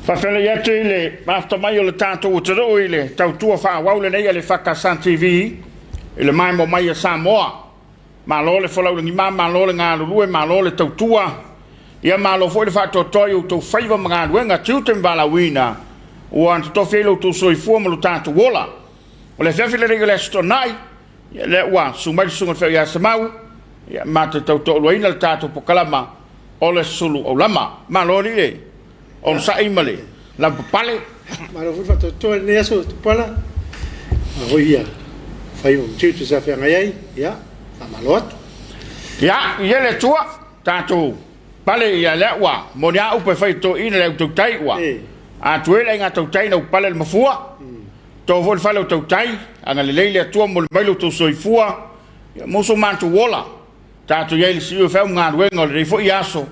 Faafetai atu i le mafuta mai o le tatou atunuu i le tautua faaauau lenei a le EFKS TV i le maimoa mai a Samoa. Malo le folau lagima, malo le galulue, malo le tautua, ia malo foi le faatoatoa i outou faiva ma galuega, tiute ma valaauina ua totofi ai lo outou soifua ma lo tatou ola. O le afiafi lenei o le Aso Toonai, ia lea ua susu mai le susuga i le Feau ia Semau, ia ma te tautoaluaina le tatou pokalama o le sulu aulama. Malo alii le onosai ma le lavapapale. Malo foi le faatoatoa i lenei aso Tupala. A foi ia faiva ma tiute sa feagai ai, ia faamalo atu. Ia, i le Atua, tatou pale ia lea ua moni a upu e fai e toeaiina le au tautai ua atu ai le aiga tautai na upale le mafua. To foi le fale o tautai, agalelei le Atua momoli mai lo outou soifua, ia mo so matou ola. Tatou i ai i le siui o feau ma galuega o lenei foi aso.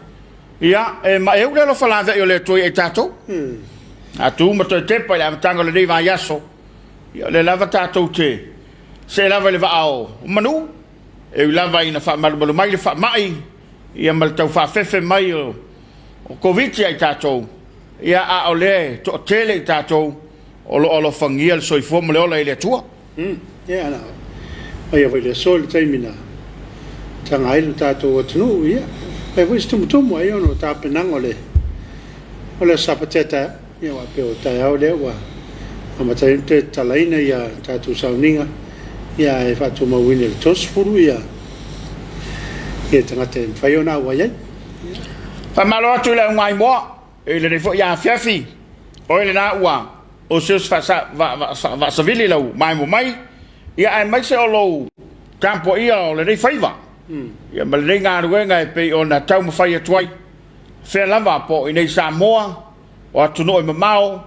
Ia, e maeu le alofa laveai o le Atua ia i tatou. A tu ma toe tepa i le amataga o lenei vaiaso, ia o lea lava tatou te see lava i le vaa o manu, e ui lava ina faamalumalu mai le faamai, ia ma le taufaafefe mai o Koviti ia i tatou, ia a o lea e toatele i tatou o lo o alofagia le soifua ma le ola e le Atua. Ia, na faia foi i le aso i le taimi na taga ai le tatou atunuu, ia, fai foi se tumutumu ai ona o tapenaga o le o le Aso Sapati taeao, ia aua pei o taeao lea ua amata ai ona toe tatalaina ia tatou sauniga, ia ae faatumauina i le 30 ia ia tagata e mafai ona auai ai. Faamalo atu i le augaimoa i lenei foi afiafi, o lena ua oseose faasavili lau maimoa mai, ia aemaise o lou tapuaia o lenei faiva, ia ma lenei galuega e pei ona taumafai atu ai, fea lava po o i inei i Samoa, o atunuu e mamao,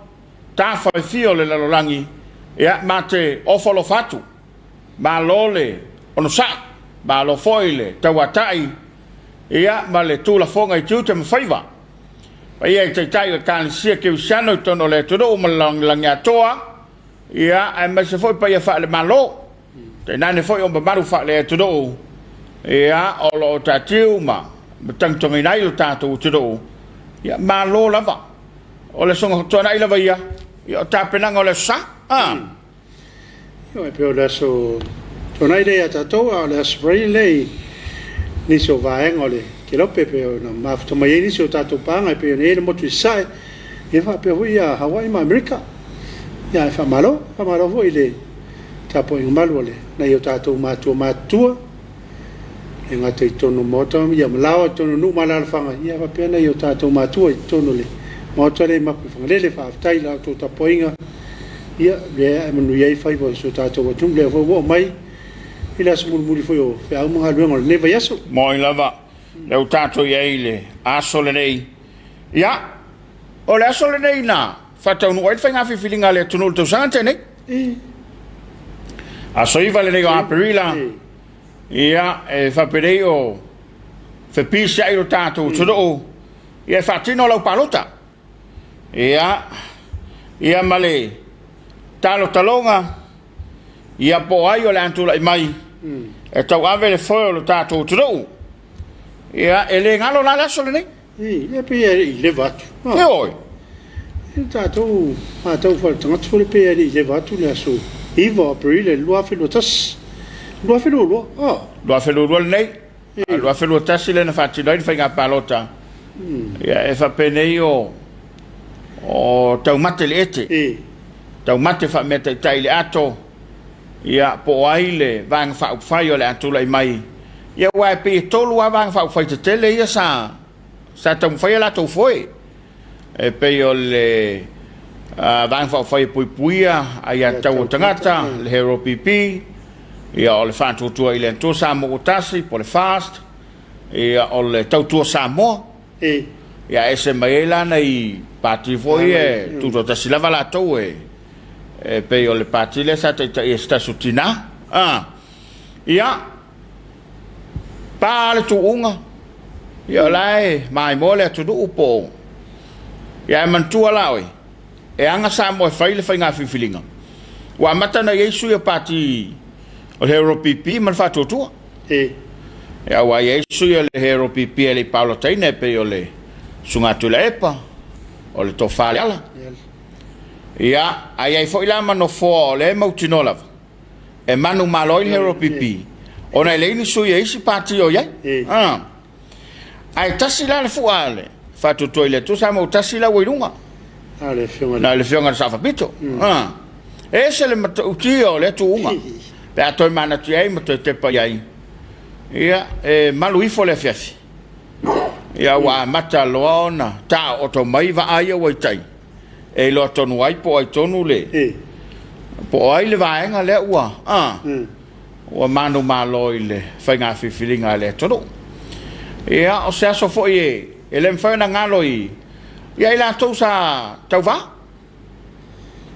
tafa e fia o le lalolagi, ia ma te ofo alofa atu. Malo le onosai, malo foi le tauatai, ia ma le tuulafoga i tiute ma faiva. Paia i Taitai o Ekalesia Kerisiano i totonu o le atunuu ma le lalolagi atoa, ia, aemaise foi paia faale-Malo, tainane foi o mamalu faale-atunuu, ia, o lo o taatiu ma tagitogaina ai lo tatou atunuu. Ia, malo lava. O le Aso Toonai lava ia, ia o tapenaga o le Aso Sa. Ah. E pei o le aso Toonai lea ia tatou, a o le aso Faraile lea i nisi o vaega o le Kelope e pei ona mafuta mai ai nisi o tatou paaga e pei ona i ai le motu i Sasae, ia faapea foi ia Hawaii ma Amerika. Ia ae faamalo, faamalo foi i le tapuaiga malu a nai o tatou matua matutua, e le gata i totonu o maota ia ma laoa i totonu o nuu ma alaalafaga, ia faapea nai o tatou matua i totonu o le maota lea i Mapuifagalele. Faafetai i la outou tapuaiga, ia lea e manuia ai faiva o si o tatou atunuu. Lea foi ua oo mai i le aso mulimuli foi o feau ma galuega o lenei vaiaso. Moi lava, lea ua tatou i ai i le aso lenei. Ia, o le aso lenei na faataunuu ai le faiga filifiliga a le atunuu i le tausaga na tea nei. Aso 9 lenei o Aperila, ia, e faapenei o fepisiai lo tatou atunuu, ia e faatino lau palota. Ia, ia ma le talotaloga, ia po o ai o le a tulai mai e tauave le foe o lo tatou atunuu. Ia, e le galo la le aso lenei. Ia pei e le i leva atu. E oi. E tatou matau faale-tagata foi pei e le i leva atu le aso 9 o Aperila i le 2021. 2022, oh. 2022 lenei. A 2021 lea na faatino ai le faiga palota. Ia e faapenei o taumate le ete. Taumate faameataitai i le ato. Ia po o ai le Vaega Faaupufai o le a tulai mai. Ia aua e pei e 3 lava Vaega Faaupufai tetele ia sa taumafai a latou foe. E pei o le Vaega Faaupufai e Puipuia Aiatatau a Tagata, le HRPP, ia o le Faatuatua i le Atua Samoa ua Tasi, po o le FAST, ia o le Tautua Samoa. Ia ese mai ai la nai pati foi ia e tutoatasi lava latou e pei o le pati lea sa taitaia e se tasi o tina. Ia, pa le tuuga, ia o la e maimoa le atunuu po o... Ia ae manatua la oe, e aga Samoa e fai le faiga filifiliga, ua amata ona i ai sui o pati o le HRPP ma le Faatuatua. Ia ua i ai sui o le HRPP e le i palota e pei o le Susuga Tuilaepa, O le tofa Leala. Ia, a i ai foi la ma nofoa o lea e mautinoa lava e manumalo ai le HRPP, ona e leai ni sui a isi pati o i ai. Ah. Ae tasi la le fua a le Faatuatua i le Atua Samoa ua tasi la ua i luga. Na o le afioga Na o le afioga i le Sao Faapito. Ah. E ese le matautia o lea tuuga. Pe a toe manatu i ai ma toe tepa i ai, ia, e malu ifo le afiafi. Ia ua amata loa ona taooto mai vaa ia ua i tai, e iloa tonu ai po o ai tonu le po o ai le vaega lea ua a ua manumalo i le faiga filifiliga a le atunuu. Ia, o se aso foi e le mafai ona galo i ia i latou sa tauva,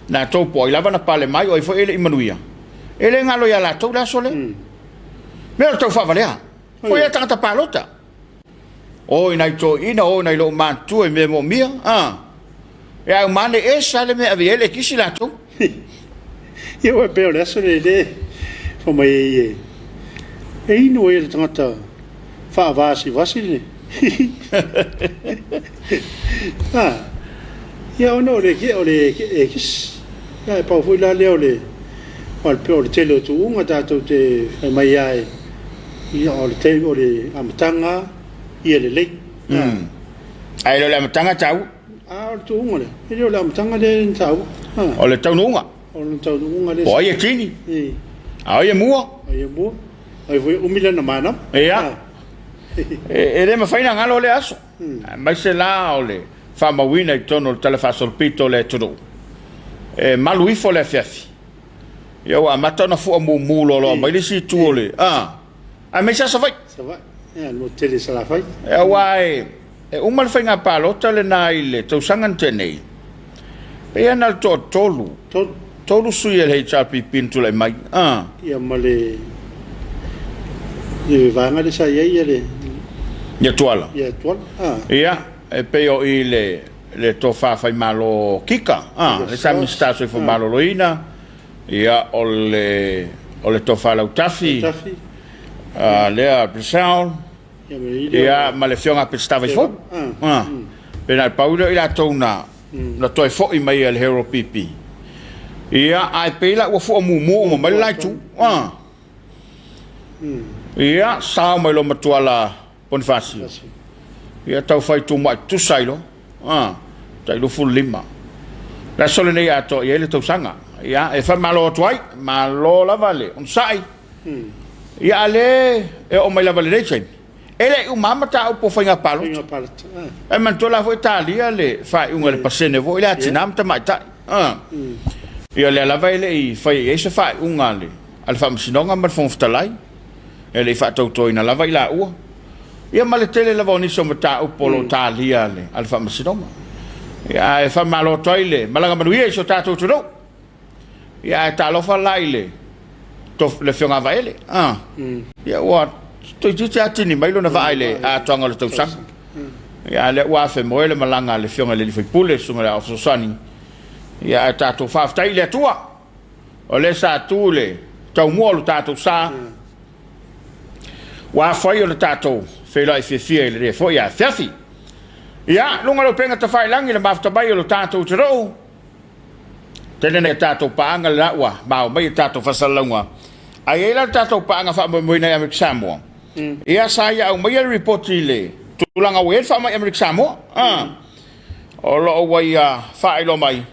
latou po o ai lava na pale mai, o ai foi e le i manuia, e le galo ia latou le aso lea. Mea o le taufaavalea foi a tagata palota. O i nai toeaiina, o i nai loomatutua i mea moomia, a. E au mane ese lava le mea e ave i ai le kisi latou. Ia ua pei o le aso lenei le fai mai ai e e inu ai le tagata faavasivasi le a ia ona o le o le ekisi. Ia e pau foi la lea o le o le tele o tuuga tatou te fai mai lava e Ia, o le taimi, o le amataga ia lelei. Ae le o le amataga e taua. A o le tuuga lea, e le o le amataga lea e taua. O le taunuuga. O le taunuuga lea. Po o ai e tini. A o ai e mua. O ai e mua. O ai foi e umi lana manava. Ia. E le mafai ona galo lea aso. Aemaise la o le faamauina i totonu o le talafaasolopito o le atunuu. E malu ifo le afiafi. Ia ua amata ona fua mumu loaloa mai le isi itu o le a aemaise lava Savaii. Savaii, ia le motu tele i Salafai. Aua e uma le faiga palota lena i le tausaga na tea nei, pei lava na o le toatolu, Tolu. tolu sui a le HRPP na tulai mai. A. Ia ma le le vaega lea sa i ai le Ia Tuala. Ia Tuala. A. Ia, e pei o i le le tofa faimalo Kika, a, le sa Minisita Soifua Maloloina, ia, o le, o le tofa Lautafi, a, lea Purcell, ia, ma le afioga a Peseta Vaifou. A, pe na o le pau lea o i latou na, na toe foi mai e le HRPP. Ia, ae pei la ua fua mumu uma mai le la itu. A. Ia, sao mai loa ma Tuala Ponifasio. Ia tau fai tumai tusa ai loa. Ah, tai 25. Le aso lenei atoa i ai le tausaga. Ia, e faamalo atu ai. Malo lava le onosai. Ia, a le e oo mai lava i lenei taimi, e le i uma lava mataupu o faiga palota. E manatua la foi talia le faaiuga i le pasene foi lea a tina ma tamaitai. Ah. Ia, lea lava e le i faia i ai se faaiuga a le Faamasinoga ma le Fofoga Fetalai. E le i faatautoina lava i laua, ia ma le tele lava o nisi o mataupu o lo o talia a le Faamasinoga. Ia, ae faamalo atu ai le malaga manuia i si o tatou atunuu. Ia, ae talofa la i le le Afioga ia Vaele. Ah. Ia, ua toeitiiti lava tini mai lona vaa i le atoaga o le tausaga. Ia, a o lea ua afemoe le malaga a le Afioga i le sui usufono, le Susuga i le Aao Fesoasoani. Ia, ae tatou faafetai i le Atua. O lea sa tu le taumua o lo tatou sa, ua afai ona tatou feiloai fiafia i lenei foi afiafi. Ia, luga o le upega tafailagi le mafuta mai o lo tatou atunuu, tele nai a tatou paaga lena ua mao mai a tatou faasalalauga. Ae i ai la le tatou paaga faamoemoeina i Amerika Samoa, ia sa ia aumaia le lipoti i le tulaga ua i ai le faamai Amerika Samoa. O lo o ua ia faailoa mai,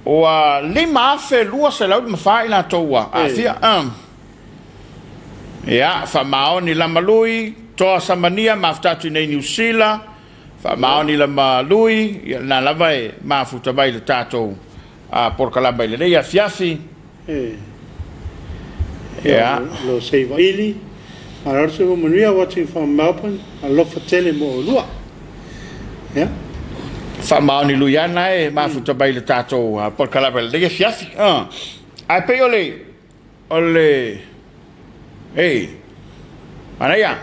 Ua 5,254 i latou ua aafia. Ia, faamaoni lama lui, toa samania mafuta atu i nei Niu Sila, faamaoni lama lui, ia lena lava e mafuta mai le tatou polokalama i lenei afiafi. Ia. Lo Seivaili, malo le soifua manuia, watching from Melbourne, alofa tele mo oulua. Ia. Faamaoni Luiana e mafuta mai le tatou polokalame i lenei afiafi. Ae pei o le, o le, ei, manaia,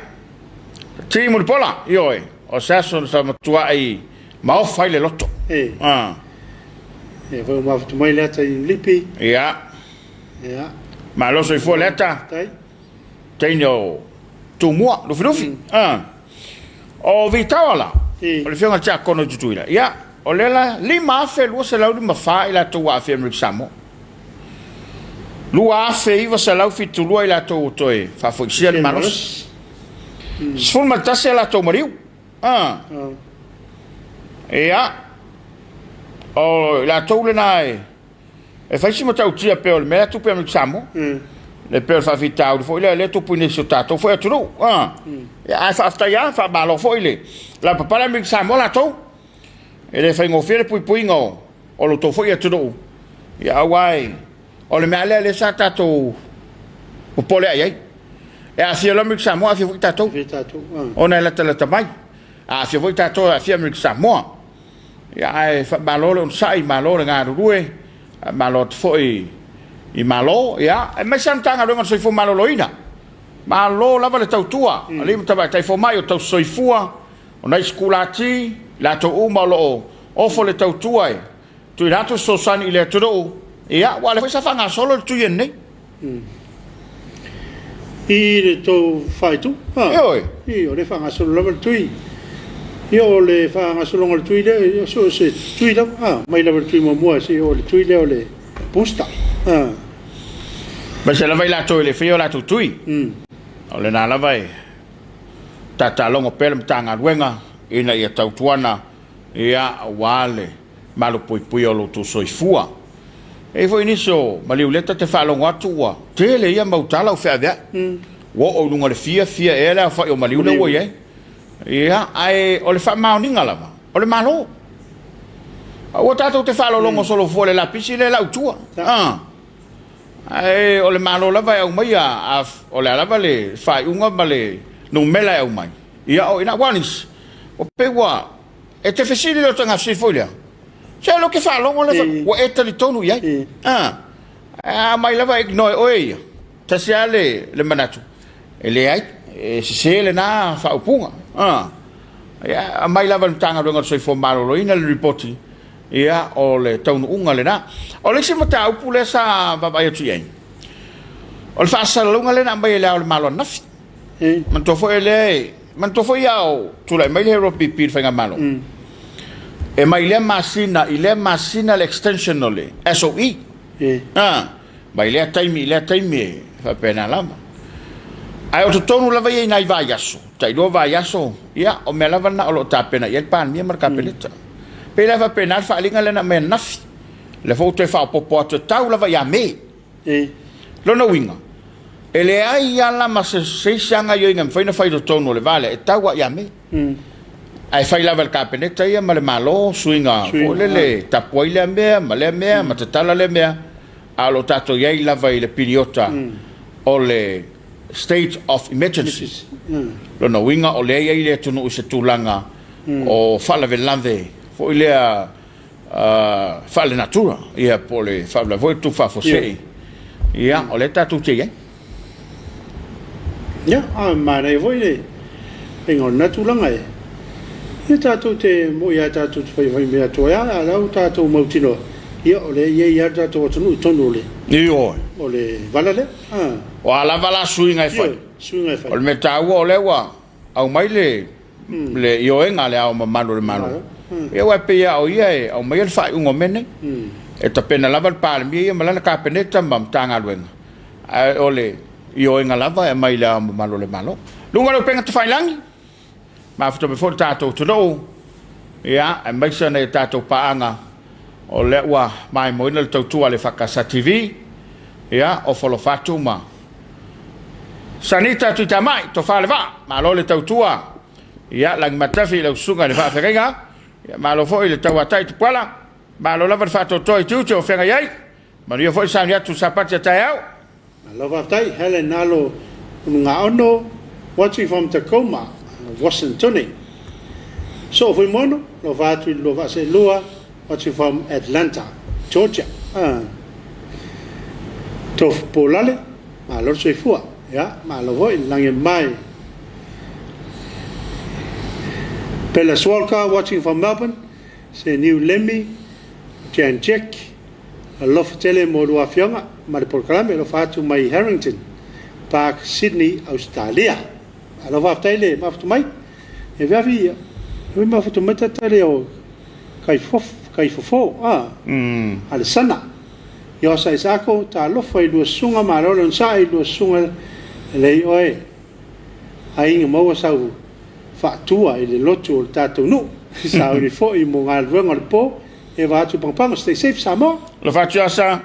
Ti Mulipola, ioe, o se aso sa matuai maofa ai le loto. Ia foi ua mafuta mai Leata i Lipi. Ia. Ia. Malo soifua Leata. Tai. Teine o Tumua, Lufilufi. O Vitaoa la, o le afioga i le Tiakono i Tutuila. Ia. O lea la, 5,254 i latou ua aafia mai Samoa. 2,972 i latou ua toe faafoisia le malosi. 11 a latou maliu. Ah. Ia. O i latou lena e e fai si matautia pei o le mea e tupu ia Amerika Samoa. Le pei o le faafitauli foi lea lea e tupu i nisi o tatou foi atunuu. Ah. Ia, ae faafetai lava, faamalo foi le lavapapale Amerika Samoa latou. E le faigofie le puipuiga o o lo outou foi atunuu. Ia aua e o le mea lea lea sa tatou popole ai ai. E aafia loa Amerika Samoa, aafia foi tatou. Ona e latalata mai. Aafia foi tatou, aafia Amerika Samoa. Ia, ae faamalo le onosai, malo le galulue, malo atu foi i Malo, ia, aemaise lava le Matagaluega o le Soifua Maloloina. Malo lava le tautua, alii ma tamaitai fomai o tausisoifua, o nai sikulati, i latou uma o lo o ofo le tautua e tuuina atu le fesoasoani i le atunuu, ia, aua o lea foi sa faagasolo le tui nei. I le tou faaitu? Ioe. I, o lea e faagasolo lava le tui. Ia, o le faagasologa o le tui lea, ia, so o se tui lava, a, mai lava i le tui muamua seia oo i le tui lea o le booster. A. Aemaise lava i latou e le faia o latou tui. O lena lava e tatalogo pea le Matagaluega ina ia tautuana, ia, aua le malupuipuia o lo outou soifua. E i ai foi nisi o maliu lea ta te faalogo atu ua tele ia mau tala ua feaveai. Ua oo i luga o le fia, fia ea le aofai o maliu lea ua i ai. Ia, ae o le faamaoniga lava, o le Malo. Aua tatou te faalologo solofua i le lapisi lea e lau i tua. Ae o le Malo lava e aumaia, a, o le a lava le faaiuga ma le numera e aumai, ia o i ina. Aua o nisi, ua pei ua E te fesili lea o taiga fesili foi lea. Se o lea ou te faalogo lea fai, ua e talitonu i ai. A, a mai lava ignore e oe ia. Tasi lava le, le manatu, e leai, e sese lena faaupuga. A, ia, aumai lava e le Matagaluega o le Soifua Maloloina le lipoti, ia, o le taunuuga lena. O le isi mataupu lea sa vaavaai atu i ai, o le faasalalauga lea na aumai e Le Ao o le Malo ananafi. Manatua foi o lea e Manatua foi a o tulai mai le Hero PP i le faigamalo, e mai lea masina i lea masina le extension o le SOE. A, mai lea taimi i lea taimi e faapena lava. Ae o totonu lava ia i nai vaiaso, tailua vaiaso, ia, o mea lava na o lo o tapena i ai le Palemia ma le Kapeneta. Pei la e faapena le faaaliga lea na aumai ananafi. O lea foi ua toe faaopoopo atu e tau lava ia Me. Lona uiga, e leai lava la ma se isi lava gaoioiga e mafai ona fai i totonu o le va lea, e tau lava ia Me. Ae fai lava e le Kapeneta ia ma le Malo suiga foi lele e tapu ai lea mea ma lea mea ma tatala lea mea, a o lo o tatou i ai lava i le piriota o le state of emergency. Lona uiga o lea e i ai le atunuu i se tulaga o faalavelave foi lea faalenatura, ia po o le faalavelave foi tupu faafuasei, ia o lea tatou te i ai. Ia, a manaia foi le faiga o lena tulaga e. Ia tatou te moi lava tatou te faifai mea atu ai lava, a o la ua tatou mautinoa, ia o lea e i ai lava le tatou atunuu i totonu o le, Ioe. o le vala lea. O a lava la suiga e fai, Ioe, suiga e fai. O le mea taua o lea ua aumai le le ioega a Le Ao Mamalu o le Malo, ia aua e pei lava o ia e aumaia le faaiuga o mea nei. E tapena lava le Palemia ia ma lana Kapeneta ma Matagaluega, ae o le ioega lava e aumai i Le Ao Mamalu o le Malo. Luga o le upega tafailagi, mafuta mai foi le tatou atunuu, ia, aemaise nai a tatou paaga, o lea ua maimoina le tautua a le EFKS TV, ia, ofo alofa atu ma Sanita Tuitamai, Tofa le Vaa, malo le tautua. Ia, Lagimatafi i lau susuga i le faafeagaiga. Ia, malo foi le tauatai Tupuala. Malo lava le faatoatoa i tiute o feagai ai. Manuia foi le sauni atu Sapati a taeao. Malo faafetai Helen Alo Ulugaono watching from Tacoma, Washingtone. Soo Fuimono, alofa atu i le lua vaaseelua watching from Atlanta, Georgia. Tofu Polale, malo le soifua. Ia, malo foi le lagi e mamae. Bella Swalka watching from Melbourne, se New Lemmy, Jan Jack, alofa tele mo lua afioga ma le polokalame, alofa atu mai Harrington Park, Sydney, Ausetalia. Malo faafetai le mafuta mai. E afiafi, ia, e mafuta mai tata lea o. Kai fofo a Alesana. Iosa Isako, talofa i lua susuga, malo le onosai i lua susuga lelei oe. Aiga maua sau faatua i le lotu o le tatou nuu. Sauni foi mo galuega o le po, e vaeatu Pagopago, stay safe Samoa. Alofa atu Iosa.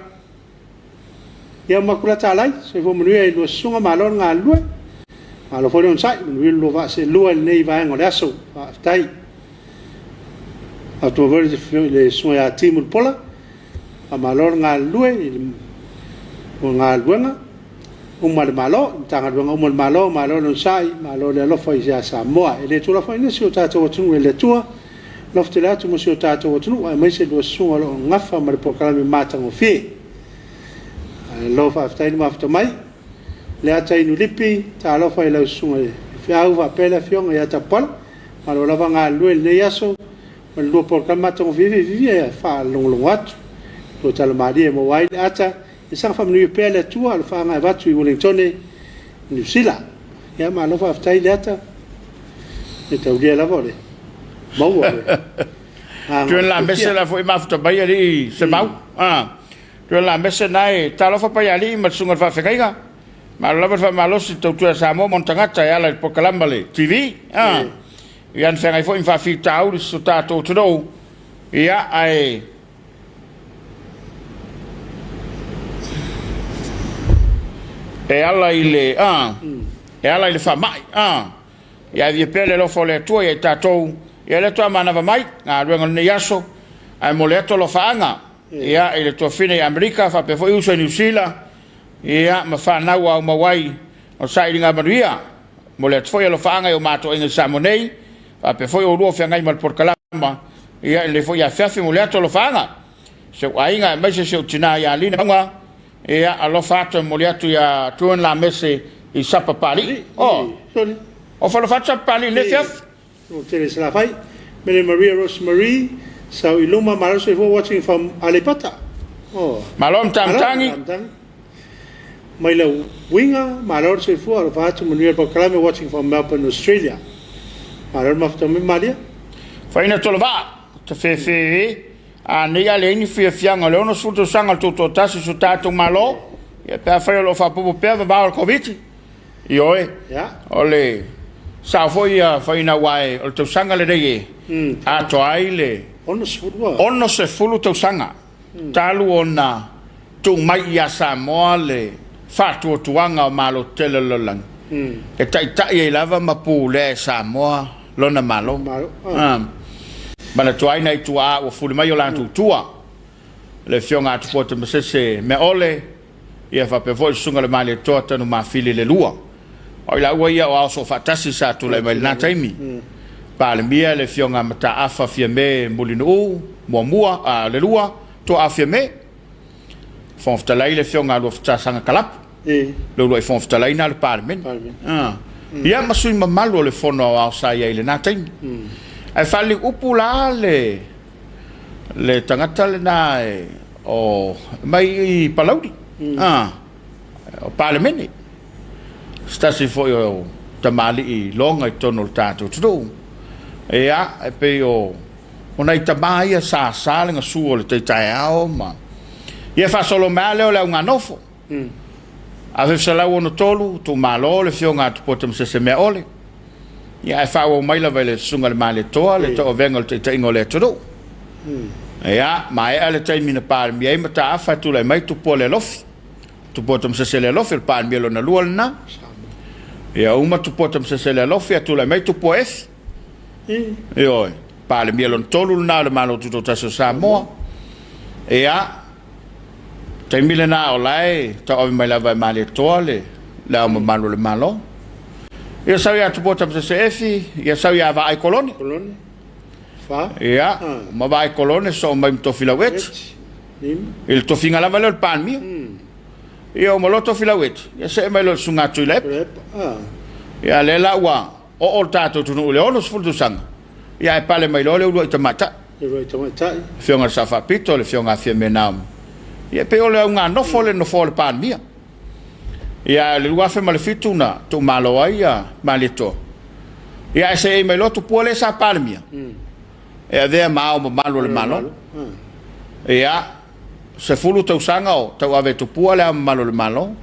Ia Makulata Alai, soifua manuia i lua susuga, malo le galulue. Malo foi le onosai, manuia le lua vaa seelua i lenei vaega o le aso. Faafetai. Faafetai foi i le susuga ia Ti Mulipola, faamalo le galulue i le galuega uma a le Malo, Matagaluega uma a le Malo, malo le onosai, malo le alofa ia Samoa. E le tuulafoaiina si o tatou atunuu e le Atua, alofa tele atu mo si o tatou atunuu, aemaise lua susuga o lo o gafa ma le polokalame matagofie. Malo faafetai le mafuta mai. Leata Inulipi, talofa i lau susuga i le faifeau faapea le afioga ia Tapuala, malo lava galulue i lenei aso ma le lua polokalame matagofie fiafia e faalogologo atu. Lua tala malie e maua ai le ata, ia saga faamanuia pea le Atua, alofaaga e avatu i Ueligitone, Niu Sila. Ia malo faafetai Leata, e taulia lava o le maua o le agaga Tuan la mese fiafia. la foi mafuta mai alii Semau. Ah. Tuan la mese na e talofa Paialii ma le susuga i le faafeagaiga. Malo lava le faamalosi i le tautua a Samoa ma ona tagata e ala i le polokalama le TV. Ah. Ia na feagai foi ma faafitauli i so tatou atunuu. Ia ae e ala i le a e ala i le faamai a ia avia pea le alofa o le Atua ia i tatou ia le Atua manava mai galuega o lenei aso ae mo le atu alofaaga ia i le tuafine i Amerika faapea foi uso i Niu Sila ia ma fanau ua aumau ai o sailiga manuia mo le atu foi alofaaga i o matou aiga i Samoa nei faapea foi oulua o feagai ma le polokalama ia i lenei foi afiafi mo le atu alofaaga si ou aiga aemaise si ou tina ia Lina Mauga ia alofa atu e momoli atu ia Tuan Lamese i Sapa Papalii. O, o falofa atu Sapa Papalii i lenei afiafi. O tele Salafai. Mele Maria Rose Marie, sau i luma, malo soifua watching from Aleipata. Oh. Malo matamatagi. Mai lau uiga, malo le soifua, alofa atu, manuia le polokalame, watching from Melbourne, Australia. Malo le mafuta mai Malia. Faina Tolovaa, tafefe a nei a leai ni fiafiaga o le 60 tausaga o le tutoatasi o si o tatou Malo, ia pe afai o lo o faaopoopo pea vavao o le Koviti. Ioe, o le sao foi ia Faina aua o le tausaga lenei e atoa ai le 60 tausaga talu ona tuu mai ia Samoa le faatuatuaga o Malo tetele o le lalolagi e taitai ai lava ma pulea e Samoa lona Malo. Manatua ai nai tuaa ua fuli mai o latou tua, le Afioga a Tupua Tamasese Meaole, ia faapea foi le Susuga i le Malietoa Tanumafili le Lua. O i laua ia o Ao Soofaatasi sa tulai mai i lena taimi. Palemia le Afioga a Mataafa Fiame Mulinuu muamua, a, le lua, Toa Fiame. Fofoga Fetalai le Afioga a Luafatasaga Kalapu. Le uluai Fofoga Fetalai na o le Palemene. Ia ma sui mamalu o le Fono Aoao sa i ai i lena taimi. Ae faaliliupu la le le tagata lena e, o mai i Palauli, a, o Palemene. Se tasi foi o tamalii loga i totonu o le tatou atunuu. Ia, e pei o o nai tama ia sa sa le gasu o le tai taeao ma ia faasolo mai lava lea o le auganofo. 1963, tuumalo le Afioga a Tupua Tamasese Meaole, ia ae faaauau mai lava i le Susuga i le Malietoa le tauavega o le taitaiga o le atunuu. Ia, maea le taimi na Palemia ai Mataafa e tulai mai Tupua Lealofi. Tupua Tamasese Lealofi, o le Palemia lona lua lena. Ia uma Tupua Tamasese Lealofi ae tulai mai Tupua Efi. Ioe, Palemia lona tolu lena o le Malo Tutoatasi o Samoa. Ia, taimi lena o la e tauave mai lava e Malietoa le le Ao Mamalu o le Malo. Ia sau ia Tupua Tamasese Efi, ia sau ia Vaai Kolone. Kolone. Fa. Ia, ma Vaai Kolone soo mai ma Tofilau Eti. I le tofiga lava lea o le Palemia. Ia uma loa Tofilau Eti, ia see mai loa i le Susuga a Tuilaepa. Ia lea la ua oo le tatou atunuu i le 60 tausaga, ia ae pale mai loa le uluai tamaitai. Le uluai tamaitai. Afioga i le Sao Faapito, le Afioga a Fiame Naomi. Ia e pei o le auga nofo le nofoa o le Palemia. Ia i le 2007 na tuumalo ai ia Malietoa. Ia ae seei mai loa Tupua lea sa Palemia. E avea ma Ao Mamalu o le Malo. Ia, 10 tausaga o tauave e Tupua le Ao Mamalu o le Malo.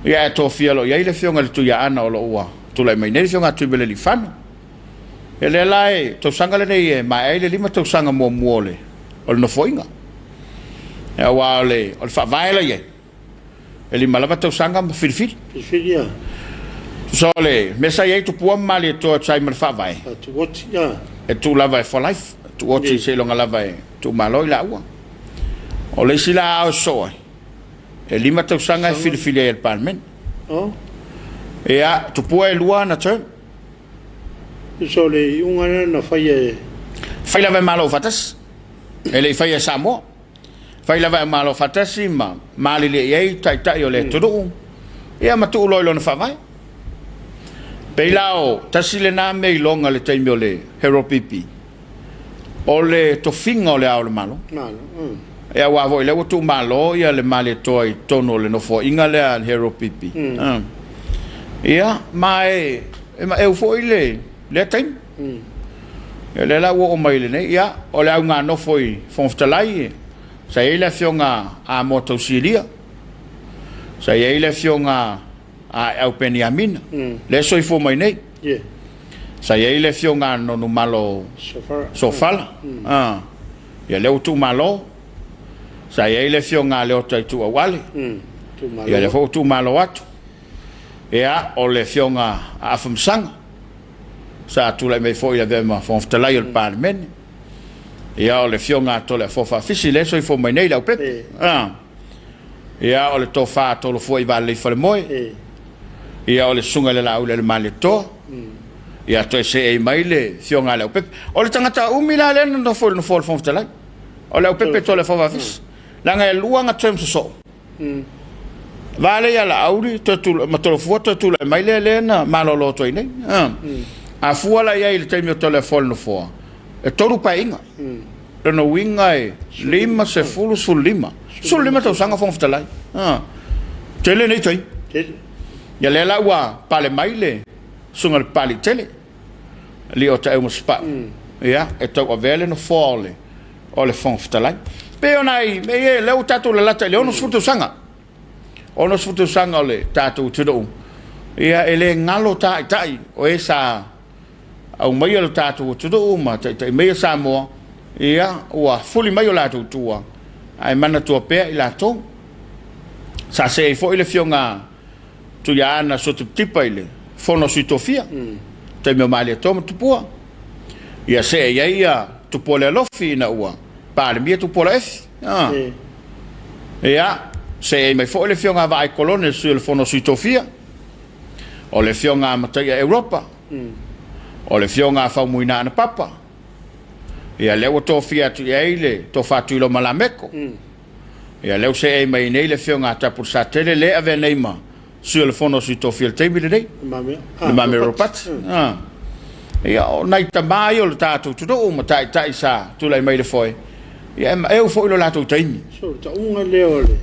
Ia, ae tofia loa i ai le Afioga i le Tuiaana o lo o ua tulai mai nei, le Afioga ia Tuimalealiifano. Ia lea la e tausaga lenei e maea ai le 5 tausaga muamua o le o le Nofoaiga. Aua o le o le faavae la i ai, e 5 lava tausaga ma filifili. Filifili ia. Tusa o le mea sa i ai Tupua ma Malietoa e tusa ai ma le faavae. Sa tuoti ia. E tuu lava e for life, tuoti seiloga lava e tuumalo i laua. O le isi la ao e sosoo ai, e 5 tausaga e filifili ai e le Palemene. Oh. Ia, Tupua e 2 ana term. Tusa o le iuga lea na faia e... Fai lava e Malo Aufaatasi. E le i faia e Samoa. Fai lava e Malo Aufaatasi ma malilie i ai taitai o le atunuu, ia ma tuu loa i lona faavae. Pei la o tasi lena mea iloga i le taimi o le Harold Pipi, o le tofiga o le Ao o le Malo. Ia aua foi o lea ua tuumalo le Malietoa i totonu o le nofoaiga lea a le Harold Pipi. Ia, ma e maeu foi lea taimi. Ia lea la ua oo mai i lenei, ia, o le auga nofo i Fofoga Fetalai, sa i ai le Afioga a Amoa Tausi Elia, sa i ai le Afioga a Aeau Peniamina, lea e soifua mai nei. Sa i ai le Afioga a Nonumalo Sofala, ia lea ua tuumalo. Sa i ai le Afioga a Leota Ituauale, ia lea foi ua tuumalo atu. Ia, o le Afioga a Afamasaga, sa tulai mai foi e avea ma Fofoga Fetalai o le Palemene. Ia, o le Afioga a Toleafoa Faafisi, lea e soifua mai nei, Leaupepe. Ia, o le Tofa a Tolofua i Valelei Falemoe. Ia, o le Susuga i le Laauli a le Malietoa. Ia, toe seei mai le Afioga a Leaupepe. O le tagata umi la lea na nofo i le nofoa o le Fofoga Fetalai, o Leaupepe Toleafoa Faafisi. Leaga e 2 ana term sosoo. Va lea ia Laauli ma Tolofua toe tulai mai lea lea na malolo atu ai nei. A fua la i ai i le taimi o Toleafoa i le nofoa, e 3 paeaiga. Lona uiga e 50, 15, 15 tausaga Fofoga Fetalai. Tele nei taimi. Ia lea la ua pale mai le susuga i le Papaliitele, alii o Taeumasepau, ia, e tauavea le nofoa o le Fofoga Fetalai. Pei o nai mea ia, lea ua tatou lalata i le 60 tausaga. 60 tausaga o le tatou atunuu, ia e le galo taitai o e sa aumaia lo tatou atunuu ma taitai maia Samoa, ia ua fuli mai o latou tua, ae manatua pea i latou. Sa seei foi le Afioga Tuiaana Sotipitipa i le Fono a Sui Tofia, taimi o Malietoa ma Tupua. Ia seei ai ia Tupua Lealofi ina ua Palemia Tupua Laefi. Ia, seei mai foi le Afioga a Vaai Kolone, le sui o le Fono a Sui Tofia. O le Afioga a Mataia Europa. O le Afioga a Faumuina Anapapa. Ia, lea ua tofia atu i ai le Tofa Tuiloma Lameko. Ia, lea ua seei mai nei le Afioga a Tapulasatele, lea e avea nei ma sui o le Fono a Sui Tofia i le taimi lenei. Le Mamea Ropati. Ia, o nai tama ia o le tatou atunuu ma taitai sa tulai mai i le foe, ia e maeu foi lo latou taimi. So, o le tauga lea o le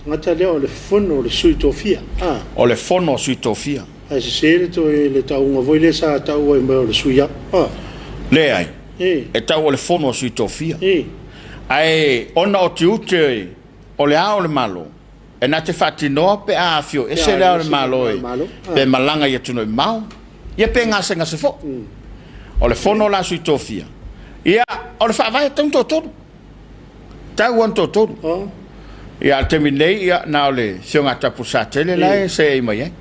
tagata lea o le Fono o le Sui Tofia. O le Fono a Sui Tofia. Ae sese le toe le tauga foi lea sa taua ai mai o le Sui Ao. Leai, e tau o le Fono a Sui Tofia. Ae ona o tiute o le Ao o le Malo, e na te faatinoa pe a afio ese le Ao o le Malo pe malaga i atunuu e mamao, ia pe gasegase foi. O le Fono la a Sui Tofia, ia, o le faavae e tatau ona toatolu. Tau lava ona toatolu. Ia, a o le taimi nei, ia, na o le Afioga ia Tapulasatele la e seei mai ai.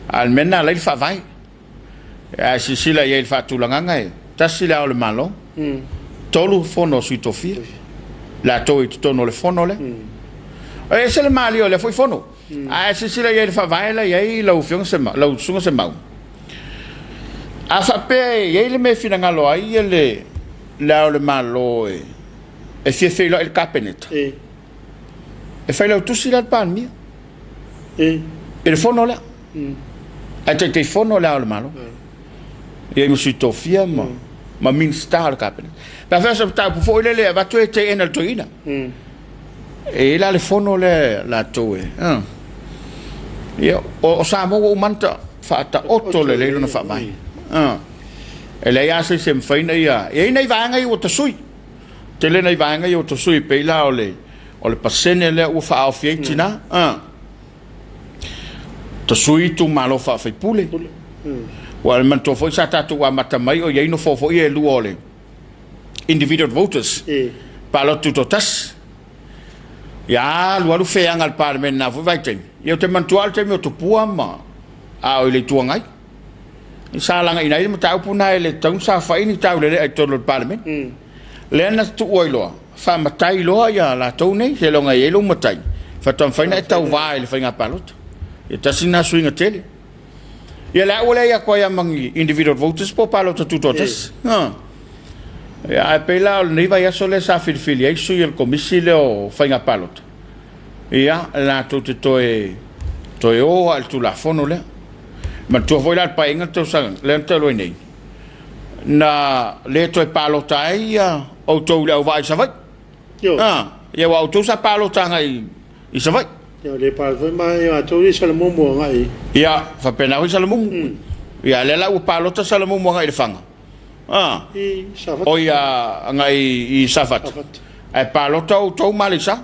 A o le mea lena e ala ai le faavae. A e silasila i ai i le faatulagaga, e tasi le Ao o le Malo, 3 fono a Sui Tofia, latou i totonu o le fono lea. E ese le malie o lea foi fono. A e silasila i ai i le faavae la e i ai lau Afioga Semau, lau Susuga Semau, a faapea e i ai le mea e finagalo ai le le Ao o le Malo e fia feiloai i le Kapeneta, e failautusi la le Palemia i le fono lea. Ae Taitaifono le Ao o le Malo, e i ai ma Sui Tofia ma Minisita o le Kapeneta. Pe a fai o se mataupu foi lele e avatu e teena e le toeaina, e i ai la le fono lea latou e... Ia, o Samoa ua uma ona faataoto lelei lona faavae. E leai lava se isi e mafai ona ia... E i ai nai vaega ia ua tasui. Tele nai vaega ia ua tasui e pei la o le o le pasene lea ua faaofi ai tina. Tasui itumalo faafaipule. Ua e manatua foi sa tatou amata mai o i ai nofoa foi ia e lua o le individual voters, palota tutoatasi. Ia alu alu feaga a le Palemene i lena foi vaitaimi. Ia ou te manatua lava le taimi o Tupua ma a o i le Itu Agai. Sa lagaina ai le mataupu lena e le tatau ona saofai ni taulelea i totonu o le Palemene. Lea na tuu ai loa, faamatai loa ia latou nei, seiloga e i ai lou matai, faatoa mafai ona e tauva i le faiga palota. Ia tasi lena suiga tele. Ia le a ua leai atu ai lava ma ni individual voters po o palota tutoatasi. Ia, ae pei la o lenei vaiaso lea sa filifili ai sui o le komisi lea o faiga palota, ia, latou te toe toe o lava i le Tulafono lea. Manatua foi la le Paeaiga le tausaga lea na talu ai nei, na le toe palota ai outou i le auvaa i Savaii. Ia aua o outou sa palota agai i Savaii. Ia le palota foi ma outou i Salamumu agai. Ia, faapena foi Salamumu. Ia, lea la ua palota Salamumu agai i Lefaga. I Safata. Oi, agai i Safata. Ae palota outou ma Aleisa.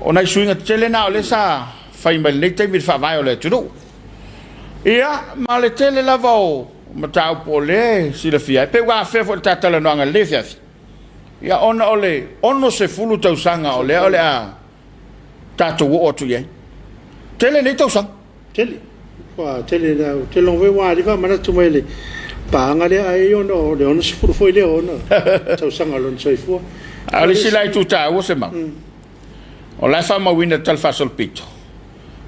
O nai suiga tetele na o lea sa fai mai lenei taimi i le faavae o le atunuu. Ia, ma le tele lava o mataupu o lea e silafia ai, pe ua afea foi i le ta talanoaga i lenei afiafi, ia ona o le 60 tausaga o lea o le a tatou oo atu i ai. Tele nei tausaga. Tele. Ua tele la, ou te iloa foi ua aliva manatu mai le paaga lea, ai ona o le 60 foi lea o ona tausaga o lona soifua. A o le isi la itu taua Semau, o la e faamauina i le talafaasolopito,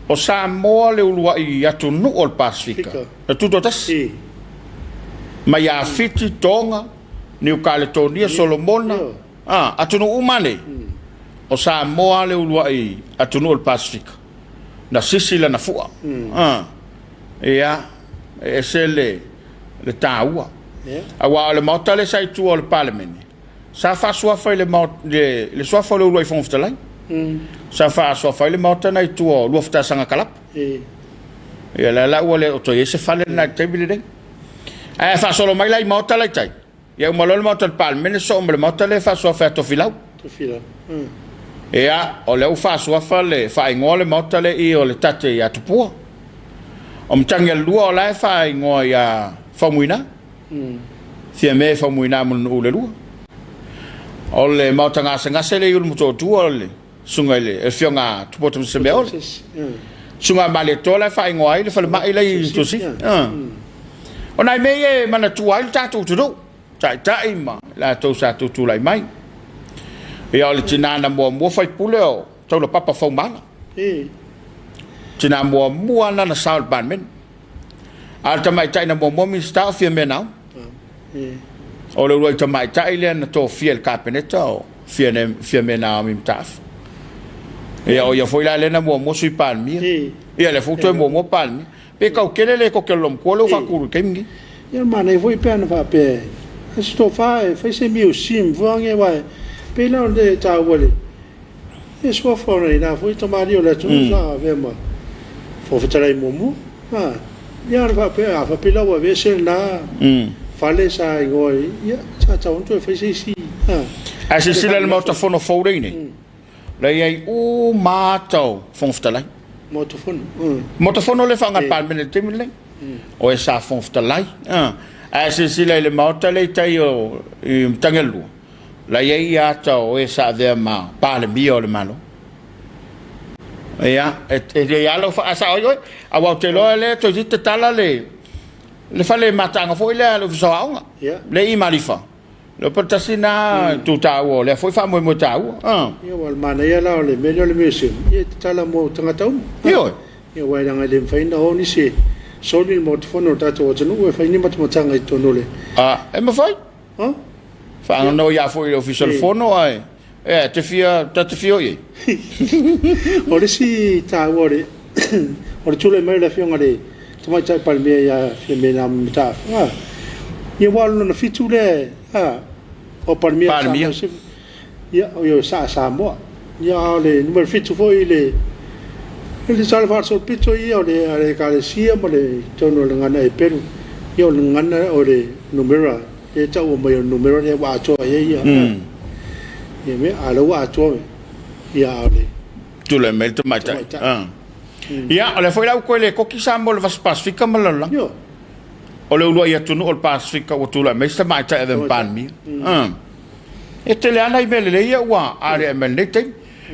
o Samoa le uluai atunuu o le Pasefika na tutoatasi mai ia Fiti, Toga, Niu Kaletonia, Solomona, atunuu uma nei, o Samoa le uluai atunuu o le Pasefika na sisi lana fua. Ia, e ese le taua. Aua o le Maota lea sa i tua o le Palemene, sa faasuafa i le suafa o le uluai Fofoga Fetalai. Sa faasuafa ai le Maota lena i tua o Luafatasaga Kalapu. Ia lea la ua le o toe i ai se fale lena i le taimi lenei. Ae a faasolo mai la i Maota la i tai, ia uma loa le Maota o le Palemene soo ma le Maota lea e faasuafa ia Tofilau. Tofilau. Ia, o lea ua faasuafa le faaigoa le Maota lea i o le Tate ia Tupua. O Matagialelua o la e faaigoa ia Faumuina. Fiame Faumuina Mulinuu le lua. O le Maota Gasegase lea i Ulumotootua o le susuga i le Afioga a Tupua Tamasese Meaole. Susuga a Malietoa la e faaigoa ai le falemai la i Tuasivi. O nai mea ia e manatua ai le tatou atunuu, taitai ma latou sa tutulai mai. Ia o le tina na muamua faipule o Taulapapa Faumala. Tina muamua lana sao i le Palemene. A o le tamaitai na muamua Minisita o Fiame Naomi. O le uluai tamaitai lea na tofia i le Kapeneta o Fiame Naomi Mataafa. Ia o ia foi la lea na muamua Sui Palemia. Ia lea foi ua toe muamua Palemia. Pe tau tele le tote o le loomatua lea ua faatulu i le taimi lenei. Ia manaia foi pe ana faapea e se tofa e fai se museum foi lea aua e pei la o le taua i le Ia suafa o nai la foi tamalii o le atunuu sa avea ma Fofoga Fetalai muamua. Ia ana faapea, a faapea la ua aveese lena fale sa igoa ai, ia sa tatau ona toe fai se isi. Ae silasila i le Maota Fono fou lea e i ai nei, la e i ai uma ata o Fofoga Fetalai. Maota Fono. Maota Fono lea e faaaoga e le Palemene i le taimi lenei. O e sa Fofoga Fetalai. Ae silasila i le Maota lea i tai i Matagialalua, La i ai ata o e sa avea ma Palemia o le Malo. Ia, e lelei lava lau faasao ai oe, aua ou te iloa lea toeitiiti tatala le le fale mataaga foi lea a le Ofisa o Aoga, lea i Malifa. Le pe tasi lena itu taua o lea foi faamoemoe taua. Ia, aua o le manaia la o le mea lea o le museum, ia e tatala mo tagata uma. Ioe. Ia, aua leaga e le mafai ona o nisi e soli le Maota Fono o le tatou atunuu e fai ni matamataga i totonu o le... A, e mafai. Faanoinoi lava foi i le Ofisa o le Fono ae e te fia, ta te fia o i ai. O le isi taua o le o le tulai mai o le Afioga i le Tamaitai Palemia ia Fiame Naomi Mataafa, ia ua o le lona fitu lea o Palemia o Samoa, ia o ia sa Samoa. Ia a o le numera fitu foi i le i le tala faasolopito ia o le Ekalesia ma le totonu o le Gagana Eperu. Ia o le gagana o le numera lea e taua mai o le numera lea ua atoa i ai ia ia mea, a o lea ua atoa ia a o le Tulai mai le tamaitai. Tamaitai. Ia, o lea foi la ua toe le koti Samoa i le Vasa Pasefika ma le lalolagi. Ioe. O le uluai atunuu o le Pasefika ua tulai mai se tamaitai e ave ma Palemia. E tele lava nai mea lelei ia ua aliae mai i lenei taimi.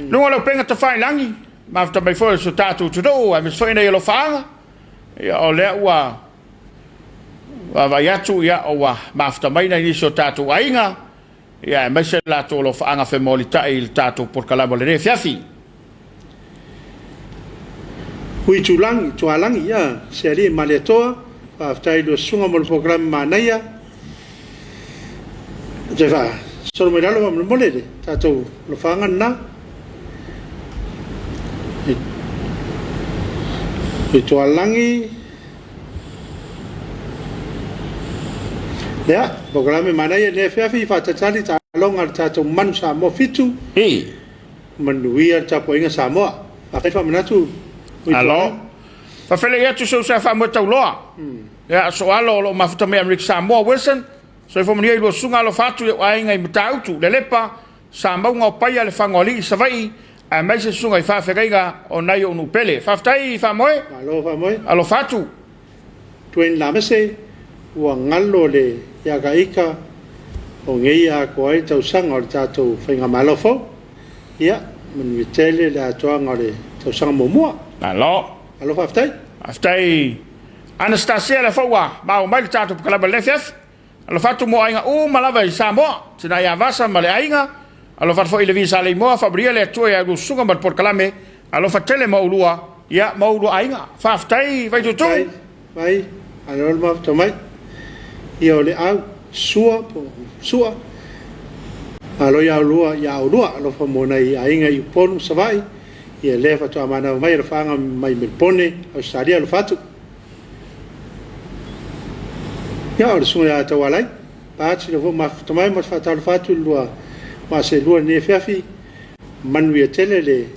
Luga o le upega tafailagi, mafuta mai foi o si o tatou atunuu, aemaise foi nai alofaaga, ia o lea ua vaavaai atu ia ua mafuta mai nai nisi o tatou aiga, ia aemaise le latou alofaaga femolitai i le tatou polokalame o lenei afiafi. Ui Tulangi, Tualangi, ia, se alii Malietoa, faafetai i lua susuga mo le polokalame manaia. Ou te faasolo mai lalo faamolemole le tatou alofaga lena. I Tualangi, Ia, polokalame manaia lenei afiafi, faatalitali taaloga a le tatou Manu Samoa 7. I. Manuia le tapuaiga Samoa. Faafetai faamanatu. Alo. Faafelei atu si ou sa faamoe tauloa. Ia, Soalo o lo o mafuta mai Amerika Samoa, Wilson, soifua manuia i lua susuga alofa atu i ou aiga i Matautu, Lelepa, Samauga o Paia, Lefagoalii, Savaii, aemaise susuga i faafeagaiga o nai ou nuu pele. Faafetai Faamoe. Malo Faamoe. Alofa atu. Dwayne Lamese, ua galo le iakaika o nei atoa ai tausaga o le tatou faigamalo fou. Ia, manuia tele le atoaga o le tausaga muamua. Malo. Malo faafetai. Faafetai Anastasia lea foi ua maua mai le tatou polokalame i lenei afiafi. Alofa atu mo aiga uma lava i Samoa, tina ia Vasa ma le aiga. Alofa atu foi i Levi Saleimoa, faamanuia le Atua ia lua susuga ma le polokalame. Alofa tele mo oulua, ia ma oulua aiga. Faafetai Vaituutuu. Faafetai Vai, malo le mafuta mai. Ia o le au, sua po o sua. Malo ia oulua, ia oulua. Alofa mo nai aiga i Upolu ma Savaii. Ia lea faatoa manava mai alofaaga mai Melebone, Ausetalia alofa atu. Ia o le susuga ia Taualai, Paati lea foi ua mafuta mai ma te faatalofa atu i le lua maaselua i lenei afiafi. Manuia tele le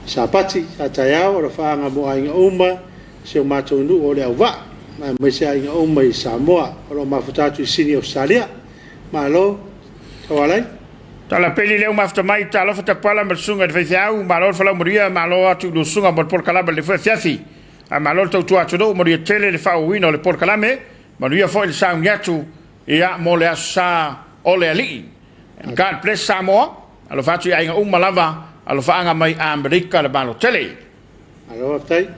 Sapati a taeao, alofaaga mo aiga uma, si o matou nuu o Leauvaa, aemaise aiga uma i Samoa o lo o mafuta atu i Sini, Ausetalia. Malo, Taualai. Tala peli lea ua mafuta mai, talofa tapuala ma le susuga i le faifeau, malo le folau manuia, malo atu i lua susuga mo le polokalame i lenei foi afiafi. Ae malo le tautua atunuu, manuia tele le faaauauina o le polokalame, manuia foi le sauni atu ia mo le Aso Sa o le Alii. And God bless Samoa, alofa atu i aiga uma lava, alofaaga mai Amerika le Malo tele. Malo faafetai.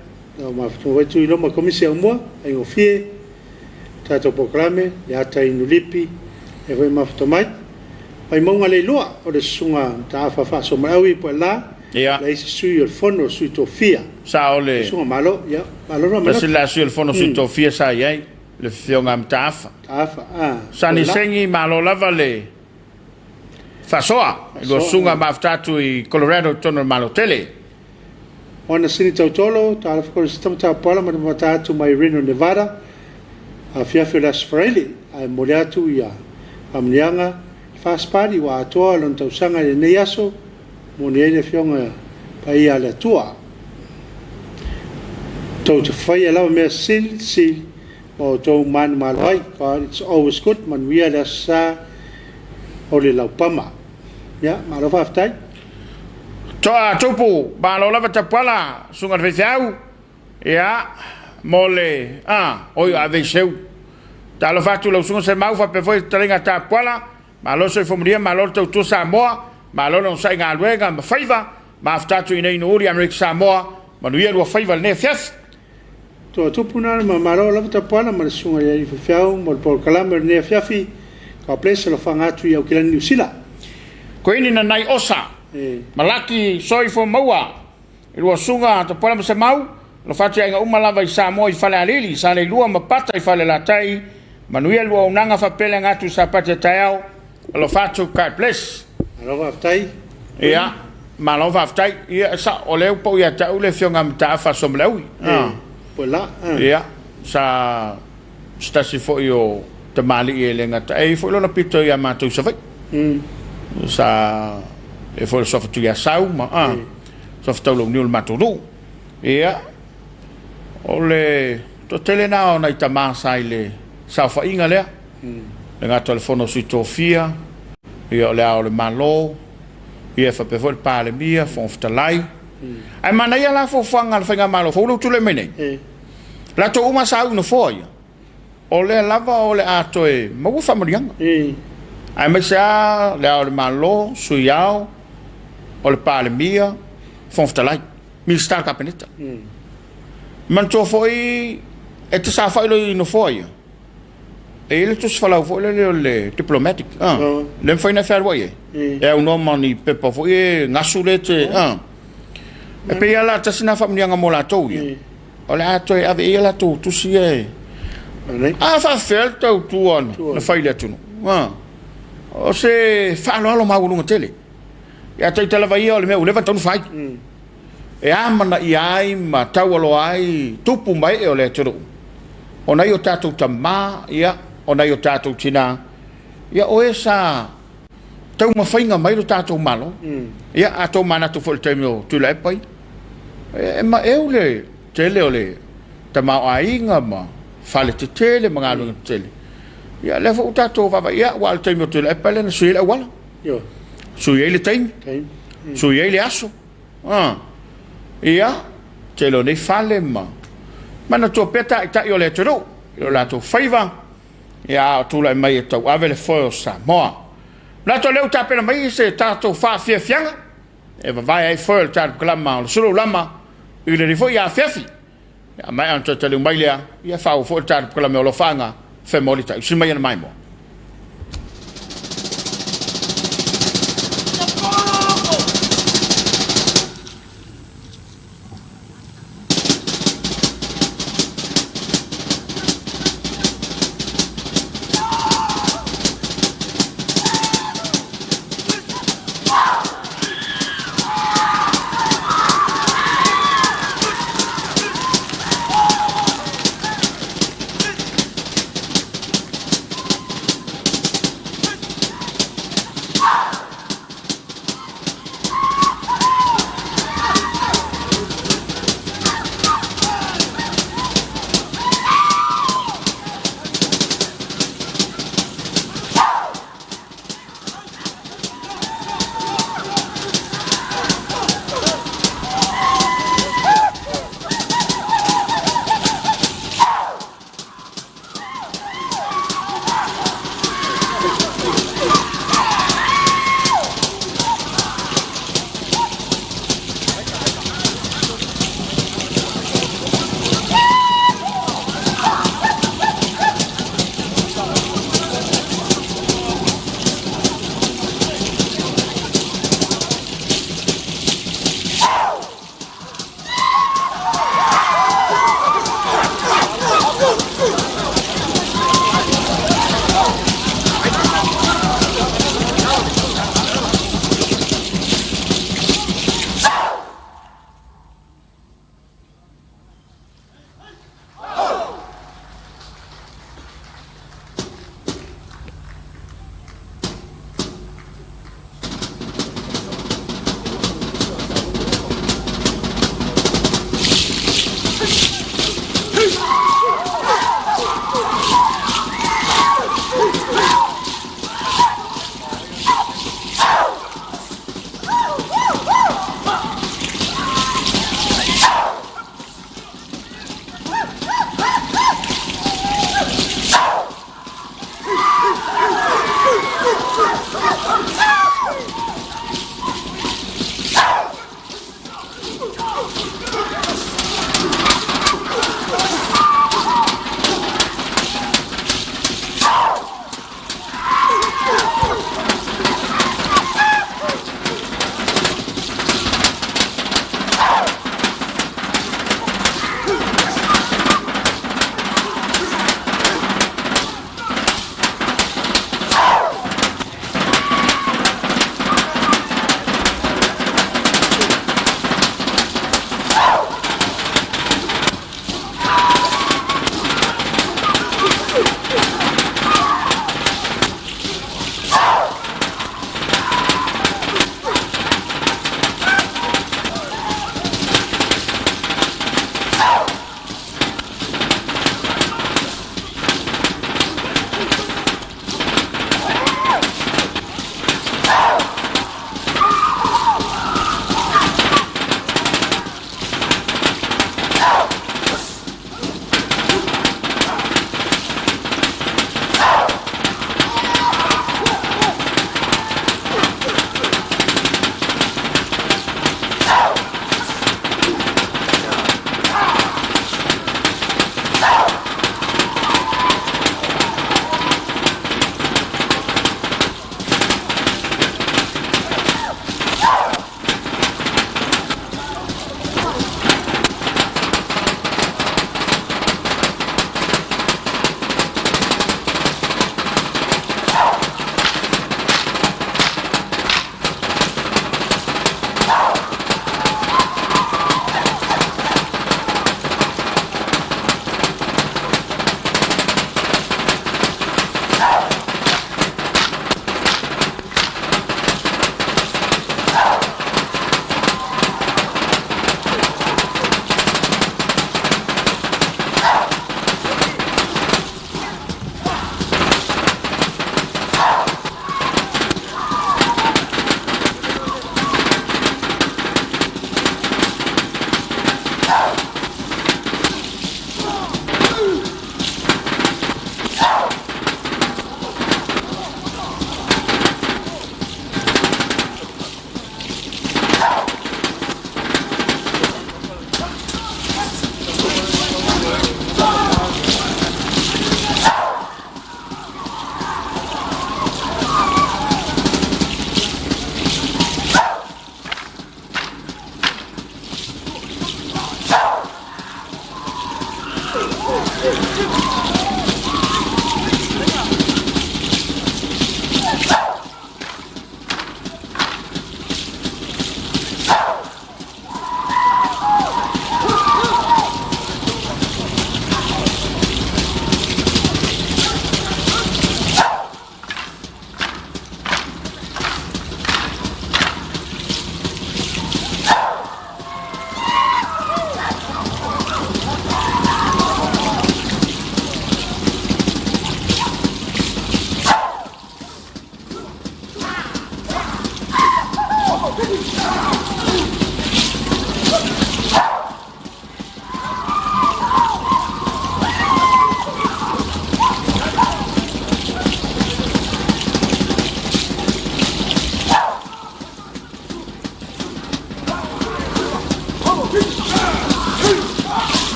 Ua mafuta foi Tuiloma ma Komisi Aumua, faigofie tatou polokalame, le ata inu lipi, lea foi mafuta mai. Vaimauga Leiloa, o le susuga Mataafa Faasoamalaui Puelā, Ia. le isi sui o le Fono, Sui Tofia. Sa o le. Susuga Malo, ia, malo le Tasi la sui o le Fono Sui Tofia sa i ai, le Afioga a Mataafa. Mataafa, a. Sani Sengi, malo lava le faasoa i lua susuga mafuta atu i Colorado i totonu o le Malo tele. Ona Sini Tautolo, Talofa Konesita ma Tapuala ma le mata atu mai Reno, Nevada, afiafi o le Aso Faraile, ae momoli atu ia faamanuiaga i First Party ua atoa lona tausaga i lenei aso, moni ai le Afioga Paia a le Atua. Tou te faia lava mea sili sili ma outou manumalo ai. God it's always good, manuia le Aso Sa o le Laupama. Ia, malo faafetai. Toa Tupu, malo lava Tapuala, susuga i le faifeau, ia, mo le, a, oi o Aveiseu. Talofa atu i lau susuga Semau faapea foi fetalaiga a Tapuala, malo le soifua manuia, malo le tautua Samoa, malo le onosai i galuega ma faiva, mafuta atu i inei i Nuuuli, Amerika Samoa, manuia lua faiva i lenei afiafi. Toa Tupu na ma malo lava Tapuala ma le susuga i le alii faifeau mo le polokalame o lenei afiafi. God bless, alofaga atu i Aukilani Niu Sila. Kuini Nanai Osa, Malaki Soifua Maua, i lua susuga Tapuala ma Semau, alofa atu i aiga uma lava i Samoa i Falealili, Saleilua ma Pata i Falelatai, manuia lua auaunaga faapeleaga atu i Sapati a taeao, Alofa atu, God bless. Malo faafetai. Ia, malo faafetai. Ia, e sao, o lea ua pau ia te au le Afioga ia Mataafa Somaleui. E, po la. Ia, sa se tasi foi o tamalii e le gata, e i ai foi lona pito ia matou i Savaii. Sa e foi le Suafa Tuiasau ma, Suafa Taulauniu o le matou nuu. Ia, o le. Toatele na o nai tama sa i le saofaiga lea, le gata o le Fono a Sui Tofia, ia o le Ao o le Malo, ia e faapea foi le Palemia, Fofoga Fetalai. Ae manaia la fuafuaga a le Faigamalo fou lea ua tulai mai nei, latou uma sa au i nofoa ia, o lea lava o le a toe maua faamanuiaga. Aemaise lava le Ao o le Malo, Sui Ao, o le Palemia, Fofoga Fetalai, Minisita o le Kapeneta. Manatua foi e te saofai loa i nofoa ia, e i ai le tusi falau foi lele o le diplomatic, lea e mafai ona e fealuai ai, e aunoa ma ni pepa foi e gasu lea e te... E pei lava la tasi lena faamanuiaga mo latou ia, o le a toe ave i ai a latou tusi ia e... A faafefea le tautua na fai i le atunuu? O se faaaloalo maualuga tele. Ia taita lava ia o le mea ua leva ona tatau ona fai. E amanaia ai ma taualoa ai tupu ma ee o le atunuu, o nai o tatou tama, ia, o nai o tatou tina, ia, o e sa taumafaiga mai lo tatou Malo. Ia, a outou manatu foi i le taimi o Tuilaepa ia, e maeu le tele o le tamaoaiga ma fale tetele ma galuega tetele. Ia, lea foi ua tatou vaavaai, ia, aua o le taimi o Tuilaepa lea na sui ai le auala, sui ai le taimi, sui ai le aso. Ia, tele o nei fale ma manatua pea taitai o le atunuu i o latou faiva, ia, a o tulai mai e tauave le foe o Samoa. Manatu o lea ua tapena mai se tatou faafiafiaga e vavae ai foe o le tatou kalama o le Suluulama i lenei foi afiafi. Ia, maea ona toe taliu mai lea, ia faaauau foi le tatou kalame o alofaaga femoli tausi mai ana maimoa.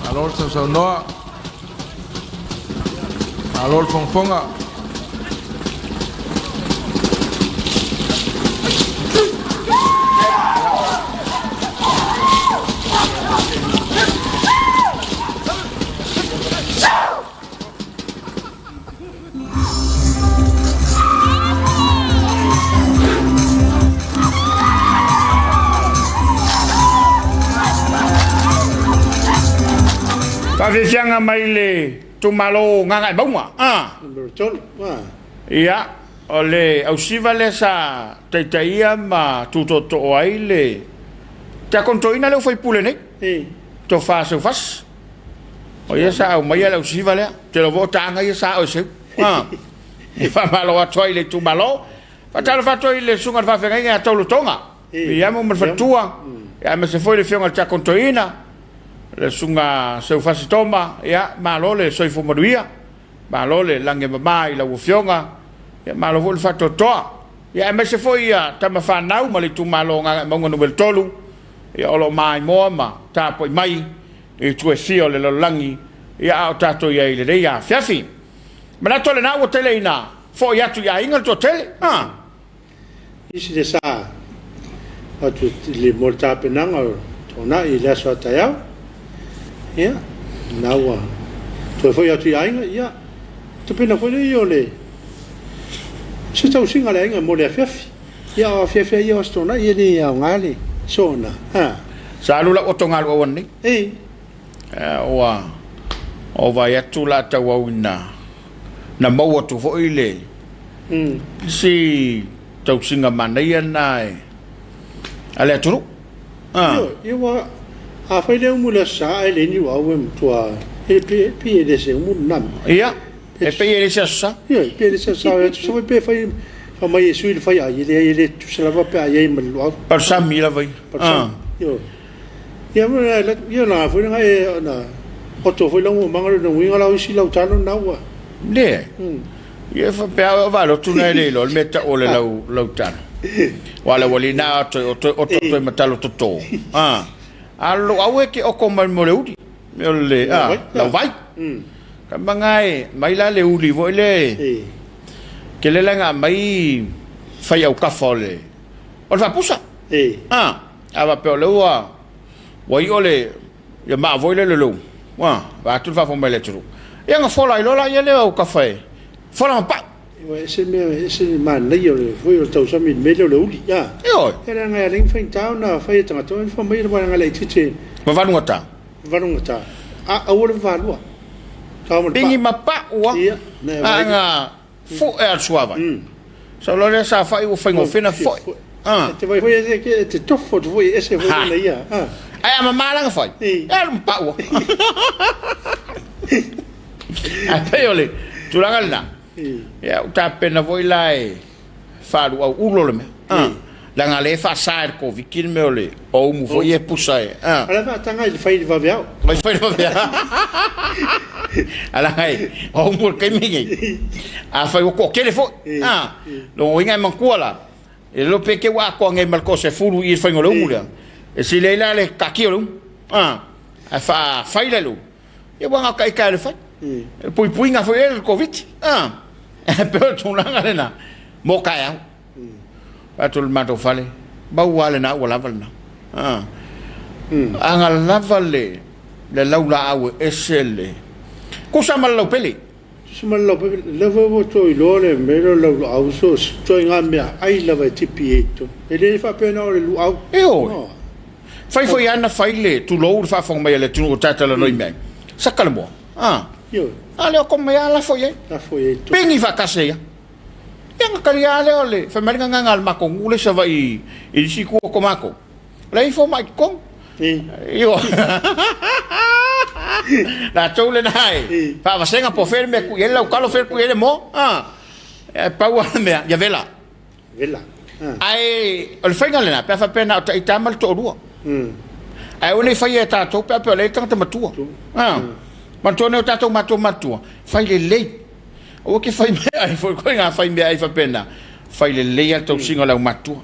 Malo le sausaunoa, malo le fogafoga. Faafiafiaga mai le itumalo Gagaemauga. Ah. Numero 3. Ah. Ia, o le ausiva lea sa taitaia ma tutootoo ai le Tiakono Toeaina lea ua faipule nei, Tofa Seufasi. O ia sa aumaia le ausiva lea. Ou te iloa foi o taaga ia sa oe seu. Ah. E faamalo atu ai i le itumalo. Faatalofa atu ai i le susuga i le faafeagaiga ia Taulu Toga. Viiamu ma le faletua. Aemaise foi le afioga i le Tiakono Toeaina, le susuga Seufasi Toma. Ia, malo le soifua manuia. Malo le lagi e mama i lau Afioga, ia malo foi le faatoatoa. Ia aemaise foi ia tama fanau ma le itumalo o Gagaemauga Nu.3, ia o lo o maimoa ma tapuai mai i itu e fia o le lalolagi, ia a o tatou i ai i lenei afiafi. Manatu o lena ua tele ina foi atu i aiga le toatele. Ah. Isi le sa atu i le mo le tapenaga o Toonai i le aso a taeao. Ia, na ua toe foi atu i aiga, ia, tapena foi lea ia o le se tausiga a le aiga mo le afiafi. Ia, o afiafi lava ia o Aso Toonai e le aoga le soona. Ha. Sa alu lau oto galu auana nei. Ei. Ua ou vaai atu la tauau ina na maua atu foi le isi tausiga manaia lena e a le atunuu. Ioe, ia ua, afai le umu i le Aso Sa ae leai ni uau e matua, e pei e le se umu lena mea. Ia, e pei e le se Aso Sa. Ioe, pei e le se Aso Sa, e tusa foi pe fai, fai mai e sui le fai ai, e leai e le tutusa lava pe a i ai ma le luau. Palusami lava ia. Palusami, ioe. Ia, ia na foi na e na oto foi lau mamaga le uiga lau isi lau talo na ua. Leai. Ia faapea au e valotu na e le iloa le mea tau o le lau lau talo. Wa le wali na oto oto oto toe matalo toto. Ah. A lo au e ke oko mai mo le uli. Me o le ah lau vai. Ka manga e mai la le uli foi le. Ke le la mai fai au kafa o le o le faapusa. Ah. A faapea o lea ua ua iʻo le ia maa foi lea le lou, ua vaeatu le faafofoga mai a le atunuu. Ia ona fola ai loa laia lea o aukafa e fola ma pau. Ua ese mea, ese le manaia o le foi o le tausami i le mea lea o le uli. A. Ioe. Ia leaga e ala ai ona faigata ona fai e tagata, ua fai mai le vaega laitiiti. Vavalugata. Vavalugata. A, aua le vavalua. Tao ma le pau. Pigi ma pau a. Ia, na e vaai. Aga Foe a le suavai. Sau loa lea sa fai ua faigofie na foe. E te vai foi e te tofo atu foi e ese foi lona ia. Ae a mama lana fai, e alu ma paua. Ae pei o le tulaga lena, ia ua tapena foi la e faaluau ulo le mea. Ah, leaga lea e faasa e le Koviti le mea o le oumu foi e pusa e. Ah. O la e faataga i le fai i le vaveao. Mai fai le vaveao. Ala e oumu le taimi nei. Afai ua toatele foi. Ah, lona uiga e manatua la, e le iloa pe te ua atoa nei ma le toasefulu i le faiga o le umu lea. E sili ai la le taatia o le umu. Ah, ae faafai la le umu. Ia ua gata ita e le fai. E puipuiga foi e le Koviti. Ah, e pei o le tulaga lena mo taeao. Atu le matou fale, mau lava lena ua lava lena. Ah. Aga lava le le laulaau e ese le tusa ma le laupele. Tusa ma le laupele, lea foi ua toe iloa le mea lea o le laulaau, so o se ituaiga meaai lava e tipi ai i totonu. E le faapea na o le luau. Ioe. Fai foi lava na fai le, tulou le faafofoga mai a le atunuu o ta talanoa i mea ai. Saka le moa. A. Ioe. A lea o koma mai lava lafo i ai. Lafo i ai totonu. Pigi faatasi ai lava. Ia ona talia lava lea o le, fai mai le gagana a le matou nuu lea i Savaii i le isi itu o ko matou. O la e ifo mai i totonu. Ioe. Latou lena e faavasega po o fea le mea e tuu i ai le lautalo, fea le tuu i ai le moa. A. E pau lava le mea, ia vela. Vela. Ae o le faiga lena, pe a faapea na o ita ma le toalua. Ae aua ne i faia e tatou pe a faapea o lea e i ai le tagata matua. Manatua nei o tatou matua matutua, fai lelei. Aua ke fai meaai foi koe ngā fai meaai faapena. Fai lelei lava le tausiga o le aumatua.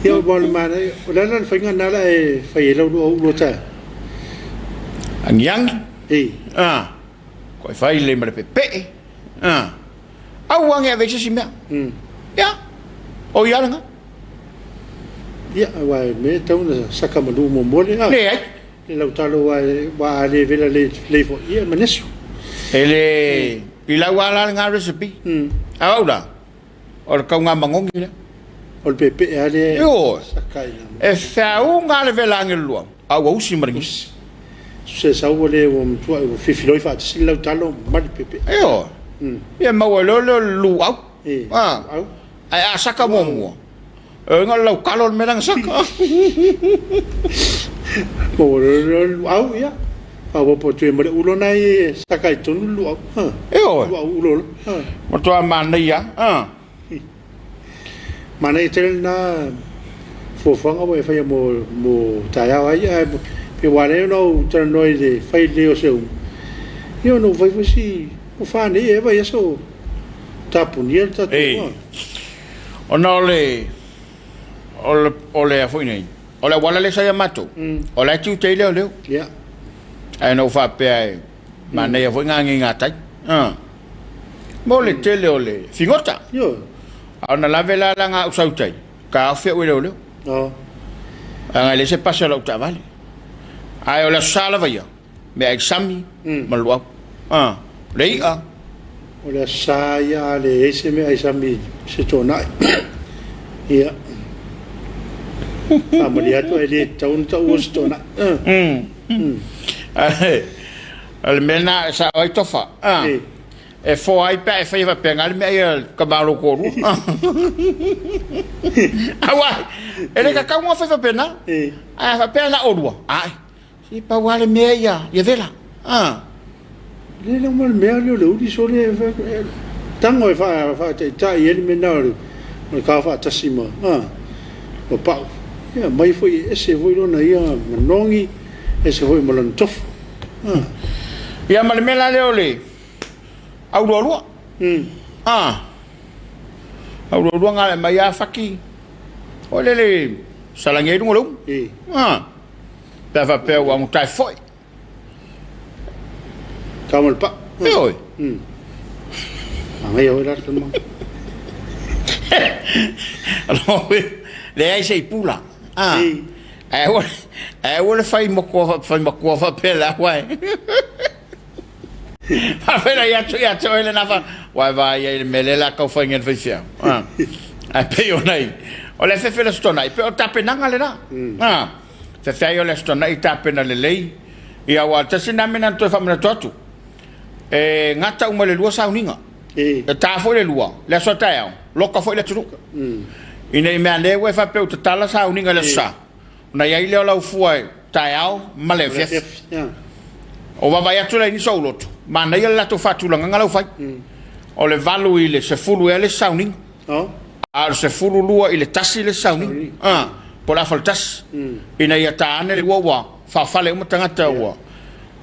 Ia, o le manaia, o le a la le faiga lena la e fai ai lau lua taeao? Agiagi. Koe fai lelei ma le pepee. Ah. Aua ne i ave ai se isi mea. Ia. O ia lena. Ia, aua e mea e tatau ona saka malu muamua le, ah. Leai. Le lautalo aua aua a le vela lelei foi, ia e manesu. E le, i lau lava la lena recipe. A o au la, o le tauga manogi lea. O le peepee lava lea e saka i E feauga le vela agelua, a ua usi ma le gisi. Se sau ua le ua matuai ua fifiloi faatasi le lautalo ma le peepee. Ioe. Ia maua ai loa lea o le luau. Ae a saka muamua, e uiga o le lautalo le mea lea na saka. Maua loa lea o le luau, ia. Faaopoopo atu ai ma le ulo lena e saka ai tonu le luau. Ioe. Luau ulo loa. Matua manaia lava. Manaia tele lena fuafuaga ua e faia mo, mo taeao ai, ae pe ua ala ai ona ou talanoa i le fai lelei o se umu, ia ona ua fai foi si, ua fa nei ea vaiaso o tapunia le tatou Ei, ona o le, o le, o le a foi nei, o le auala lea sa ia matou, o la e tiute ai leoleo. Ia. Ae na ou faapea e manaia foi ngā ngī ngā tai. Mo le tele o le figota. Ioe. A ona lave la la ngā usau tai, ka ofi au e leoleo. Oh. Leaga e leai se pasi o lau taavale. Ae o le Aso Sa lava ia, meaai sami ma luau. Ah, le i'a. O le Aso Sa ia a leai se meaai sami se toanai. Ia. Faamalie atu e le tatau ona taua se toanai. O le mea lena e sao ai Tofa. E foa ai pe a e faia faapena le mea ia le tama o lou toalua. Aua e le tatau ona fai faapena. Ae a faapea na oulua, ae, se pau lava le mea ia, ia vela. Le le uma le mea lea o le uli sole e tago e faataitai ai le mea lena o le kao faatasi ma pau. Ia aumai foi e ese foi lona ia manogi, ese foi ma lona tofu. Ia ma le mea la lea o le aulualua. Aulualua na aumai lava faki foi lele salani ai luga o le umu. Pe a faapea ua agotae foi. Tau ma le pau. Ioe. Manaia foi la le talanoaga. Leai se i pula. Ae aua, ae aua le fai matua, fai matua faapea le aua e. Faafetai atu ia te oe lena fa, ua e vaai ai i le mea lea o le a tau fai nei e le faifeau. Ae pei ona i, o le fefe o le Aso Toonai, pei o le tapenaga lena. Fefe ai o le Aso Toonai tapena lelei. Ia aua o le tasi lena mea na toe faamanatu atu, e gata uma i le 2 sauniga. E ta foi le 2, le aso a taeao, loka foi le atunuu. Ina i meanē ua e faapea ua tatala sauniga i le Aso Sa, ona i ai lea o lau fua e taeao ma le afiafi. O vaavaai atu la i nisi o aulotu, manaia le latou faatulagaga la ua fai. O le 8 i le 10 ea le isi sauniga. A o le 12 i le 1 le isi sauniga. Po o le afa i le 1. Ina ia ta ane le 2 ua faaofale uma tagata ua.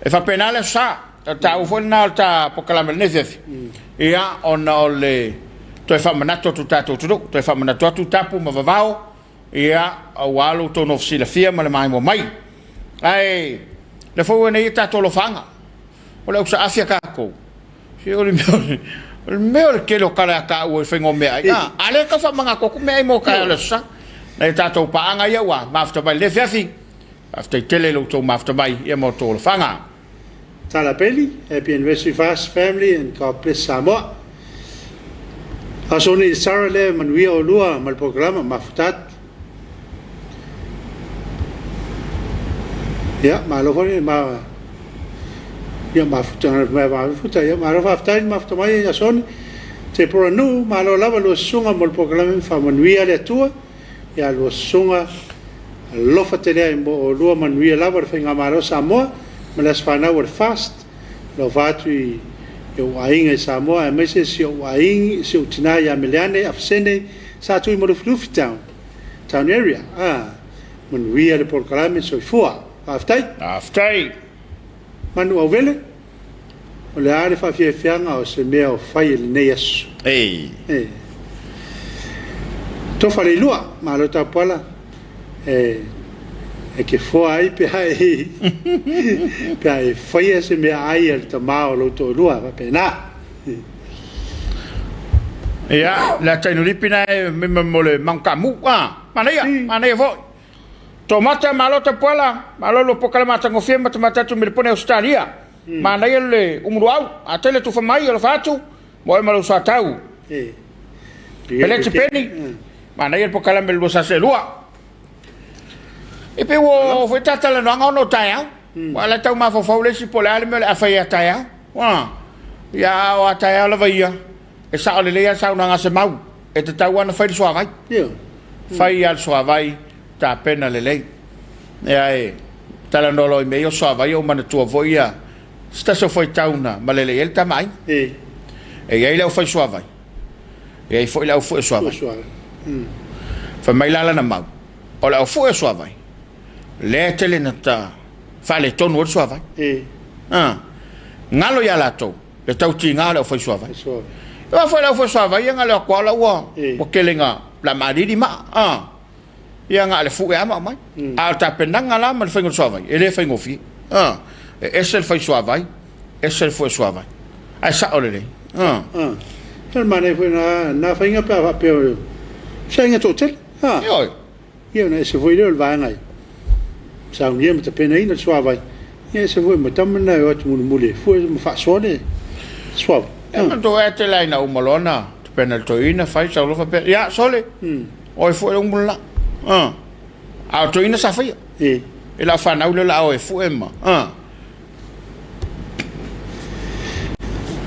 E faapena le Aso Sa. O le taua foi lena o le ta polokalame i lenei afiafi. Ia, ona o le toe faamanatu atu i le tatou atunuu, toe faamanatu atu tapu ma vavao, ia, aua lo outou nofo silafia ma le maimoa mai. Ae, o lea foi ua i ai nei a tatou alofaaga. O le ausaafi a tatou, se o le mea o le tele o tala ia taua i le faiga o meaai, a, a lea e tau faamanatu atu meaai mo taeao o le Aso Sa. Nai a tatou paaga ia ua mafuta mai i lenei afiafi, faafetai tele i lo outou mafuta mai ia ma outou alofaga. Tala Peli, Happy Anniversary Fast Family and God Bless Samoa. Aso nei Sarah lea manuia olua ma le polokalama mafuta atu. Ia, malo foi ma ia mafuta ma mafuta ia malo faafetai le mafuta mai ia Soni. Te pora nuu malo lava lua susuga mo le polokalame faamanuia le Atua. Ia lua susuga alofa tele ai mo olua manuia lava le faigamalo Samoa ma le aso fanau o le FAST. Alofa atu i ou aiga i Samoa aemaise si ou aiga, si ou tina ia Meleane Afesene sa tui ma Lufilufi Town, Town Area. Ah, manuia le polokalame soifua. Faafetai. Faafetai. Manu Auvele, o le a le faafiafiaga o se mea o fai i lenei aso? Ei. E. Tofa Leilua, malo tapuala. E, e ke foa ai pe a e, pe a e faia se mea ai a le tama o lou toalua, faapena. Ia, le ata inulipi na e mima mo le Mount Kamu. Ah, manaia, manaia foi. Tomata, malo tapuala, malo lo pokala matagofie matamata atu Melipone Ausetalia. Manaia le umuluau, a tele tufa mai alofa atu, mo e ma lou soatau. E. Peleti Peni, manaia le pokalame le 2 sase 2. E pe ua foi ta talanoaga ona o taeao. Ua ala tau mafaufau le isi po o le a le mea o le a fai a taeao. Ia, a o a taeao lava ia, e sao lelei lava saunoaga a Semau, e tatau lava ona fai le suavai. Io. Fai lava le suavai, tapena lelei. Ia e talanoa loa i mea ia o suavai, ou manatua foi ia se tasi o faitau na malele i ai le tama aiga. E. E i ai le au fai suavai, e i ai foi le au fue suavai. Suavai. Fai mai la lana mau, o le au fue suavai, lea e tele na ta faaletonu ai le suavai. E. Ah, galo ia latou le tautiga o le au fai suavai. Suavai. E foi le au fai suavai ia na le atu la ua E. ua tele na la malili ma ah ia na le fue ama mai. A o le tapenaga la ma le faiga o le suavai, e le faigofie. Ah, e ese le fai suavai, ese le fue suavai. Ae sao lelei. Ah. Ah. Ia le manaia foi na, na faiga pe a faapea o se aiga toatele. Ah. Ioe. Ia ona ese foi lea o le vaega e saunia ma tapenaina le suavai. Ia ese foi ma tama na e o atu mulimuli e fue ma faasoa le suavai. E manatua e tele ai na uma loa na tapena le toeaina fai sau loa faapea, ia sole, o e fue le umu le la. Ah. A o toeaina sa faia. E. E lau fanau lea o le a o e fue ma. Ah.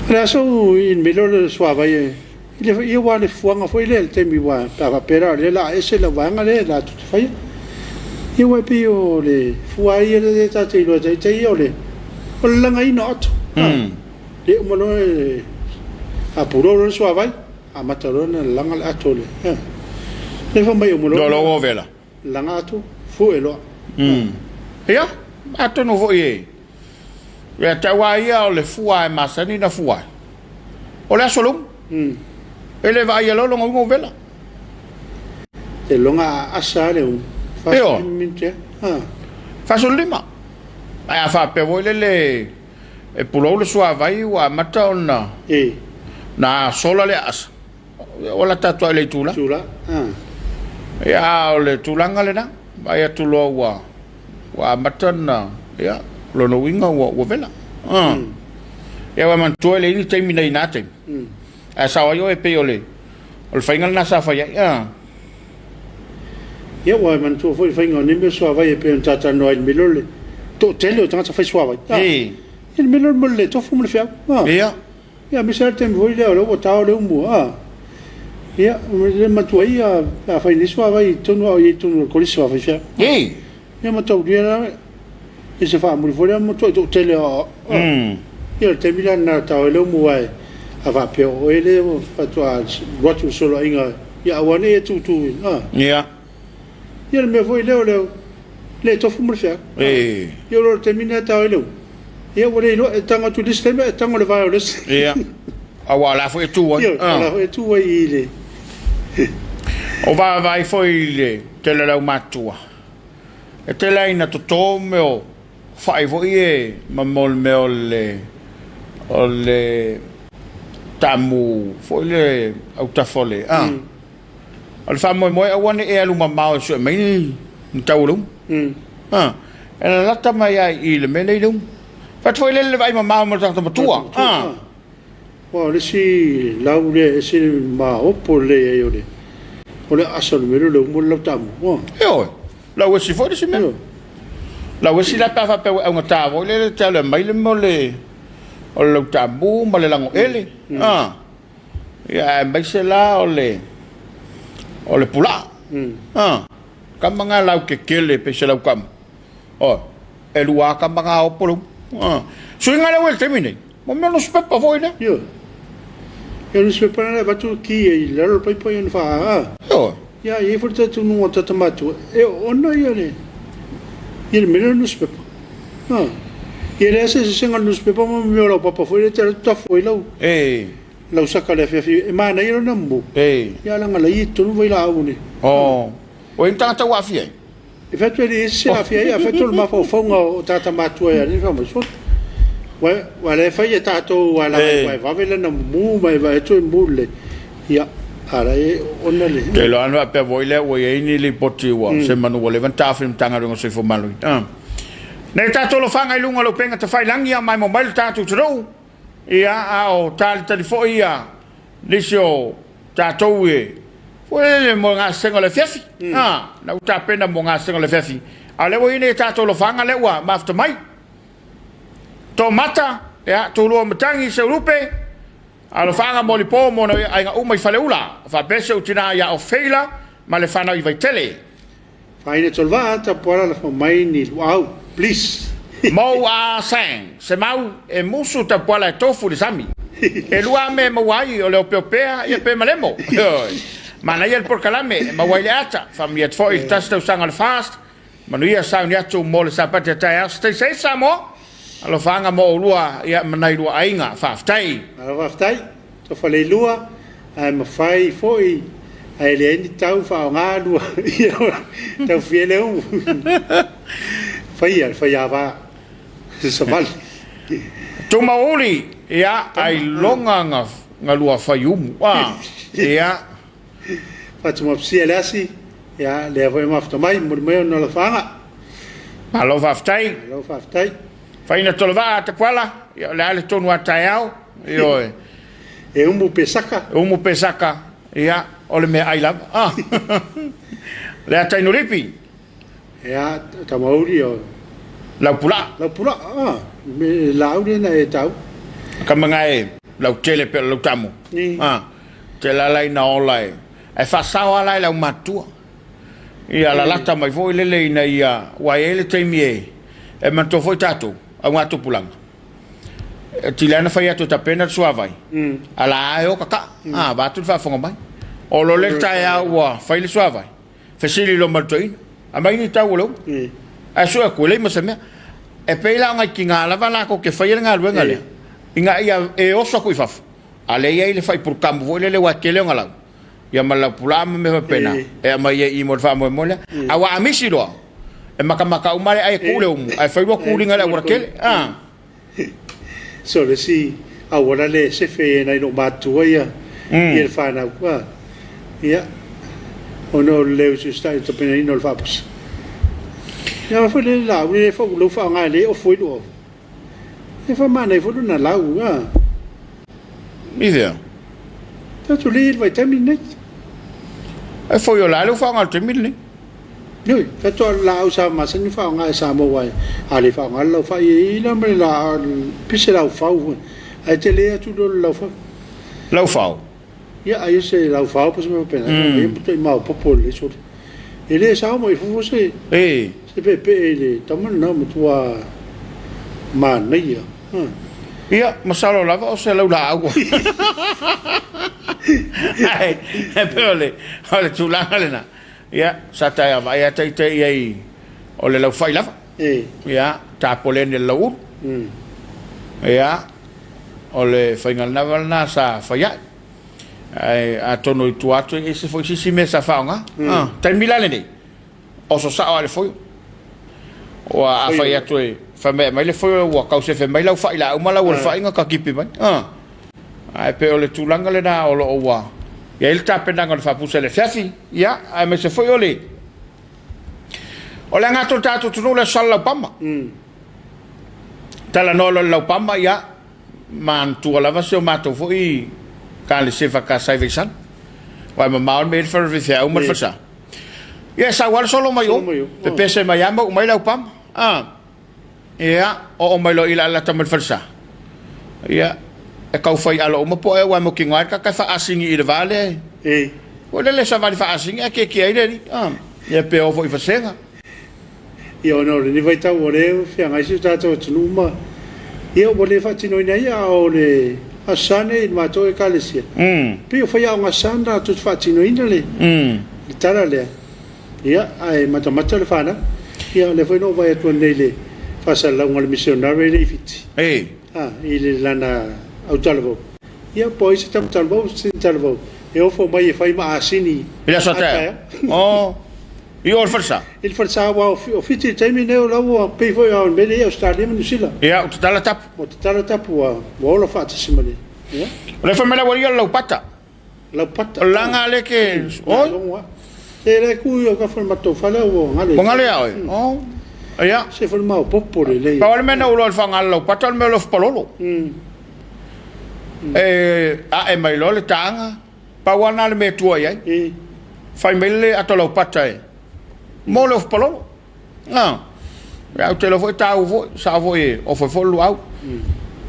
O le aso i le mea lea o le suavai e i le ia ua le fuaga foi lea i le taimi ua pe a faapea la o lea o le a ese lau vaega lea latou te faia. Ia aua e pei o le fua ia lea tatou te iloa taitai ia o le o le lagaina o ato. Le uma loa e faapulou loa le suavai, amata loa ona laga le ato o le. Lea fai mai uma loa loa ua vela. Laga ato, fue loa. Ia, atonu foi e ia te au lava ia o le fua e masani na fua ai. O le aso lumu. E le vaaia loa lona uiga o vela. Te loga a asa le umu. Io. 45 minute. Ah. 45. Ae a faapea foi lele e pulou le suavai ua amata ona E. na sola le aasa. Ua lata atu ai le itula. Tula. Ah. Ia, o le tulaga lena. Vaai atu loa ua ua amata na ia lona uiga ua ua vela. Ah. Ia ua manatua le ini taimi nei na taimi. Ae sao ai oe e pei o le o le faiga lena sa fai ai. Ah. Ia ua manatua foi le faiga o nei mea o suavai e pei ona tatalanoa ai i le mea lea o le toatele o tagata fai suavai. Ah. E. Ia le mea lea o le tofu ma le feau. Ah. Ia. Ia aemaise lava le taimi foi lea o lea ua tao le umu. Ah. Ia, le manatua ai a fai nei suavai i totonu a o i ai i totonu o le kolisi o faifeau. E. Ia mataulia la I se faamuli foi lea matuai toatele o ia le taimi la lena tau ai le umu ae a faapea o oe lea ua faatoa alu atu i le soloaiga ia aua ne i e tutu i Ia. Ia le mea foi lea o le le tofu ma le feau. Ia o le taimi lena tau ai le umu ia ua le iloa e tago atu i le isi taimi e tago i le vae o le isi. Ia. Aua o la foi e tu ai. Ia, o la foi e tu ai i le O vaavaai foi i le tele o le aumatua. E tele lava ina toto mea o fai foi ia ma mea o le mea o le o le taamu foi lea autafa o le a. O le faamoemoe aua ne i e alu mamao e sue mai ni tau o le umu. A, e lalata mai lava i i le mea lea i le umu. Fai atu foi lele le vaai mamao ma le tagata matua. A. Aua o le isi lau lea e ese le maopo lelei ai o le o le aasa o le mea lea o le umu o le lau taamu. Ua. Ioe, lau esi foi le isi mea. Ioe. Lau esi la pe a faapea ua e augata foi lele e te alu e aumai le mea o le o le lau taamu ma le lagoele. A. Ia aemaise la o le o le pulaa. A. Kama nga lau kekele pe se lau kama. Oi. E lua aka ma ngā opo le umu. Suiga lea ua i le taimi nei, mo mea nusipepa foi lea. Ioe. Ia o nusipepa lena e avatu ki i lalo o le paipa ia ona faa. Ioe. Ia e i ai foi le talitonuga o tagata matutua e oona ia le ia le mea lea o le nusipepa. Ia e leai se eseesega o le nusipepa ma mea o laupapa foi lea e te alu atu tafu ai lau lau saka i le afiafi e manaia lona mumu. Ia leaga la e i ai i totonu vailaau ne. Oh. O ai ni tagata ua aafia ai? E fai atu e le i ese se aafia ai, a fai atu o le mafaufauga o tagata matutua ia alii fai mai, sole, ua la e fai e tatou aua leaga ua e vave lana mumu ma e vaai atu e mumu lelei, ia, a la e oona le. Ou te iloa ana faapea foi lea ua i ai ni lipoti ua semanu ua leva ona taofi e le Matagaluega o le Soifua Maloloina. Nei tatou alofaga i luga o le upega tafailagi a maimoa mai le tatou atunuu, ia, a o talitali foi ia nisi o tatou e foi lele mo gasesega o le afiafi. A, na ua tapena mo gasesega o le afiafi. A o lea ua i ai nei tatou alofaga lea ua mafuta mai. Toamata, ia, Tulua Matagi, Seulupe, alofaga mo Lipo mo nai aiga uma i Faleula, faapea si ou tina ia Ofeila ma le fanau i Vaitele. Faina Tolvaa tapuala lafo mai ni luau please. Mou a Sang, se mau e musu tapuala e tofu i le sami. E lua a mea e maua ai, o le opeopea ia pe malemo. Oi. Manaia le polokalame e maua ai le ata. Faamanuia atu foi i le tasi tausaga o le FAST. Manuia sauni atu mo le Sapati a taeao. Stay safe Samoa. Alofaaga mo oulua ia ma nai lua aiga. Faafetai. Malo faafetai. Tofa Leilua, ae mafai foi ae leai ni tau faaaoga lua ia tau fia le umu faia le faiava savali. Tumauli, ia ailoga nga lua fai umu a ia. Fatumapisia le asi, ia lea foi mafuta mai moli mai ona lafaaga. Malo faafetai. Malo faafetai. Faina Tolovaa Tapuala, ia o le a le tonu a taeao, ioe. E umu pe saka. E umu pe saka, ia, o le meaai lava. Ah. Le a Tainolipi. Ia, Tamauli o. Laupulaa. Laupulaa, ah. Me laau lena e tau. Kama e lautele pe o le lautamu. Ni. Ah. Te lala ina ola e. Ae faasao lava la e le aumatua. Ia lalata mai foi lele ina ia, ua i ai le taimi e e manatua foi tatou, augatupulaga. E tili lava ona fai atu e tapena le suavai, a la e o kakaa, a vaeatu le faafofoga mai. O lo le taeao ua fai le suavai, fesili loa ma le toeaina, aumai ni tau o le umu. Ae sue atu, e leai ma se mea. E pei la o nai tina lava latou te faia le galuega lea, ina ia e oso atu i fafo, a lea e i ai le faipulukamu foi lele aua e tele ona lau. ia ma le laupulaa ma mea faapena e aumai ai i mo le faamoemoe lea. A ua amisi loa, e matamata uma le ai e tuu le umu, ae fai lua kuliga i le auala tele. A. So le isi auala lea e sefe ai nai lou matutua ia ia le fanau a ia ona o le le usiusitai i le tapenaina o le faapusa. Ia foi le laau le fau lou faaaoga e le ofu ai lou au. E faamanaia foi lona lau a. I fea? Tatou le i le vaitaimi lenei. E foi o la le ua faaaoga i le taimi lenei. Ioe, faatoa o le laau sa masani ona faaaoga e Samoa aua a le faaaoga le laufai e i ai la ma le laau pese laufau foi ae tele atu loa le laufau. Laufau? Ia ai o se laufau po o se mea faapena, ia matuai maopoopo lelei sole. E le sao mai fofo se. E. Se peepee i le tama lena matua manaia. Ia, masalo lava o se laulaau. Ae, e pei o le, o le tulaga lena. Ia, sa ta vaai ata ita i ai o le laufai lava. E. Ia, tapoleni le lauulu. Ia, o le faiga lena lena sa fai ai. Ae atonu i tua atu e ese foi se isi mea sa faaaoga. Taimi la lenei, oso sao lava i le foio. Ua a fai atu e fai mai aumai le foio ua tau sefe mai lau fai laau ma lau o le faiga tatipi mai. Ae pei o le tulaga lena o lo o ua i ai le tapenaga o le faapusa i le afiafi, ia, aemaise foi o le o le aga atu o le tatou atunuu le Aso Sa Laupama. Talanoa loa i le Laupama, ia, manatua lava si o matou foi Ekalesia EFKS i Vaisala. Aua e mamao le mea e i ai le fale faifeau ma le falesa. Ia e sau lava le solo mai o, pepese mai lava ma uu mai le aupama. Ia, oo mai loa i le lata mai le falesa. Ia, e tau fai alo uma po o ea aua e mautinoa ai le tagata e faaasini i le va lea. Foi lele e savali faaasini ae tietie ai le alii. Ia pe oo foi i vasega. Ia ona o lenei vaitau o lea ua feagai si o tatou atunuu ma ia ua le faatinoina ai a o le Aso Sa nei i le matou Ekalesia, pei o faiaoga sa na latou te faatinoina le tala lea, ia ae matamata le fanau. Ia o lea foi na ou vaai atu nei i le faasalalauga a le misionare lea i Fiti, i le lana autalavou, ia po o ai se tama talavou, se talavou e ofo mai e fai ma asini i le aso a taeao. Oh. I o i le falesa? I le falesa, aua o Fiti i le taimi lenei o la ua pei foi o le mea lea i Ausetalia ma Niu Sila. Ia, ua tatala tapu. Ua tatala tapu, ua ola faatasi ma le, ia. O lea fai mai le aualii o le laupata. Laupata. O le laga lea ke, oi. Se lea e tu i autafa o le matou fale ua galo. Ua galo ia oe? Oh. Ia. Se foi maopoopo lelei. Pau lava le mea na ou iloa i le faaaoga o le laupata o le mea o le ofu palolo. E ae mai loa le taaga. Pau lava lena le mea e tua i ai. Fai mai le ato laupata e mo le ofu palolo. A. Ia, ou te iloa foi e taua foi, sao foi e ofu ai foi le luau.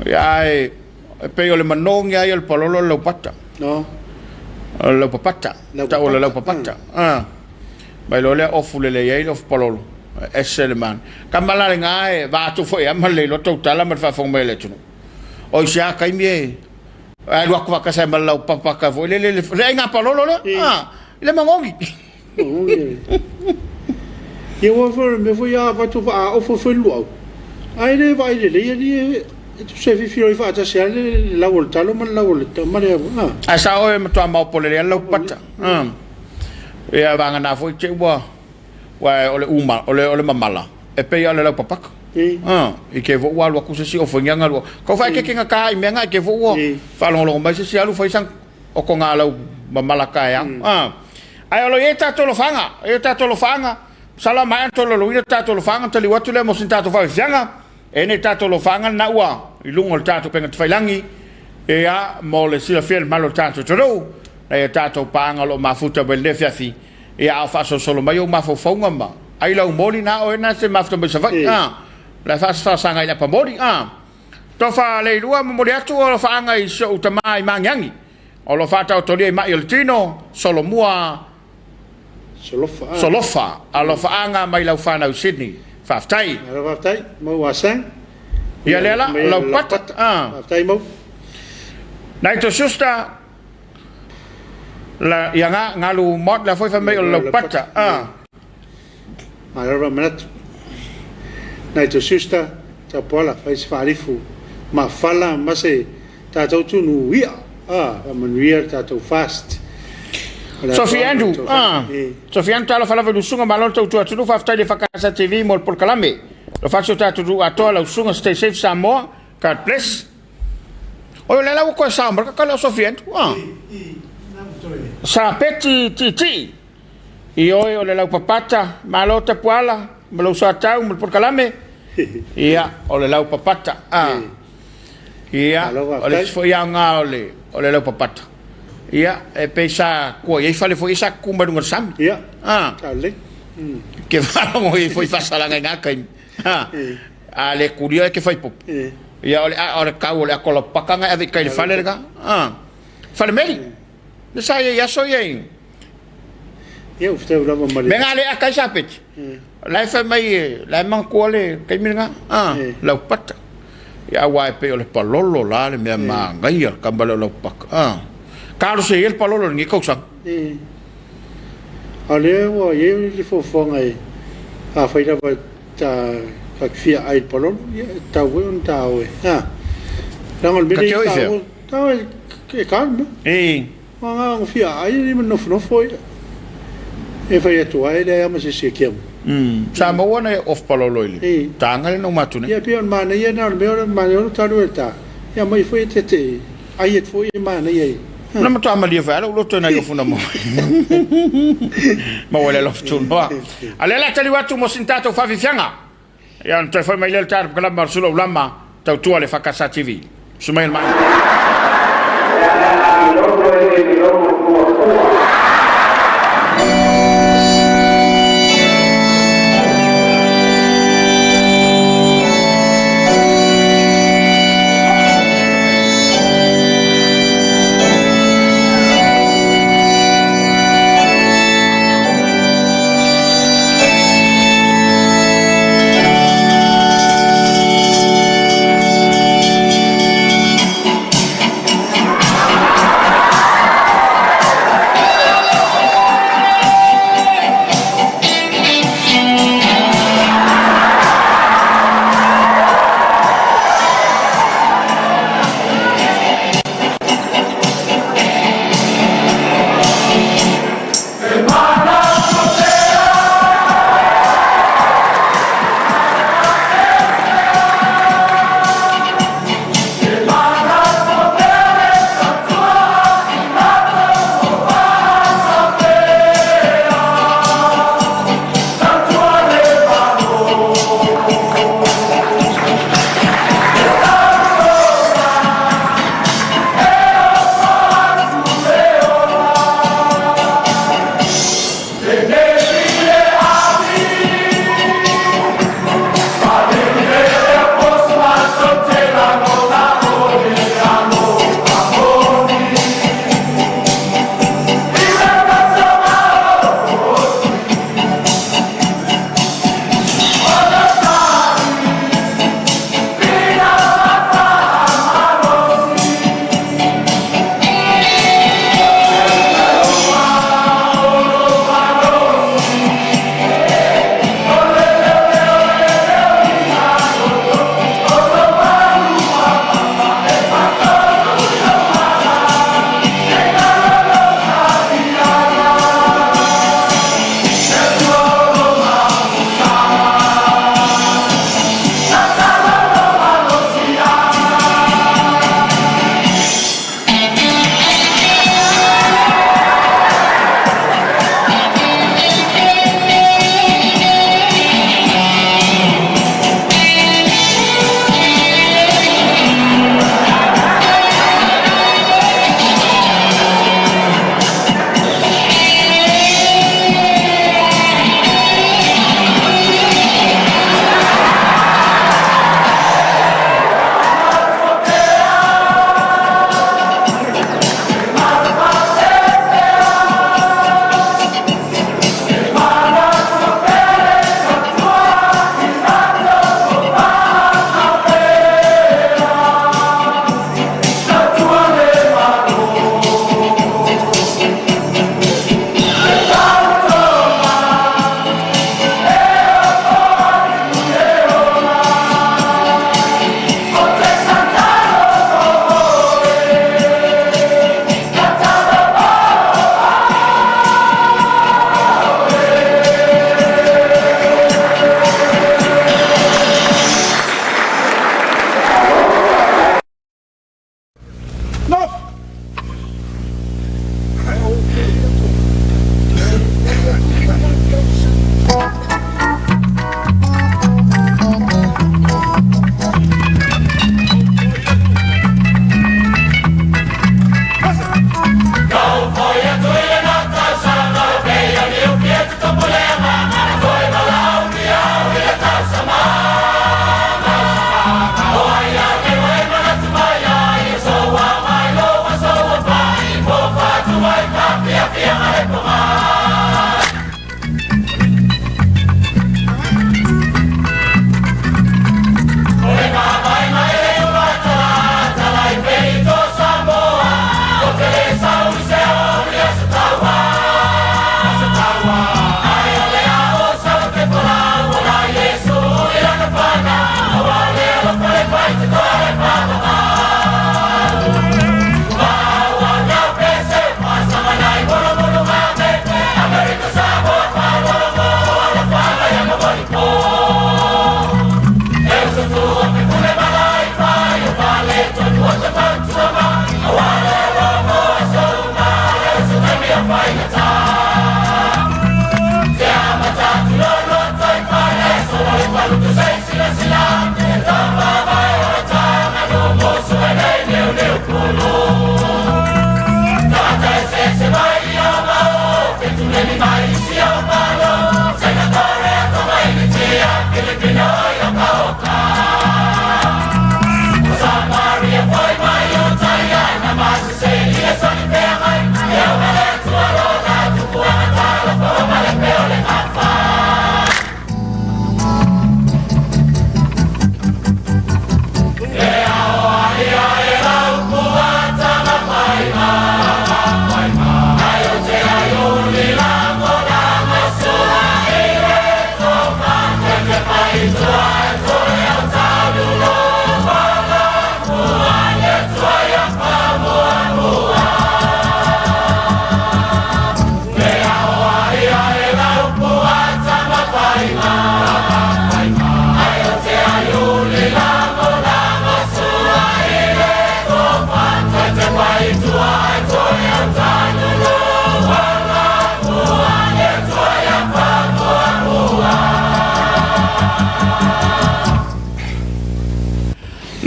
Ia, ae e pei o le manogi lava ia o le palolo o le laupata. No. O le laupapata. Tau o le laupapata. A. Mai loa lea ofu lelei ai le ofu palolo. E ese le manaia. Tama la lena e va atu foi lava ma le iloa tautala ma le faafofoga mai a le atunuu. O i se a taimi e Ae alu atu faatasi ai ma le laupapata foi lele, le aiga palolo lea, a, i le manogi. Ia ua foi le mea foi a avatu a ofo foi le luau, ae le vaai lelei alii e tusa e fifiloi faatasi lava le lau o le talo ma le lau o le ma le a. Ae sa oe matua maopo lelei lava le laupapata. Ia vagana foi te ua Aua o le uma, o le, o le mamala, e pei lava o le laupapaka. A, i ke foi ua alu atu se isi ofoinga galua. Kau faaeteete na ta i mea na, i ke foi ua faalogologo mai se isi alu fai sana otoga lau mamala taeao. A, ae o lo o i ai tatou alofaga, e i ai tatou alofaga, masalo a maea ona tolaulauina tatou alofaga ona taliu atu lea mo sina tatou faafiafiaga. E nei tatou alofaga lena ua i luga o le tatou upega tafailagi, ia, mo le silafia e le mamalu o le tatou atunuu, nai a tatou paaga o lo o mafuta mai i lenei afiafi. Ia a o faasolosolo mai ou mafaufauga ma ai lau moli na oe na e te mafuta mai Savaii a la e faasaga i le apamoli a Tofa Leilua momoli atu o alofaaga i si ou tama i Magiagi o lo o faataotolia i mai o le tino solomua Solofa Solofa alofaaga mai lau fanau i Sydney faafetai. Malo faafetai Mau Asang. Ia lea la Laupata a Faafetai Mau. Naito Schuster La, ia nga, ngalu mot la foi fai mai o le laupata. Ah. Malo lava manatu. Nai to sister, Tapuala, fai se faalifu mafala ma se tatou tunu ia. Ah, faamanuia le tatou fast. Sophie Andrew, ah. Sophie Andrew, talofa lava i le usuga, malo le tautua atunuu, faafetai i le EFKS TV mo le polokalame. Alofa atu si o tatou atunuu atoa, lau susuga, stay safe Samoa, God bless. Oi, o lea la ua toe sao mai le kaka lea o Sophie Andrew. Ah. Sa Peti Tiitii. Ioe o le laupapata, malo Tapuala, ma lou soatau ma le polokalame. Ia, o le laupapata. Ah. Ia, o le isi foi aoga o le, o le laupapata. Ia, e pei sa kua i ai fale foi sa kuku mai luga o le sami. Ia, Ah. lelei. Ke faalogo i ai foi faasalaga i ngā taimi. Ah. A le kulia e ke fai popo. Ia o le a o le kau o le akola pakanga e ave i kai le fale lena. Ah. Fale meli. Le sa ia i aso ia i. Ia ua fetau lava ma le. Mea nga le aka i sa peti. La e fai mai e, la e manatua le taimi lena, a, laupata. Ia, aua e pei o le palolo la le mea manaia le tama lea o laupata, a. Talosia ia le palolo i lenei tausaga. A o lea ua i ai le fuafuaga e, afai lava ta ta te fia ai i le palolo, ia e tatau foi ona ta o e, a. Leaga o le mea Ta te lea o e i fea? taua, ta o e ta le mea. Ua na ona fia ai alii ma nofonofo ia. E fai atu ai leai lava ma se isi e kia mai. Sa maua nai off palolo i le taga lea na uma atu nei. Ia pei o le manaia lena o le mea o le manaia o le talu e ta. Ia aumai foi e tete ai atu foi e manaia i. Na matua malie foi lava lou loto i nai ofu na maua. Maua i le alofa tunoa. A o lea o le a taliu atu mo sina tatou faafiafiaga. Ia ona toe foi mai lea o le tatou polokalame o le Sula Ulama tautua le EFKS TV. Susu mai le maina.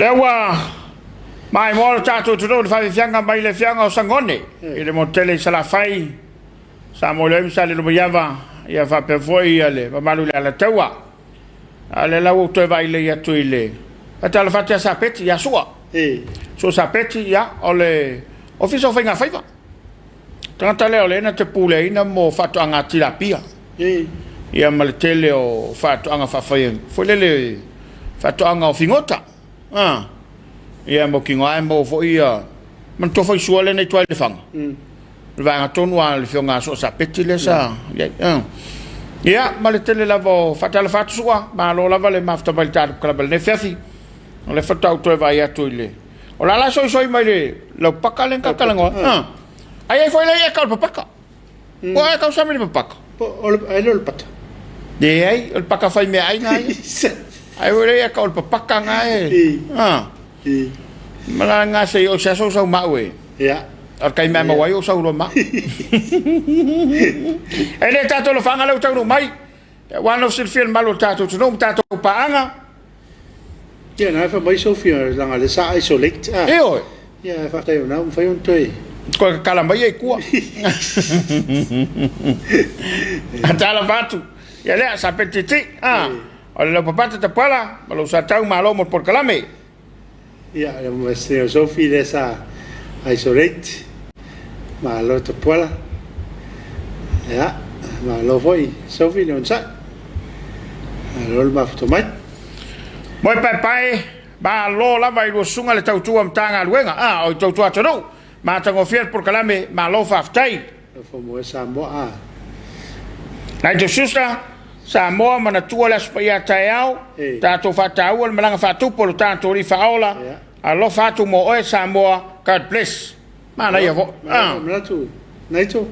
Lea ua maimoa le tatou atunuu i le faafiafiaga mai le afioaga o Sagone i le motu tele i Salafai, Samoeleoi ma Saleloloiava, ia faapea foi le mamalu i le Alataua. A o lea la ua ou toe vaai lelei atu i le faatalofa atu ia Sapeti, ia Sua. Sua Sapeti, ia, o le Ofisa o Faigafaiva. Tagata lea o lea na te puleaina mo faatoaga tilapia. Ia ma le tele o faatoaga faafai foi lele faatoaga o figota. Ah. Ia mautinoa e maua foi ia manatua foi sua lea na i tua i Lefaga. Le vaega tonu lava o le afioga ia Sua Sapeti lea sa i ai. Ia ma le tele lava o faatalofa atu Sua, malo lava le mafuta mai i le tatou kalaba i lenei afiafi. O lea faatoa ou toe vaai atu i le O la la soisoi mai le laupaka lea na ta talanoa. Ah. Ai ai foi lea e kau le papaka. Ua e tausami i le papaka? Ai lea o le pata. Leai, o le paka fai meaai na ia. Ai foi lea e kau le papaka na e. Ah. Ma la nga se o se aso sau mau e. Ia. O le taimi a maua ai o sau loa mau. E le tatou lofaga lea ua taunuu mai. Aua na silafia le malu o le tatou atunuu ma tatou paaga. Ia, na fai mai Sofia, leaga lea sa isolate. Ah. Ioe. Ia, faafetai o lena ua mafai ona toe. Toe tatala mai ai tua. Tatala atu. Ia lea, sa petiti. Ah. O le laupapata tapuala, ma lou satau malo mo le polokalame. Ia, le masini o Sophie lea sa isolate. Malo tapuala. Ia, malo foi Sophie le onosai. Malo le mafuta mai. Moe paepae, malo lava i lua susuga le tautua Matagaluega, a o i tautua atunuu. Matagofie le polokalame, malo faafetai. Nofo moe Samoa a. Nigel Schuster, Samoa manatua le Aso Paia taeao, tatou faataua le malaga faatupu o lo tatou Alii Faaola, alofa atu mo oe Samoa, God bless. Manaia foi. Ah. Manatu, Nigel,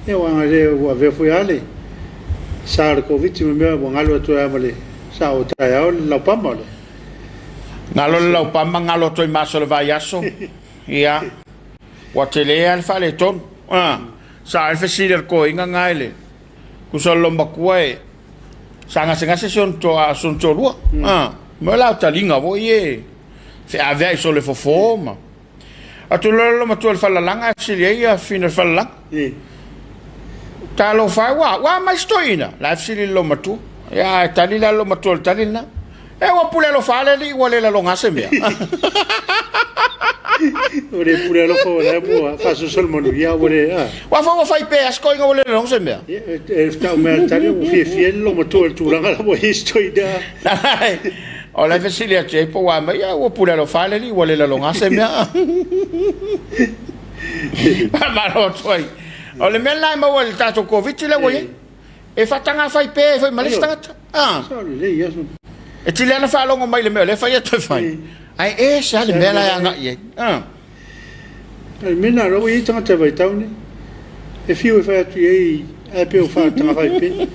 ia ua le ua avea foi lava le sa o le Koviti ma mea ua galo atu ai ma le sa o taeao le laupama o le. Galo le laupama, galo atu ai ma aso o le vaiaso. Ia. Ua tele lava le faaletonu. Ah, sa ai le fesili a le toeaina na i le tusa o le loomatua e sa gasegase si ona toa si ona toalua. Ah, mo la o taliga foi e feaveai sole fofo ma atu loa le loomatua i le falelalaga ae fesili ai ia fafine o le falelalaga. Talofa e, ua ua mai si toeaina? La e fesili i le loomatua. Ia ae tali la le loomatua i le tali lena. E ua pule alofa le alii ua le laloga se mea. Ua le pule alofa ua le mua faasoso le manuia ua le a. Ua fa ua fai pe asko inga ua le laloga se mea. E tau mea tali ua fiafia le lomatua i le tulaga la ua i ai si toeaina. O la e fesili atu ai po ua mai ua pule alofa le alii ua le laloga se mea. Faamalo atu ai. O le mea lena e maua i le tatou Koviti lea ua i ai. E faataga fai pea ai foi ma le isi tagata. Ah. E tili lava ona faalogo mai i le mea o lea e fai atu e fai. Ae ese lava le mea la e agai i ai. Ah. O le mea lena ua i ai tagata vaitau nei, e fiu e fai atu i ai ae pei o faataga fai pea.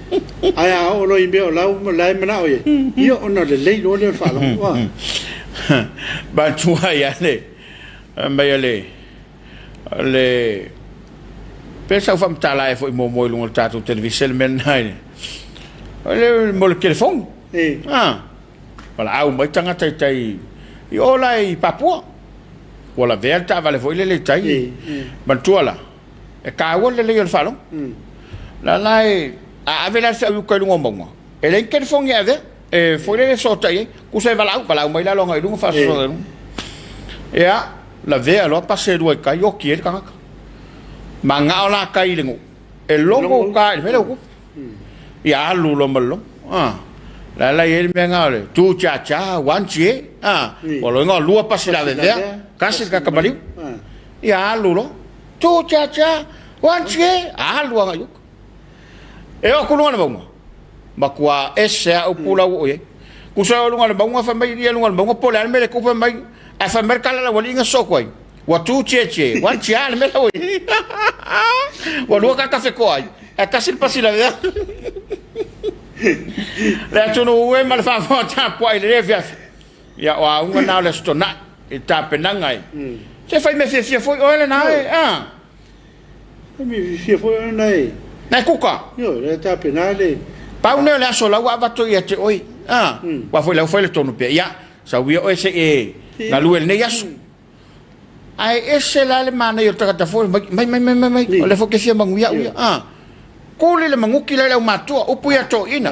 Ae a oo loa i mea o la la e manao i ai, ia ona lelei loa lea o le faalogo. Ah. Manatua ai lava le fai mai a le le pe sa ou faamatala ai foi muamua i luga o le tatou televise le mea lena i le mo le telefoni. Ah, valaau mai tagata i tai i o la i Papua. Ua lavea le taavale foi lele i tai. Manatua la, e taua le lelei o le faalogo. La la e a ave la le feau i uta i luga o mauga, e leai ni telefoni e avea. E foi lele fesootai ai. Tusa e valaau, valaau mai lalo agai i luga faasoso agai i luga. Ia, lavea loa pasi e lua i tai, oti ai le tagata. Manao la tai i le nuu, e logo uta i le mea lea ua tupu. Ia alu loa ma le logo. Ah. La la i ai le mea lena o le tu cha cha, wan chie. Ah. Ua loiga o lua pasi lavevea, tasi le tagata maliu. Ia alu loa. Tu cha cha, wan chie, alu agai i uka. E oo atu luga o le mauga, matua ese lava upu la ua oo i ai. Tusa o luga o le mauga, fai mai ia luga o le mauga po o le a le mea le tupu, fai mai, ae fai mai le tala a le aualii na sosoo atu ai, ua tu tietie, ua tia le mea la ua i ai. Ua lua tagata fetoa ai, ae tasi le pasi lavea. Le atunuu e ma le faafofoga tapuai i lenei afiafi. Ia, o auga na o le Aso Toonai i le tapenaga e. Se fai mea fiafia foi oe lena e, a. Fiafia foi oe na e. Na e kuka. Ioe, la e tapena le. Pau nei o le aso la ua avatu ia te oe. A, aua foi la ua fai le tonu pea. Ia, Sau ia oe se i e galue i lenei aso. Ae ese la le manaia o le tagata foi mai mai mai mai mai o lea foi ke fia manuia au ia. Ah. Tuli le manuti lea i le aumatua, upu ia toeaiina.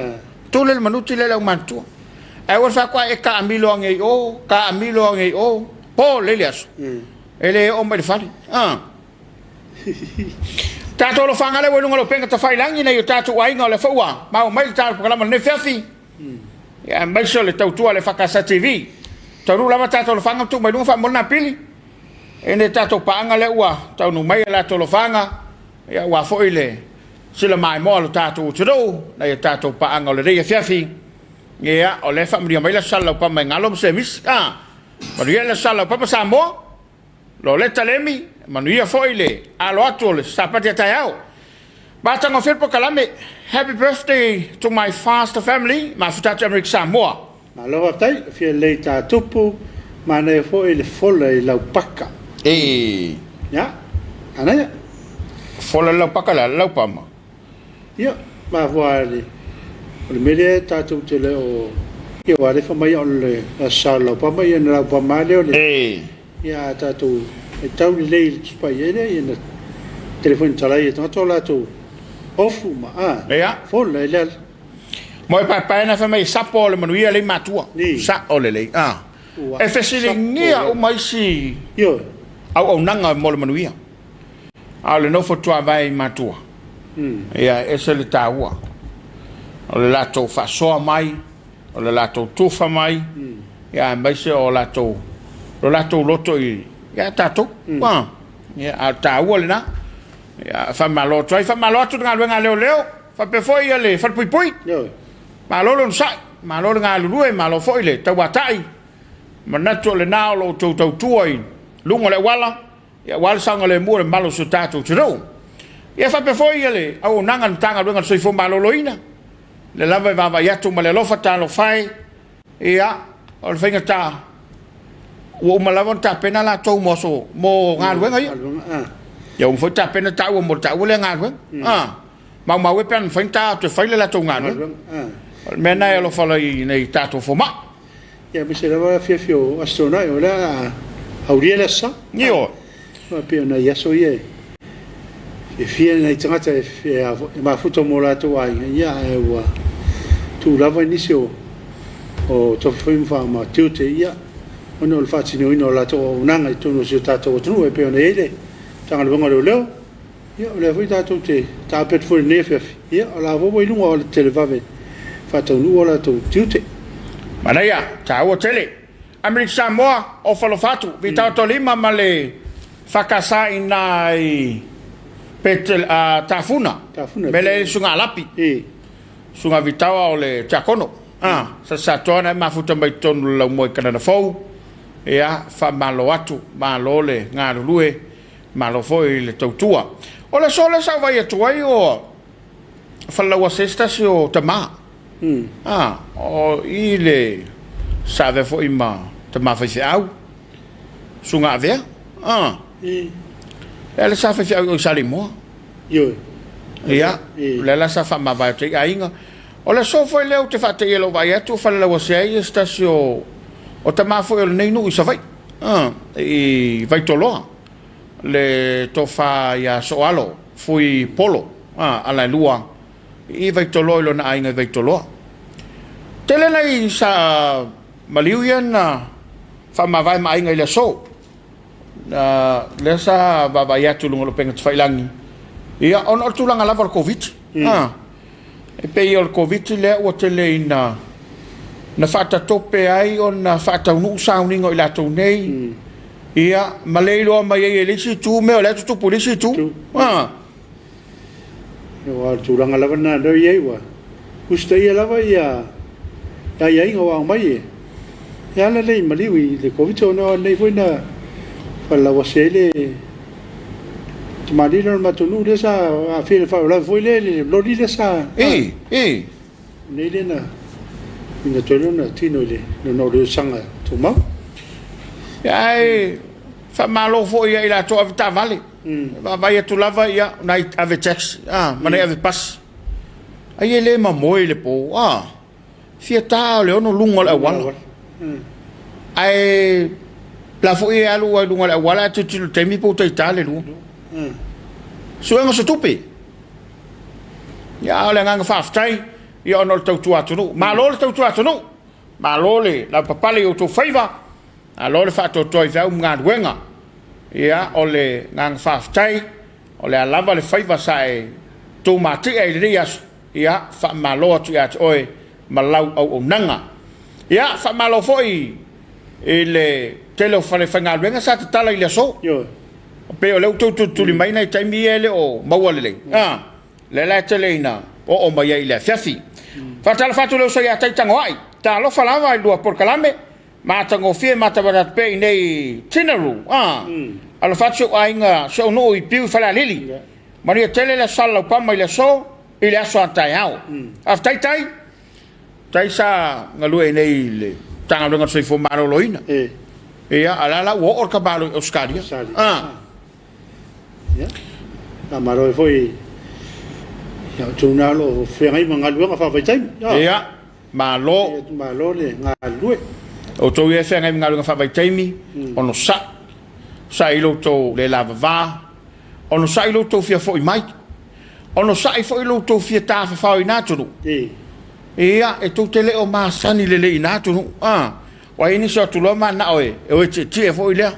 Tuli le manuti lea i le aumatua. Ae ua fai atu e taamilo ane i o, taamilo ane i o, po lelei le aso. E le oo mai i le fale. Ah. Tatou alofaga lea ua i luga o le upega tafailagi nai o tatou aiga o lea foi ua maua mai le tala polokalame o lenei afiafi. Ia aemaise o le tautua a le EFKS TV. Taunuu lava tatou alofaga ma tuu mai luga faamoli na pili. E ne tatou paaga lea ua taunuu mai a latou alofaga, ia aua foi le sila maimoa o le tatou atunuu, nai a tatou paaga o lenei afiafi. Ia, o lea e faamanuia mai le Aso Sala Laupama e galo ma se misi. Ah, manuia le Aso Sala Laupama Samoa. Loleta Lemi, manuia foi le alo atu o le Sapati a taeao. Matagofie le polokalame. Happy birthday to my fast family, mafuta atu Amerika Samoa. Malo faafetai, afio lelei ta tupu, manaia foi le fola i lau paka. E. Ia, manaia. Fola i lau paka le a le laupama? Ia, mafua le, o le mea lea tatou te le o, ia aua o lea e fai mai o le Aso Sa o le Laupama, ia ona laupama lava lea o le, E. ia a tatou faitau lelei i le Tusi Paia lea, ia na tele foi ina talai e tagata o latou ofu ma, a, Ia. fola i le ala. Mo e paepae na fai mai e sapo o le manuia lei matua. Ni. Sao lelei. A. Ua E fesiligia sapo. uma isi Ioe. auaunaga mo le manuia. A o le nofo tuavae i matua, ia, e ese le taua. O le latou faasoa mai, o le latou tufa mai, ia, aemaise o latou, lo latou loto i, ia tatou. A, ia, a o le taua lena. Ia, faamalo atu ai. Faamalo atu i le galuega a leoleo, faapea foi ia le falepuipui. Malo le onosai, malo le galulue, malo foi le tauatai. Manatu o lena o lo outou tautua i luga o le auala, Ia, aua le saogalemu o le malu o si o tatou atunuu. Ia faapea foi ia le auaunaga a le Matagaluega o le Soifua Maloloina, lea lava e vaavaai atu ma le alofa talofa e, ia, o le faigata, ua uma lava ona tapena latou mo aso, mo galuega ia. Ia, ua uma foi tapena taua mo le taua lea galuega. Ah, maumau e pe ana mafai ona ta atu e fai le latou galuega. O le mea lena e alofa i nai tatou fomai. Ia aemaise lava le afiafi o Aso Toonai, o le a aulia le Aso Sa. Ioe. Aua pei o nai aso ia e fiafia nai tagata e mafuta mo latou aiga, ia ae ua tuu lava nisi o tofi foi ma tiute, ia ona o le faatinoina o latou auaunaga i totonu o si o tatou atunuu e pei ona i ai le Matagaluega o Leoleo. Ia, o lea foi tatou te taape atu foi i lenei afiafi, ia, o la foi ua i luga o le televave faataunuu o latou tiute. Manaia, taua tele. Amerika Samoa, ofa alofa atu, Vitaotolima ma le FKS i ina i Petel, Tafuna, Tafuna, mea lea e i ai le Susuga Alapi, E. Susuga Vitaoa o le Tiakono. Ah, Sasatoa na e mafuta mai totonu o le laumua i Kanana Fou. Ia, faamalo atu, malo le galulue. Malo foi i le tautua. O le aso lea sa ou vaai atu ai o Falelauasi ai se tasi o tama. Ah, o i le sa avea foi ma tama faifeau, susuga Avea. Ah. Lea la sa faifeau i o i Saleimoa. Ioe. Ia, lea la sa faamavae atu ai aiga. O le aso foi lea ou te faateia i lou vaai atu o Falelauasi ai se tasi o o tama foi o lenei nuu i Savaii. Ah, i Vaitoloa. Le tofa ia Sooalo Fui Polo Alaelua i Vaitoloa i lona aiga i Vaitoloa. Tele nai sa maliu ia na faamavae ma aiga i le aso. Lea sa vaavaai atu i luga o le upega tafailagi, ia ona o le tulaga lava o le Koviti. E pei o le Koviti lea ua tele ina na faatatope ai ona faataunuu sauniga o i latou nei, ia, ma le iloa mai ai e le isi itu mea o la e tutupu i le isi itu. Aua o le tulaga lava lena o lea e i ai, ua usitaia lava ia aiaiga ua aumai e e ala lea i maliu i le Koviti, ona o lenei foi na falelauasi ai le tamalii lea o le matou nuu lea sa aafia i le faalavelave foi lea i le loli lea sa nei lea na ina toe lona tino i le lona oliosaga tumau. Ae faamalo foi ia i latou avetaavale. Vaavaai atu lava ia nai ave taxi ma nai ave pasi. Ai e le mamoe i le po. Fia ta o le ono luga o le auala. Ae la foi e alu ai luga o le auala ae tilotilo i le taimi pe ua taita le 2. Suega o se tupe. Ia a o le agaga faafetai ia ona o le tautua atunuu. Malo le tautua atunuu. Malo le lavapapale i outou faiva. Malo le faatoatoa i feau ma galuega. Ia o le agaga faafetai, o le a lava le faiva sa e tumatie i lenei aso, ia faamalo atu ia te oe ma lau auaunaga. Ia faamalo foi i le tele o falefaigaluega sa tatala i le aso. Ioe. Pei o lea ua outou tulituli mai nai taimi ia e le o maua lelei. A, lea la e tele ina oo mai ai i le afiafi. Faatalofa atu i le uso ia Tai Tagoai. Talofa lava i lua polokalame, matagofie matavata atu pea i nei Tinaroo. A, alofa atu si ou aiga, si ou nuu i Piu i Falealili. Manuia tele le Aso Salalaupama i le aso, i le aso a taeao. Faafetai Tai. Tai sa galue i nei i le Matagaluega o le Soifua Maloloina. Ia, a o la la ua oo le tamaloa i Ausetalia. Ah. Ia, faamalo ai foi ia outou na o lo o feagai ma galuega faavaitaimi. Ia, malo. Malo le galulue. Outou ia e feagai ma galuega faavaitaimi, onosai. Onosai i lo outou le lavava, onosai lo outou fia foi mai, onosai foi lo outou fia tafafao i na atunuu. Ia, e tou te le o masani lelei i na atunuu. Ah, ua i ai nisi o atuloa mananao e o e tietie foi lea.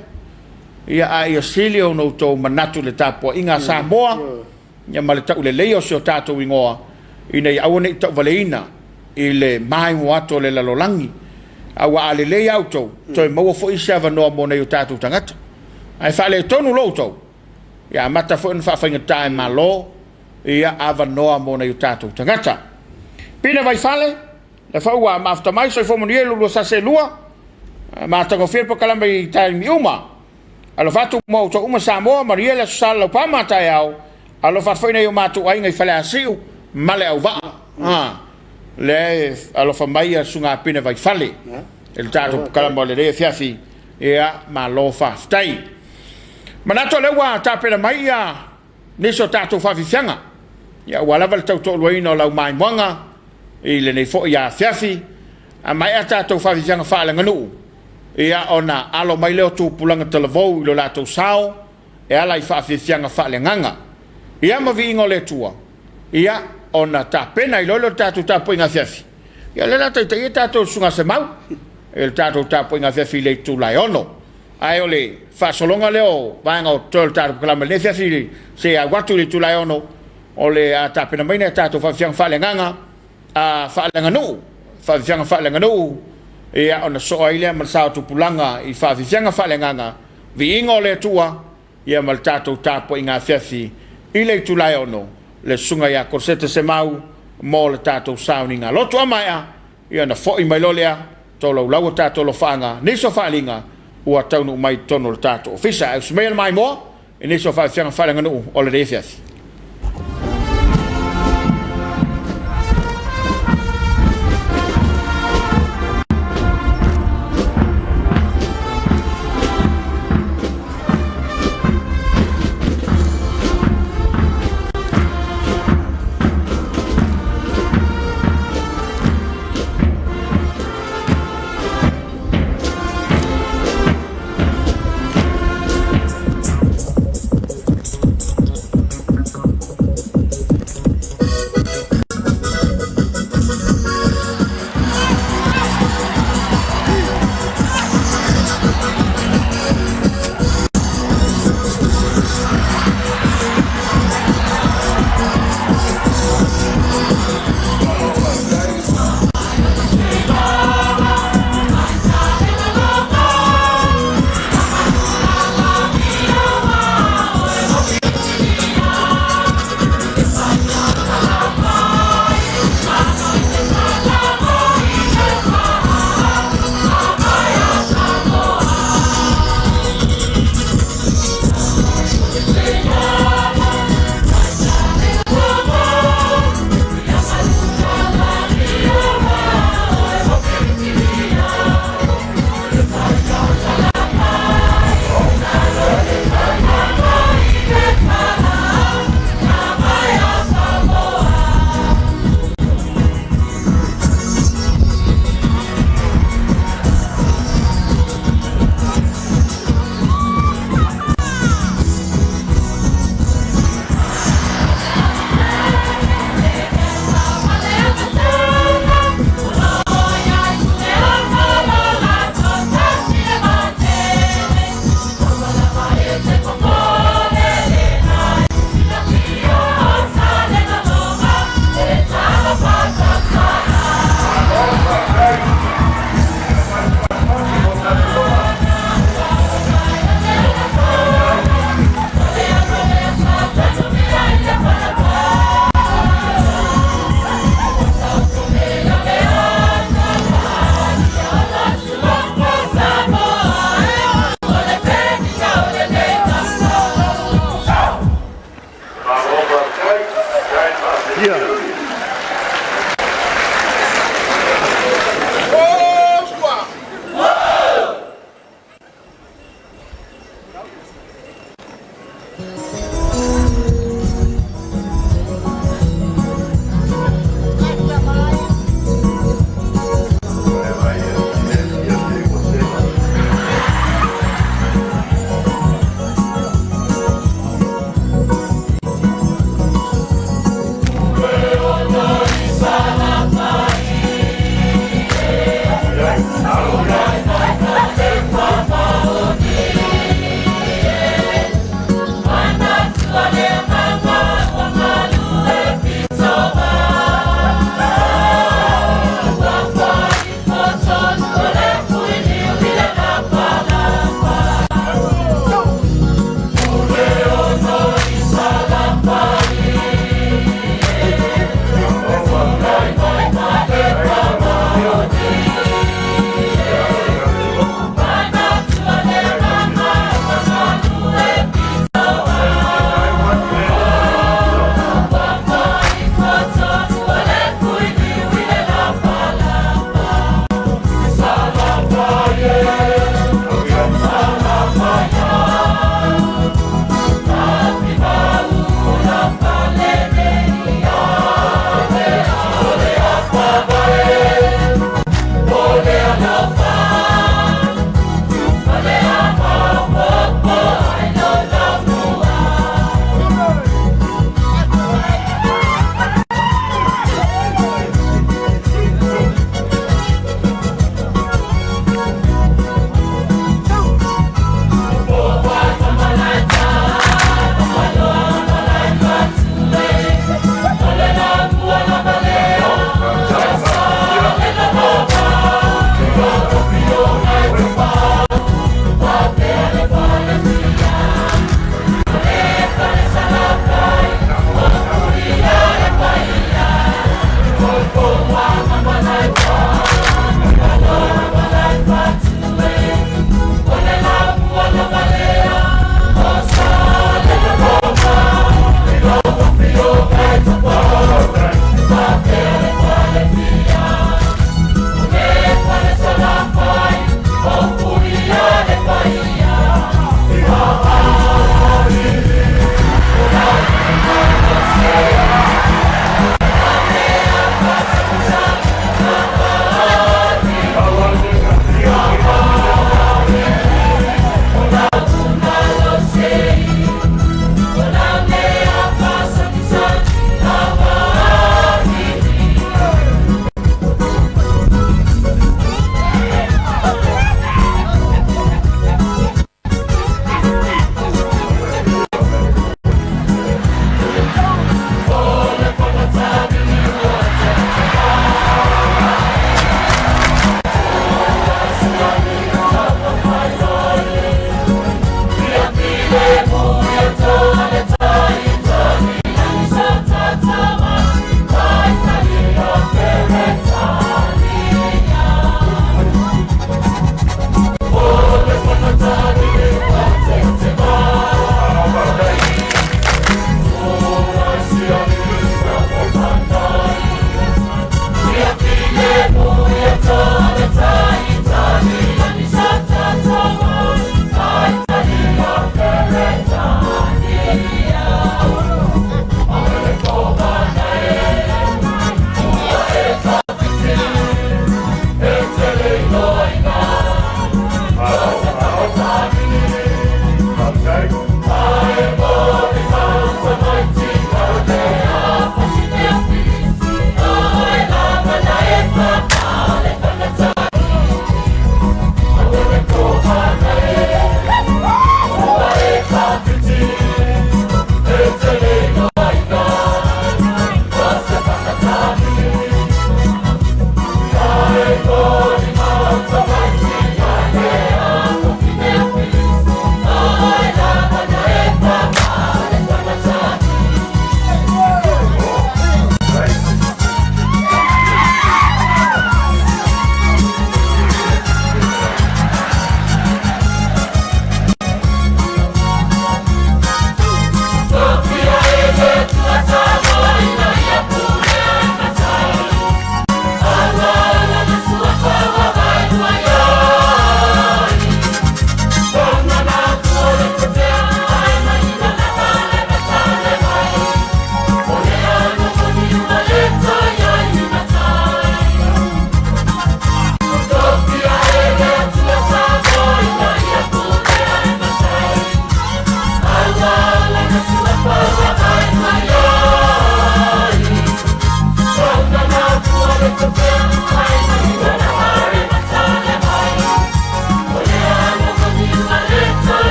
Ia, a ia sili ona outou manatu i le tapuaiga a Samoa, ia ma le tauleleia o si o tatou igoa, ina ia aua ne i tauvaleina i le maimoa atu o le lalolagi. Aua a lelei lava outou, toe maua foi isi avanoa mo nai o tatou tagata. Ae faaletonu loa outou, ia amata foi ona faafaigata e Malo ia avanoa mo nai o tatou tagata. Pine Vaifale, lea foi ua mafuta mai, soifua manuia i lo lua sase e lua, matagofie le polokalame i taimi uma. Alofa atu mo outou uma Samoa, manuia le Aso Sa Laupama a taeao, alofa atu foi nai o matou aiga i Faleasiu ma le Auvaa. Ah, lea e alofa mai ia Susuga Pine Vaifale i le tatou polokalame o lenei afiafi. Ia, malo faafetai. Manatu o lea ua tapena mai ia nisi o tatou faafiafiaga, ia aua lava le tautoaluaina o lau maimoaga i lenei foi afiafi. A maea tatou faafiafiaga faaleaganuu, ia ona alo mai lea o tupulaga talavou i lo latou sao e ala i faafiafiaga faaleagaga. Ia ma viiga o le Atua, ia ona tapena ai loa lea o le tatou tapuaiga afiafi. Ia o lea o le a taitaia tatou i le Susuga Semau i le tatou tapuaiga afiafi i le itula e 6. Ae o le faasologa lea o vaega o totoe o le tatou polokalame i lenei afiafi seia au atu i le itula e 6, o le a tapena mai nai a tatou faafiafiaga faaleagaga, a faaleaganuu, faafiafiaga faaleaganuu, ia ona sosoo ai lea ma le sao tupulaga i faafiafiaga faaleagaga, viiga o le Atua, ia ma le tatou tapuaiga afiafi i le itula e 6, le Susuga ia Kosete Semau mo le tatou sauniga lotu. A maea, ia ona foi mai loa lea, tolaulau a tatou alofaaga, nisi o faaaliga ua taunuu mai i totonu o le tatou ofisa. Ae usu maia le maimoa i nisi o faafiafiaga faaleaganuu o lenei afiafi.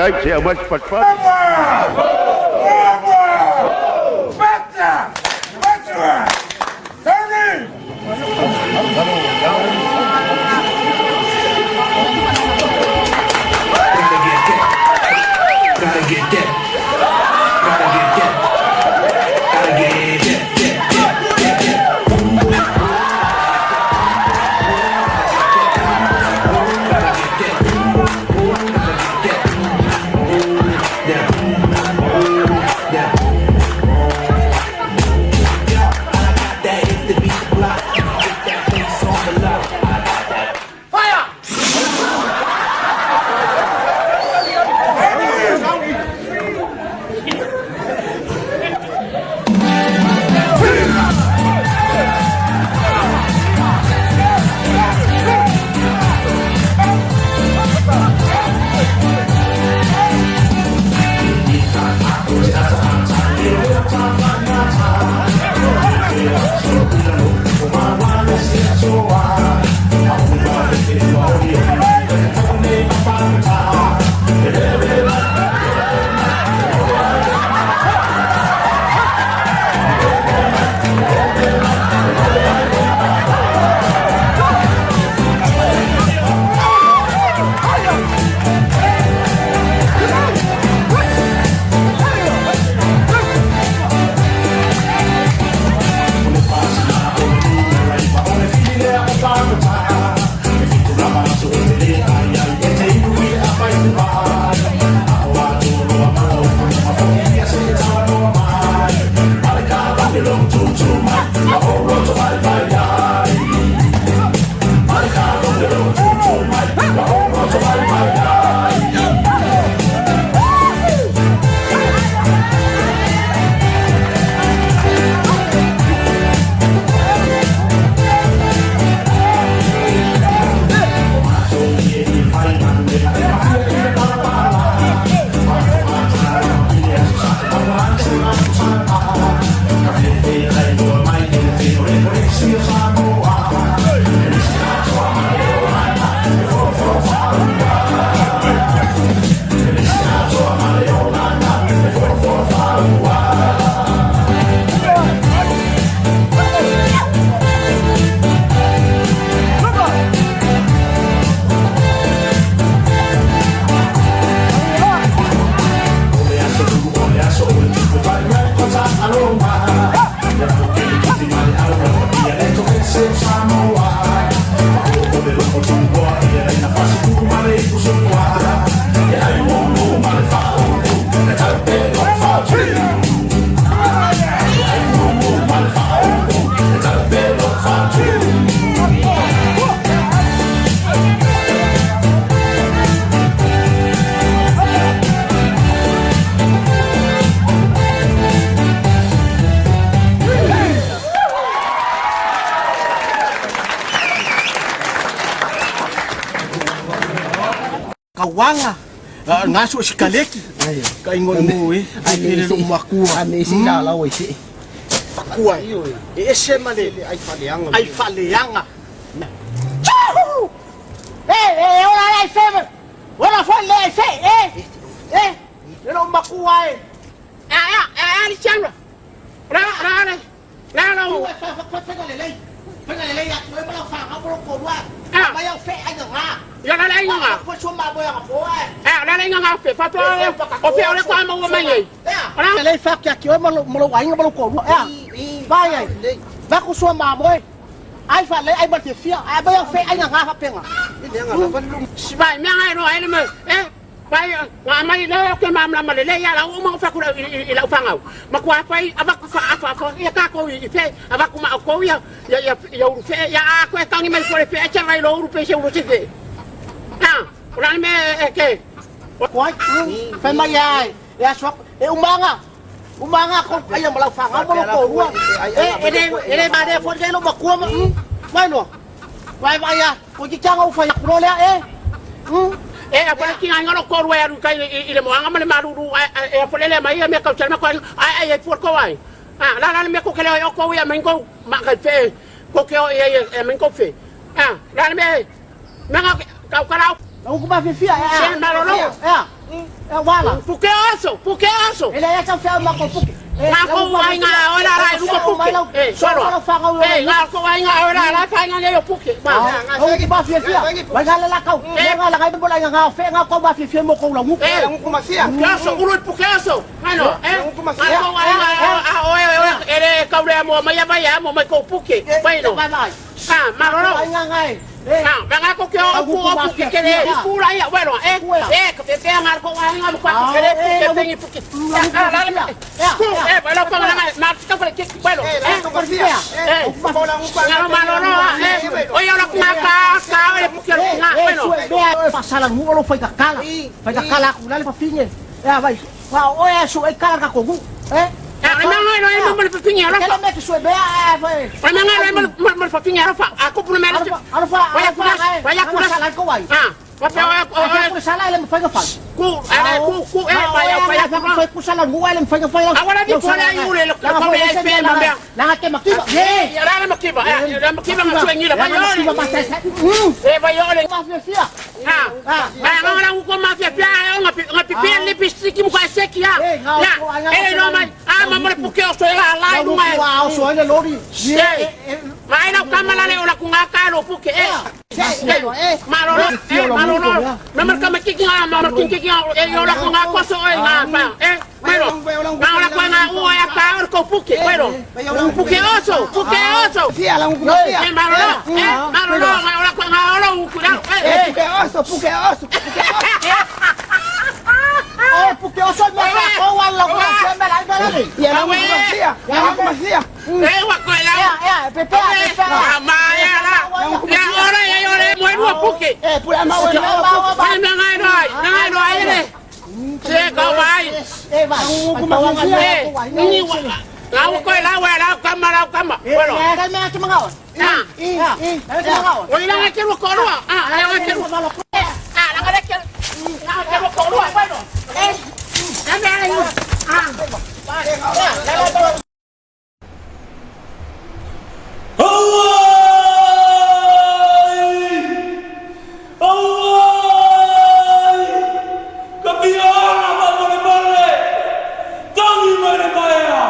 Faafetai, se i aumai se fatufatu. Kauaga ngasu o sikaleki ka ingo mo e ai le lo makua ame isi la la oi se makua e ese ma le ai faleanga ai faleanga. Eh eh ora ai fe ora fo le ai fe eh eh le lo makua e A a a li changa. Ra ra ra. La la. Fega le lei, fega le lei atu e ma fa ga mo ko wa ma ya fe ai nga Ya la la nga. Fo so ma bo ya fo e Eh la la nga fe fa to o fe o le kwa ma o mai nei. Ora le fa kia ki o ma lo ai nga ma ko wa e vai ai va ku so ma mo e ai fa le ai ma te fia ai ba ya fe ai nga fa penga Si vai me ngai no ai le me. Eh vai nga mai le ke ma ma le le ya la o ma fa ku i la fangau. Ma kwa fai ava ku fa fa fa ya ka ko i fe ava ku ma ko ya ya ya ya uru fe ya a ko tangi mai fo le fe cha vai lo uru pe se uru se fe. Ah, ora me e ke. Kwai fe mai ai e aso e umanga umanga ko ai ma la fa ga mo ko wa e e le e le ma de fo le lo makua ma mai no vai vai ya ko ki changa u fa ya ko le e. E a fa ki ngai ngaro ko ru kai i le moanga ma le maruru e a fo le mai me ka chalma ko ai ai fo ko ai. Ah, la la me ko ke le o ko ya men ko ma ka fe ko ke o e e men ko fe. Ah, la me me nga ka ka la. Lauku mafiafia e a. Se malolo. E a. E wala. Puke oso, puke oso. E le ia tau whiau mako puke. Ngā kou ai ngā ola rai luma puke. E, solo. E, ngā kou ai ngā ola rai whainga nei o puke. Ma. Lauku mafiafia. Mai ngā lala kau. Ngā lala ngai bola ngā whe ngā kau mafiafia mo kou lauku. E, puke oso, ulu i puke oso. Ngano, e. Ngā kou ai ngā a oe oe e le kau lea mo mai mai a mo mai kou puke. Mai no. Mai mai. Ah, malolo. Ai ngā ngai. Ah, nga ko ke o ku o ku ke ke le ku la ia welo e e ka pe pe nga ko nga nga ko ke le ke pe ngi puke. Ah, la la. Ku e ba la pa nga ma ka pa ke welo. E. E. Nga malolo e. O ia la ku nga ka ka le puke nga welo. Fasala nu o lo fai kakala. Fai kakala ku lale fa finge. E vai. Wa o e su e kala ka kogu. E. Ah, nga no e mo le pingi ala. Kelo me ki su e bea e vai. Nga nga no mo le pingi ala fa. Aku pun me le. Alofa, Waya alofa, kulas, waya kulas. Sala ko wai. Ah, wa pe wa Ko sala ele fai ka fai. ku ale ku ku e waya waya ku fai ku sala ngu ele fai ka fai. Awala di pola yule lo ko me fe ma be. La ke makiba. Eh, ya la makiba. Eh, la makiba ma suengi la Makiba bayole. ma sai. Eh, bayole. Mafia fia. Ah. Ah, nga la ko mafia fia nga nga pipi li pistiki mu ka seki ya. Ya. Eh, no mai. Ah, ma mo le puke o so la la Lu lu mai. wa o so ele lori. Ma ina kama la le ola ku nga ka lo puke eh. Malolo, eh, malolo. Me marca me kiki nga, ma marca kiki nga, eh, yo la ku nga ko so eh nga pa. Eh, bueno. Nga ola ku nga u ya ka or ko puke, bueno. Puke oso, puke oso. Eh, malolo, eh, malolo, nga ola ku nga ola u ku la. Eh, Puke oso, puke oso, puke oso. Eh, puke o so me ko wa la ko se me la me la. Ya la mafia, ya la mafia. Eh, wa ko la. Eh, pepe, pepe. Ma ya la. Ya ora ya ora, mo nu puke. Eh, pula ma wa ma. Ai, nga ngai no ai, nga no ai le. Se ko vai. Eh, vai. Eh, ni wa. La ko la wa la kama la kama. Bueno. Eh, kai me atu mangawa. Ah. Eh, eh, mangawa. Oi la ke ro ko ro. Ah, la ke ro. Ah, la ke la ke ro ko ro. Bueno. Eh. Na me la. Ah. Auai! Ka pia ora faamolemole! Tagi mai le maea!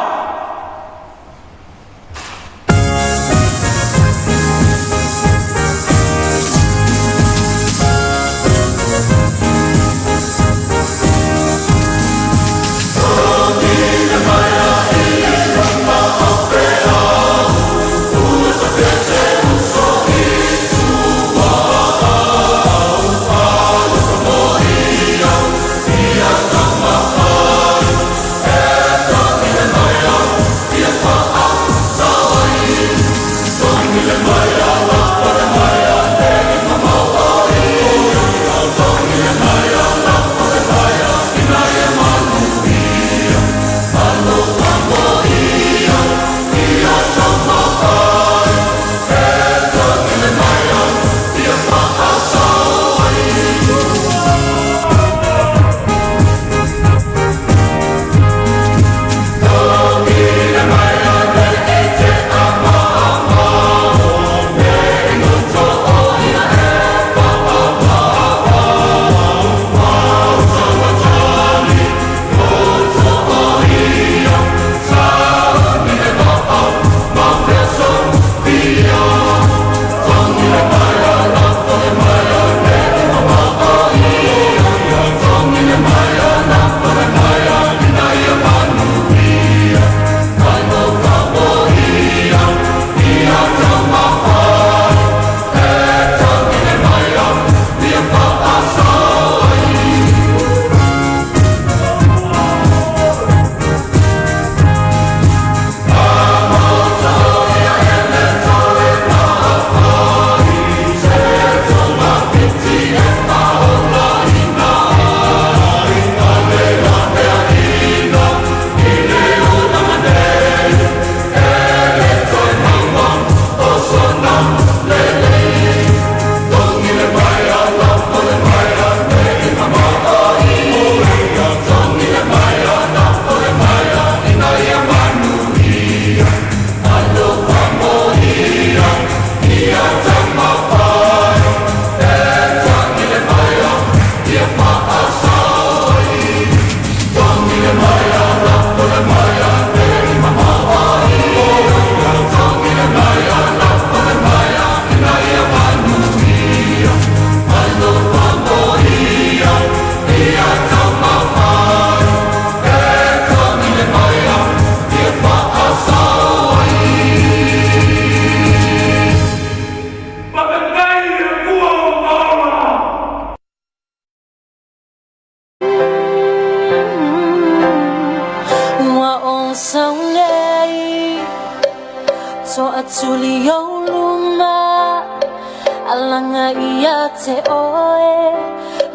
Alaga ia te oe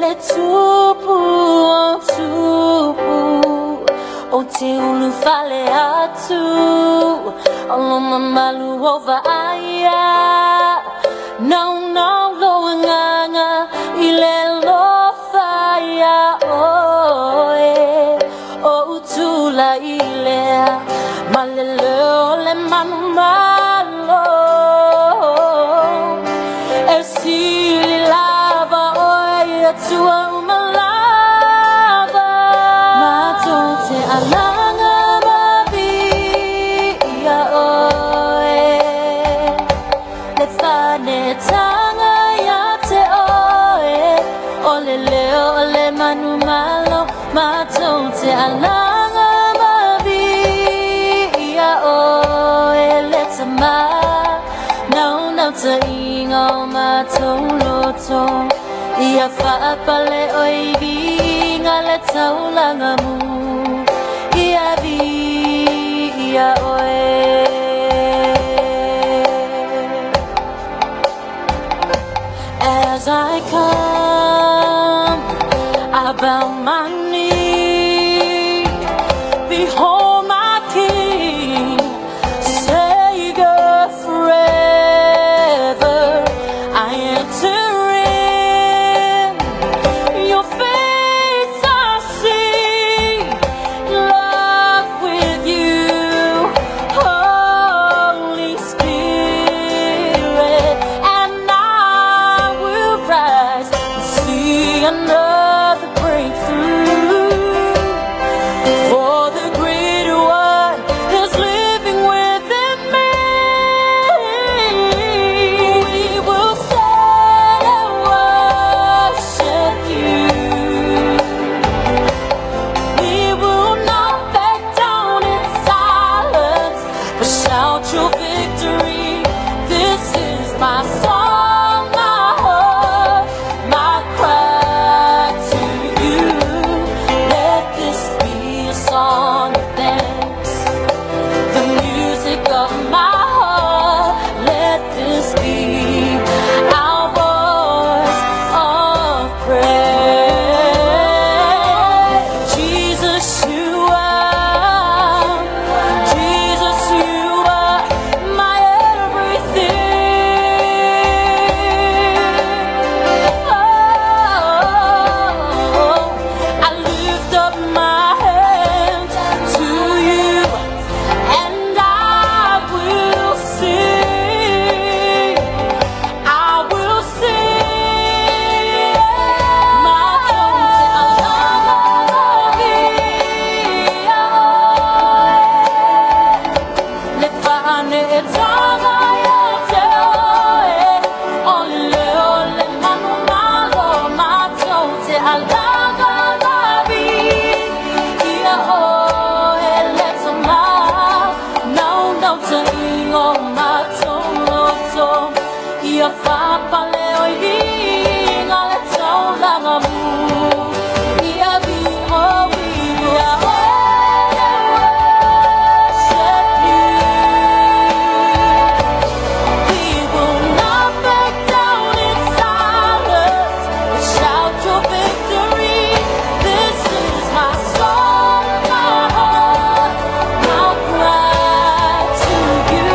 le tupu o tupu Ou te ulufale atu O lo mamalu o vaaia Naunau lou agaga i le alofa iā oe Ou tulai lea ma le leo o le manumalo E sili lava oe i atua uma lava Matou te alaga ma viia oe Le faanetaga ia te oe O le leo o le manumalo Matou te alaga ma viia oe Le Tama Naunautaiga o matou loto Ia faapale oe i viiga le taulaga mu Ia viia oe. As I come, I bow my knee. Behold my King, Savior forever. I enter in. Your face I see, love with you, Holy Spirit, and I will rise and see another breakthrough. For the greater one is living within me. We will stand and worship you. We will not back down in silence, but shout your victory. This is my song, my heart, my cry to you. Let this be a song of thanks, the music of my heart. Let this be our voice of prayer. Jesus, you are, Jesus, you are my everything. Oh, I lift up my hands to you, and I will sing. I will sing. Matou te alaga ma viia oe. Le faanetaga ia te oe O le leo o le manumalo Matou te alaga ma viia oe Le Tama Naunautaiga o matou loto Ia faapale oe i viiga le taulaga mu Ia viia oe worship you. We will not back down in silence, but shout your victory. This is my song, my heart, my cry to you.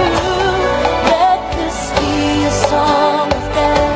Let this be a song of thanks.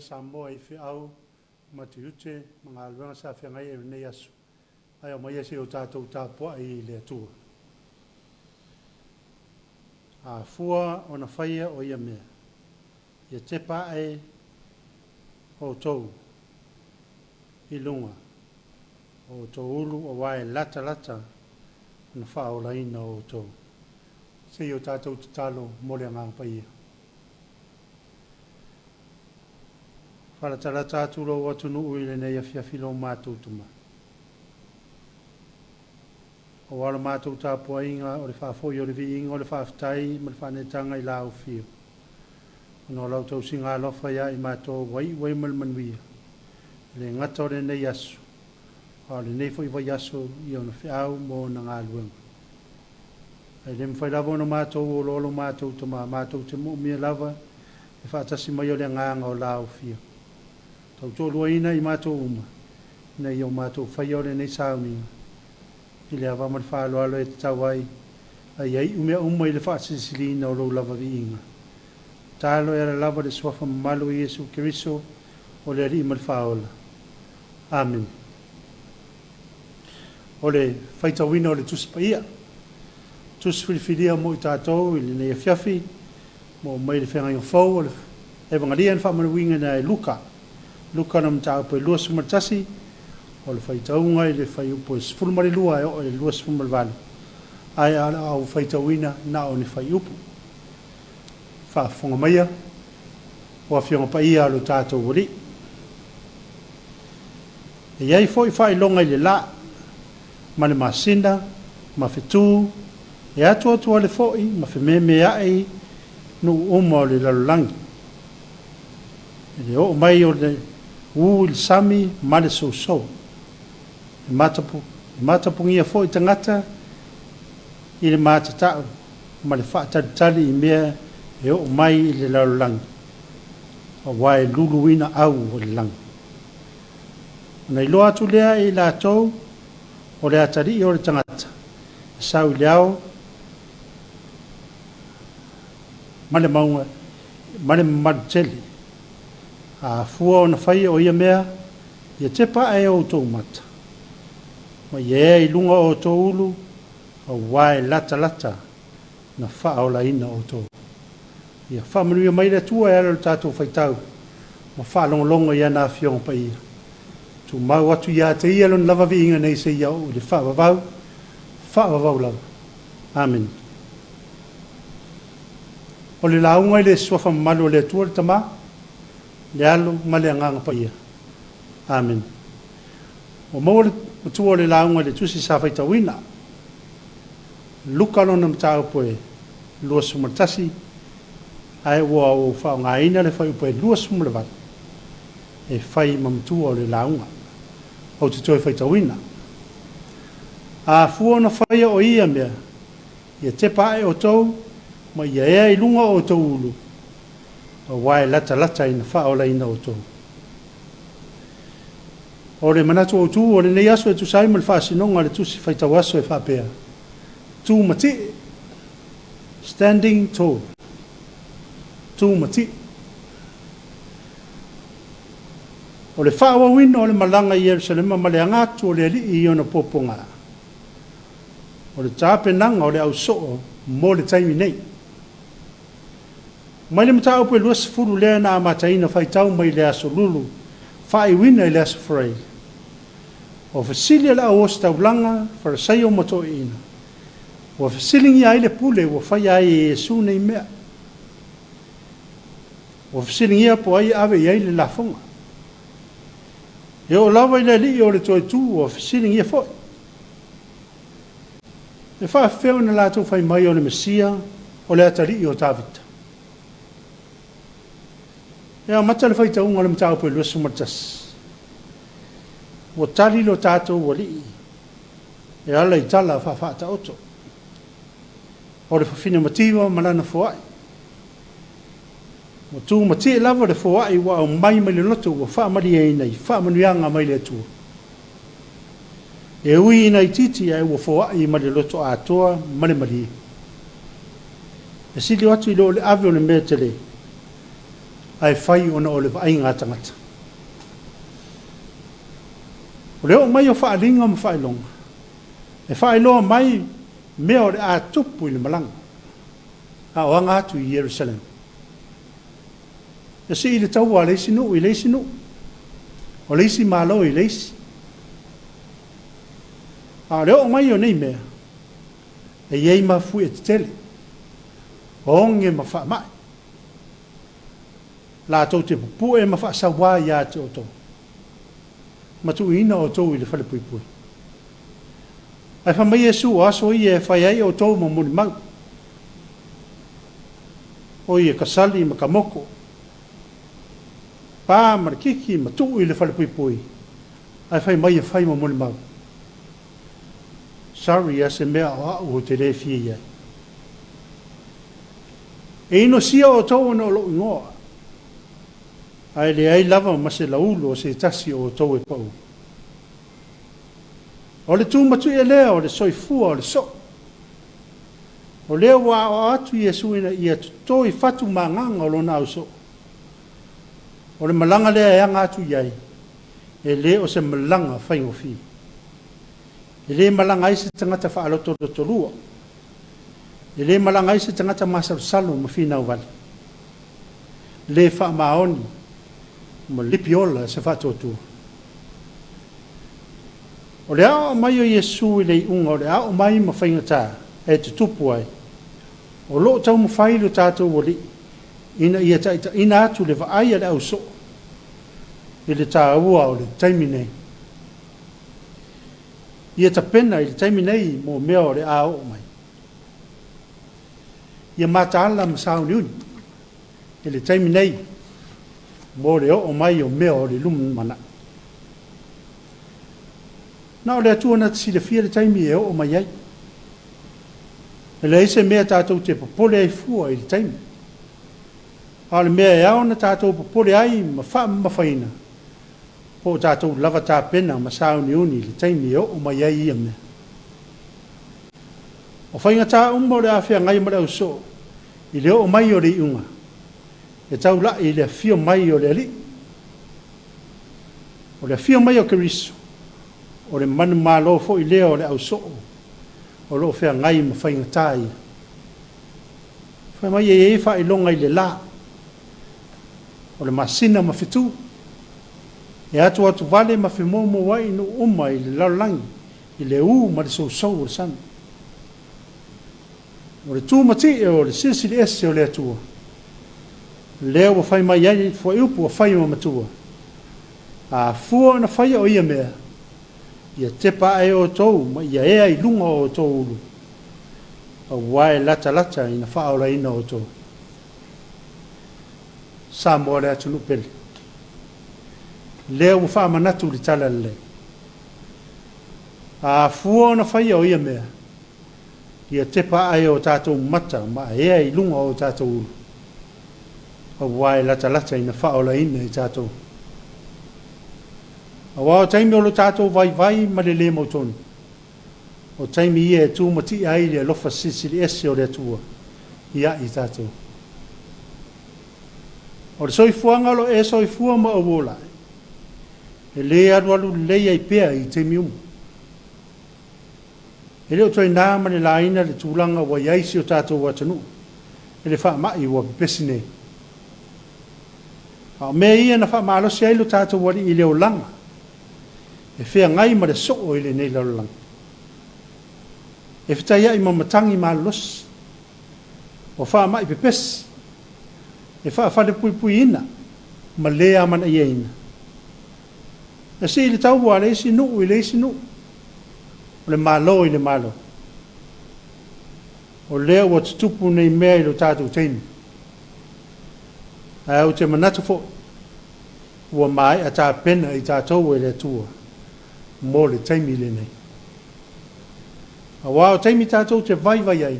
Samoa i feau ma tiute ma galuega sa feagai ai i lenei aso, ae aumaia se i o tatou tapuai i le Atua. A fua ona faia o ia mea, ia tepa ae outou i luga o outou ulu aua e latalata ona faaolaina outou. Se i o tatou tatalo mo le Agaga Paia. Faalatalata atu lou atunuu i lenei afiafi lo matou Tama. Aua o le matou tapuaiga o le faafoi o le viiga o le faafetai ma le faaneetaga i la Afio, ona o lau tausiga alofa ia i matou ua iu ai ma le manuia, e le gata o lenei aso, a o lenei foi vaiaso i ona feau ma ona galuega. Ae le mafai lava ona matou oloolo matou tama, matou te moomia lava le faatasi mai o le Agaga o la Afio. Tautoaluaina i matou uma, ina ia o matou faia o lenei sauniga, i le ava ma le faaaloalo e tatau ai, a ia iu mea uma i le faasilisiliina o lou lava viiga. Tatalo e ala lava le Suafa mamalu o Iesu Keriso, o le Alii ma le Faaola. Amene. O le faitauina o le Tusi Paia, Tusi filifilia mo i tatou i lenei afiafi, ma oo mai i le Feagaiga Fou o le Evangalia na faamanuiina e Luka. Luka na mataupu e 21, o le faitauga i le fuaiupu e 12 e oo i le 28, ae o le a ou faitauina na o ni fuaiupu. Faafofoga maia, o Afioga Paia a lo tatou Alii. E i ai foi faailoga i le la, ma le masina, ma fetu, e atuatuale foi ma fememea'i nuu uma o le lalolagi. I le oo mai o le ū i le sami ma le sousou. E matapugia foi tagata i le matatau ma le faatalitali i mea e oo mai i le lalolagi, aua e luluina au o le lagi. Ona iloa atu lea e i latou o le atalii o le tagata e sau i le ao ma le mauga ma le mamalu tele. A afua ona faia o ia mea, ia tepa ae outou mata, ma ia ea i luga o outou ulu, aua e latalata na faaolaina outou. Ia faamanuia mai le Atua e ala i lo tatou faitau ma faalogologo i ana Afioga Paia. Tumau atu ia te Ia Lona lava viiga nei seia oo i le faavavau, faavavau lava. Amene. O le lauga i le Suafa Mamalu o le Atua le Tama, le Alo ma le Agaga Paia. Amene. Ua maua le matua o le lauga i le tusi sa faitauina. Luka lona mataupu e 21, ae ua ou faaaogaina le fuaiupu e 28 e fai ma matua o le lauga. Ou te toe faitauina. A afua ona faia o ia mea, ia tepa ae outou ma ia ea i luga o outou ulu, aua e latalata ina faaolaina outou. O le manatu autu o lenei aso e tusa ai ma le faasinoga a le Tusi Faitau Aso e faapea, Tū matie, Standing tall, Tū matie. O le faaauauina o le malaga i Ierusalema ma le aga atu o le Alii i ona puapuaga, o le tapenaga o le au soo mo le taimi nei. Mai le mataupu e 20 lea na amataina faitau mai le Aso Lulu faaiuina i le Aso Faraile. Ua fesili a le au ositaulaga, Farisaio ma toeaiina, ua fesiligia ai le pule ua faia ai e Iesu nei mea. Ua fesiligia po o ai e ave i ai le lafoga. E oo lava i le alii o le toe tu ua fesiligia foi. E faafefea ona latou fai mai o le Mesia o le atalii o Tavita? E amata le faitauga o le mataupu e 21. Ua tali lo tatou Alii e ala i tala faafaataoto o le fafine mativa ma lana foai. Ua tumatie lava le foai ua aumai mai le loto ua faamalieina i faamanuiaga mai le Atua. E ui ina itiiti ae ua foai ma le loto atoa ma le malie. E sili atu i lo le ave o le mea tele. ae fai ona o le vaaiga a tagata. O le oo mai o faaaliga ma faailoga, e faailoa mai mea o le a tupu i le malaga, a o aga atu i Ierusalema. E sii le taua a le isi nuu i le isi nuu, o le isi malo i le isi. A o le oo mai o nei mea, e i ai mafuie tetele, oge ma faamai, latou te pupue ma faasauā ia te outou, ma tuuina outou i le falepuipui. Ae fai mai Iesu, O aso ia e fai ai outou ma molimau, oi e kasali ma kamoko, pa ma le kiki ma tuu i le falepuipui, ae fai mai e fai ma molimau. Sorry a se mea o a'u ou te le fia i ai. E inosia outou ona o lou igoa, ae leai lava ma se lauulu o se tasi o outou e pau. O le tumatuia lea o le soifua o le soo. O lea ua aoao atu Iesu ina ia toto i fatu ma agaga o lona ausoo. O le malaga lea e aga atu i ai, e le o se malaga faigofie. E le malaga ai se tagata faalotolotolua. E le malaga ai se tagata masalosalo ma finau vale. Le faamaoni ma lipi ola se faatuatua. O le aoao mai o Iesu i le iuga o le a oo mai ma faigata e tutupu ai, o lo o taumafai lo tatou Alii ina ia taitaiina atu le vaai a le ausoo i le taua o le taimi nei. Ia tapena i le taimi nei mo mea o le a oo mai. Ia mataala ma sauniuni i le taimi nei mo le oo mai o mea o le lumanai. Na o le Atua na te silafia le taimi e oo mai ai. E leai se mea tatou te popole ai fua i le taimi. A o le mea e ao ona tatou popole ai ma faamamafaina, po o tatou lava tapena ma sauniuni i le taimi e oo mai ai ia mea. O faigata uma o le a feagai ma le ausoo i le oo mai o le iuga, e taula'i i le afio mai o le Alii. O le afio mai o Keriso, o le manumalo foi lea o le ausoo o lo o feagai ma faigata ia. Fai mai e i ai faailoga i le la, o le masina ma fetu, e atuatuvale ma femoumouai nuu uma i le lalolagi i le ū ma le sousou o le sami. O le tumatie o le Silisili Ese o le Atua, lea ua fai mai ai le fuaiupu ua fai ma matua, A fua ona faia o ia mea, ia tepa ae outou ma ia ea i luga o outou ulu, aua e latalata ina faaolaina outou. Samoa le atunuu pele. Lea ua faamanatu le tala lelei. A fua ona faia o ia mea, ia tepa ae o tatou mata ma ea i luga o tatou ulu, aua e latalata ina faaolaina i tatou. Aua o taimi o lo tatou vaivai ma le lē mautonu, o taimi ia e tumatie ai le alofa silisili ese o le Atua ia i tatou. O le soifuaga o lo o e soifua ma ou ola ai, e lē alualu lelei ai pea i taimi uma. E le o toe na ma le laina le tulaga ua i ai si o tatou atunuu i le faamai ua pepesi nei. A o mea ia na faamalosi ai lo tatou Alii i le olaga e feagai ma le soo i lenei lalolagi. E fetaiai ma matagi malolosi, o faamai pepesi, e faafalepuipuiina ma le amanaiaina. E sii le taua a le isi nuu i le isi nuu, o le Malo i le Malo. O lea ua tutupu nei mea i lo tatou taimi. Ae ou te manatu foi, ua maea tapena i tatou e le Atua mo le taimi lenei. Aua o taimi tatou te vaivai ai,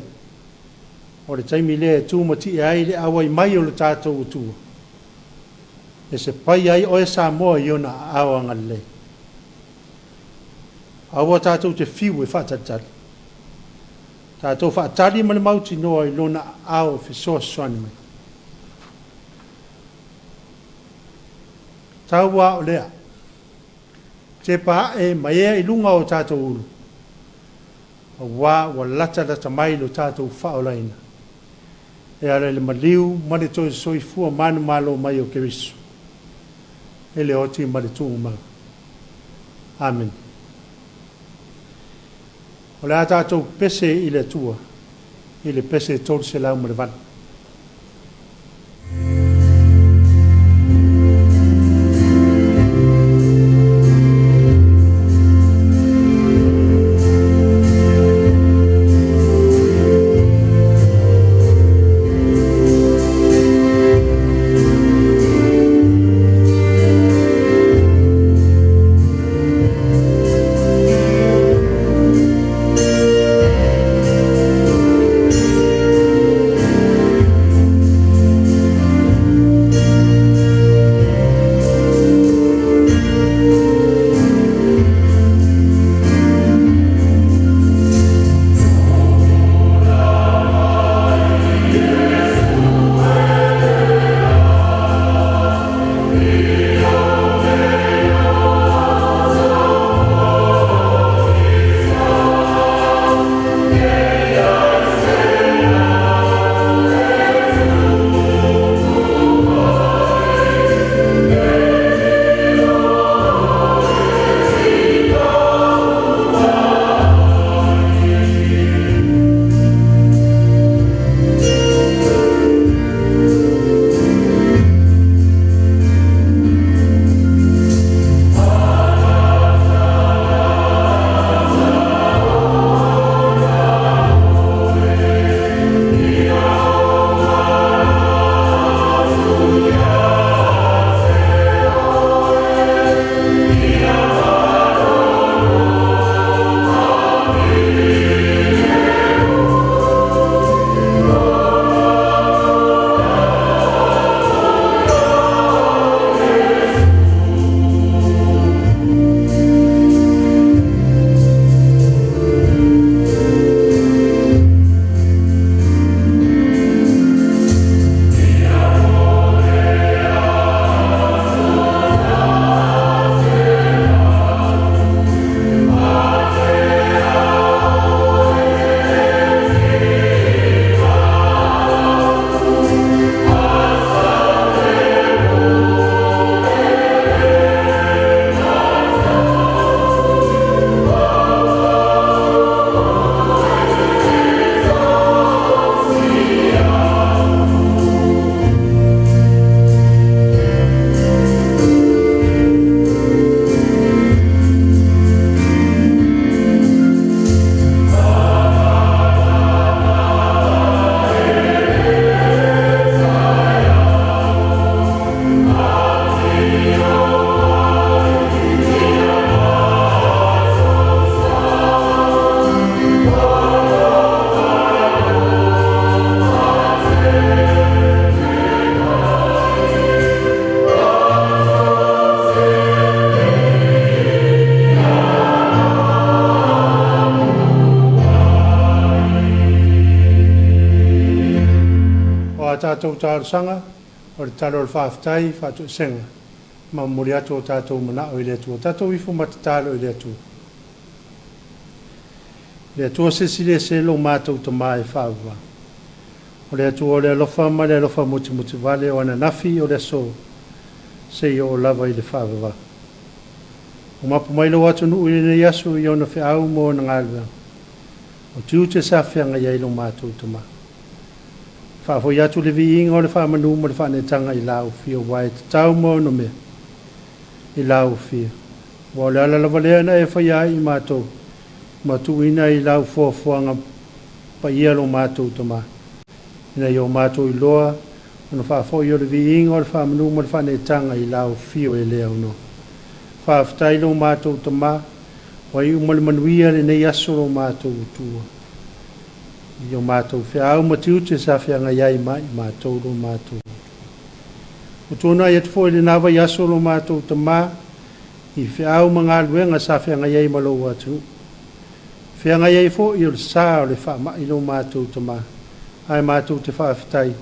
o le taimi lea e tumatie ai le auai mai o lo tatou Atua. E sepai ai oe Samoa i ona aao agalelei. Aua tatou te fiu e faatalitali. Tatou faatali ma le mautinoa i lona aao fesoasoani mai. Tau a o lea, tepa ae ma ea i luga o tatou ulu, auā ua latalata mai lo tatou faaolaina e ala i le maliu ma le toe soifua manumalo mai o Keriso e le oti ma le tuumaga. Amene. O le a tatou pese i le Atua i le pese 308. O a tatou talosaga, o le tala o le faafetai, faatoesega, ma momoli atu o tatou manao i le Atua. Tatou ifo ma tatalo i le Atua. Le Atua silisili ese lo matou Tama e faavavau. O le Atua o le alofa ma le alofa mutimutivale o ananafi o le aso seia oo lava i le faavavau. Ua mapu mai lou atunuu i lenei aso i ona feau ma ona galuega. O tiute sa feagai ai lo matou Tama. Faafoi atu le viiga o le faamanu ma le faaneetaga i la ufia aua e tatau ma onomea i la ufia. Aua o le ala lava lea na e faia ai i matou ma tuuina i lau foafoaga paia lo matou Tama, ina ia o matou iloa ona faafoi o le viiga o le faamanu ma le faaneetaga i la ufia e le aunoa. Faafetai lo matou Tama, ua iu ma le manuia lenei aso lo matou Atua. I o matou feau ma tiute sa feagai ai ma i matou lo matou Atua. Ua tuanai atu foi lena vaiaso lo matou Tama i feau ma galuega sa feagai ai ma lou atunuu. Feagai ai foi o le sa o le faamai lo matou Tama, ae matou te faafetai.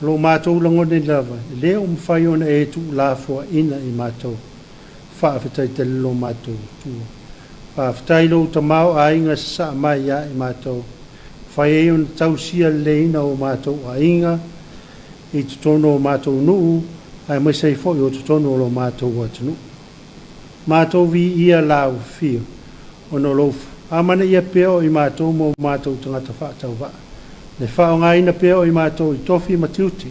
O lo matou lagona lava, e le o mafai ona e tuulafoaina i matou. Faafetai tele lo matou Atua. Faafetai i lou tamaoaiga sasaa mai ia i matou, mafai ai ona tausia leleiina o matou aiga i totonu o matou nuu, aemaise ai foi o totonu o lo matou atunuu. Matou viia lau afio, ona o lou amanaia pea o i matou ma o matou tagata faatauvaa, le faaaogaina pea o i matou i tofi ma tiute,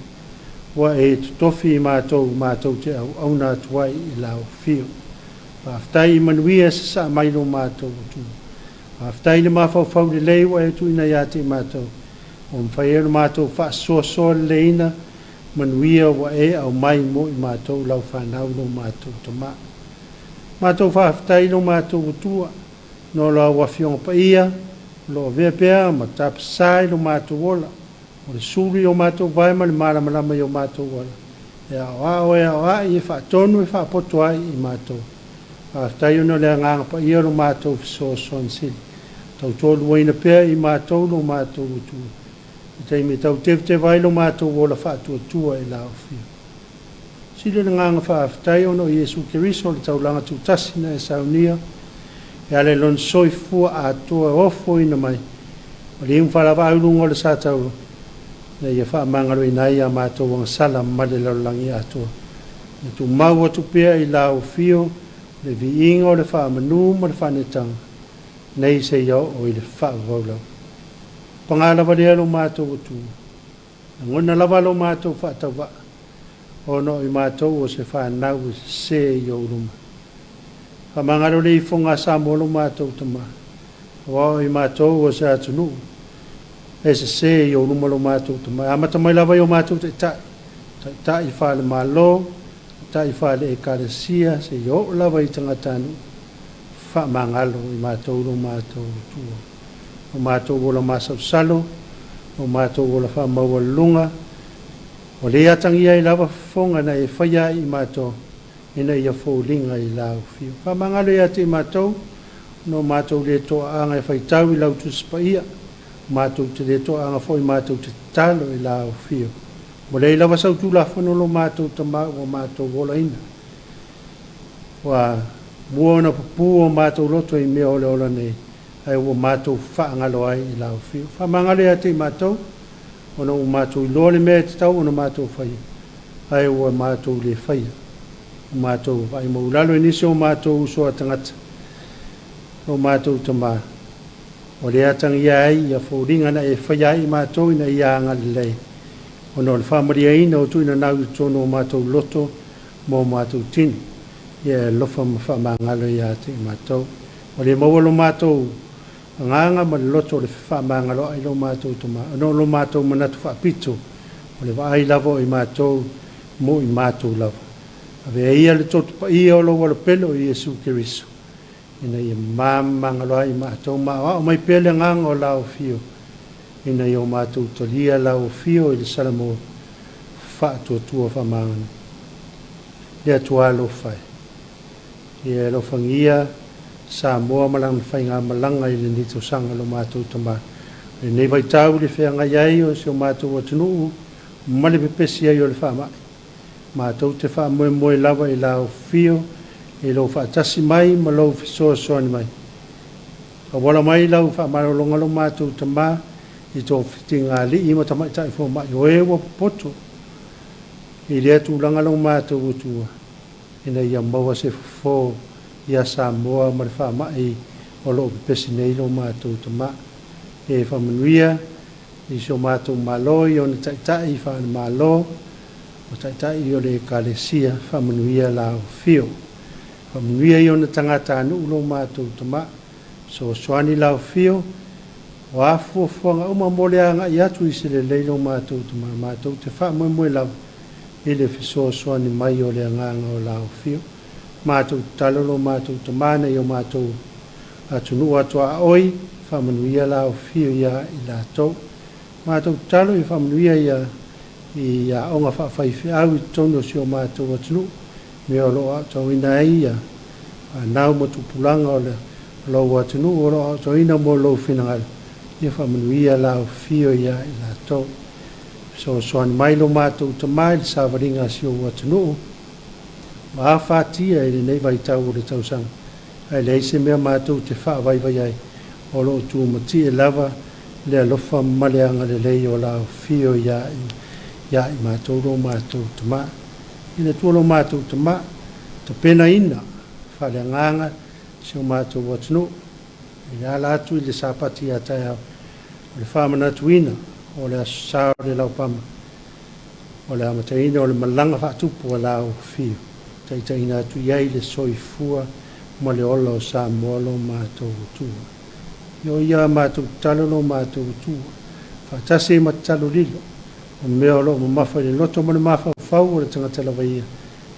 ua e totofi i matou matou te auauna atu ai i lau afio. Faafetai i manuia e sasaa mai lo matou Atua. Faafetai i le mafaufau lelei ua e tuuina ia te i matou, ua mafai ai ona matou faasoasoa leleiina manuia ua e aumai mo i matou lau fanau lo matou Tama. Matou faafetai i lo matou Atua, no lau Afioga Paia, o lo o avea pea ma tapasā i lo matou ola, o le sulu i o matou vae ma le malamalama i o matou ala, e aoao e aoai, e faatonu e faapoto ai i matou. Faafetai ona o le Agaga Paia o lo matou fesoasoani sili, tautoaluaina pea i matou lo matou Atua, i taimi e tautevateva ai lo matou ola faatuatua i lau Afio. Sili le agaga faafetai ona o Iesu Keriso le taulaga tutasi na e saunia e ala i lona soifua atoa e ofoina mai ma le iu ma faalavaai i luga o le sa taula, ina ia faamagaloina ai a matou agasala ma le lalolagi atoa. Ia tumau atu pea i lau afio le viiga o le faamanu ma le faaneetaga nei seia oo i le faavavau lava. Paga lava lea lo matou Atua, lagona lava lo matou faatauvaa, ona o i matou o se fanau e sese i ou luma. Faamagalo le ifoga a Samoa lo matou Tama, aua o i matou o se atunuu e sese i ou luma lo matou Tama. E amata mai lava i o matou taitai, taitai faale-Malo, taitai faale-Ekalesia, seia oo lava i tagatanuu. Faamagalo i matou lo matou Atua. O matou ola masalosalo, o matou ola faamaualuluga, ua le atagia ai lava fofoga na e faia ai i matou, ina ia foliga i lau afio. Faamagalo ia te i matou, ona o matou le toaaga e faitau i lau Tusi Paia, matou te le toaaga foi matou te tatalo i lau afio. Ua leai lava sau Tulafono lo matou Tama ua matou olaina. Ua mua ona pupū o matou loto i mea o le ola nei, ae ua matou faagalo ai i lau afio. Faamagalo ia te i matou, ona ua matou iloa le mea e tatau ona matou faia, ae ua matou le faia. Ua matou vaai maulalo i nisi o matou uso a tagata, o matou tama, ua le atagia ai ia foliga na e faia ai i matou ina ia agalelei, ona o le faamaliaina o tuuina nau i totonu o matou loto ma o matou tino. Ia e alofa ma faamagalo ia te i matou. Ua le maua lo matou agaga ma le loto o le fefaamagaloai lo matou Tama, ona o lo matou manatu faapito, o le vaai lava o i matou mo i matou lava. Avea ia le toto paia o lou alopele o Iesu Keriso, ina ia mamagalo ai matou, ma aoao mai pea le agaga o lau afio, ina ia o matou talia lau afio i le salamo faatuatua faamagalo. Le Atua alofa e, ia e alofagia Samoa ma lana faigamalaga i lenei tausaga lo matou Tama. Lenei vaitau i le feagai ai o si o matou atunuu ma le pepesi ai o le faamai, matou te faamoemoe lava i lau afio, i lou faatasi mai ma lou fesoasoani mai. Tauala mai lau faamalologa lo matou Tama i tofitiga alii ma tamaitai fomai o e ua popoto i lea tulaga lo matou Atua, ina ia maua se fofo ia Samoa ma le faamai o loo pepesi nei lo matou Tama. E faamanuia i si o matou Malo i ona taitai faale-Malo, o taitai o le Ekalesia, faamanuia lau afio. Faamanuia i ona tagatanuu lo matou Tama, fesoasoani lau afio, o a fuafuaga uma mo le agai atu i se lelei lo matou Tama, matou te faamoemoe lava i le fesoasoani mai o le agaga o lau afio. Matou tatalo lo matou Tama ina ia o matou atunuu atoaoi, faamanuia lau afio ia i latou. Matou tatalo ia faamanuia ia i aoga faafaifeau i totonu o si o matou atunuu, mea o loo aotauina ai ia fanau ma tupulaga o lou atunuu o loo aotauina mo lou finagalo, ia faamanuia lau afio ia i latou. Fesoasoani mai lo matou Tama i le savaliga a si ou atunuu ua afatia i lenei vaitau o le tausaga, ae leai se mea matou te faavaivai ai, o lo o tumatie lava le alofa ma le agalelei o la Afio ia i matou lo matou Tama. I le Atua lo matou Tama, tapenaina faaleagaga si o matou atunuu i le ala atu i le Sapati a taeao, o le faamanatuina o le Aso Sa o le Laupama, o le amataina o le malaga faatupu a la Afio, taitaiina atu i ai le soifua ma le ola o Samoa lo matou Atua. Ioe ia a matou tatalo lo matou Atua, faatasi ai ma tatalo lilo, o mea o lo o mamafa i le loto ma le mafaufau o le tagata lava ia,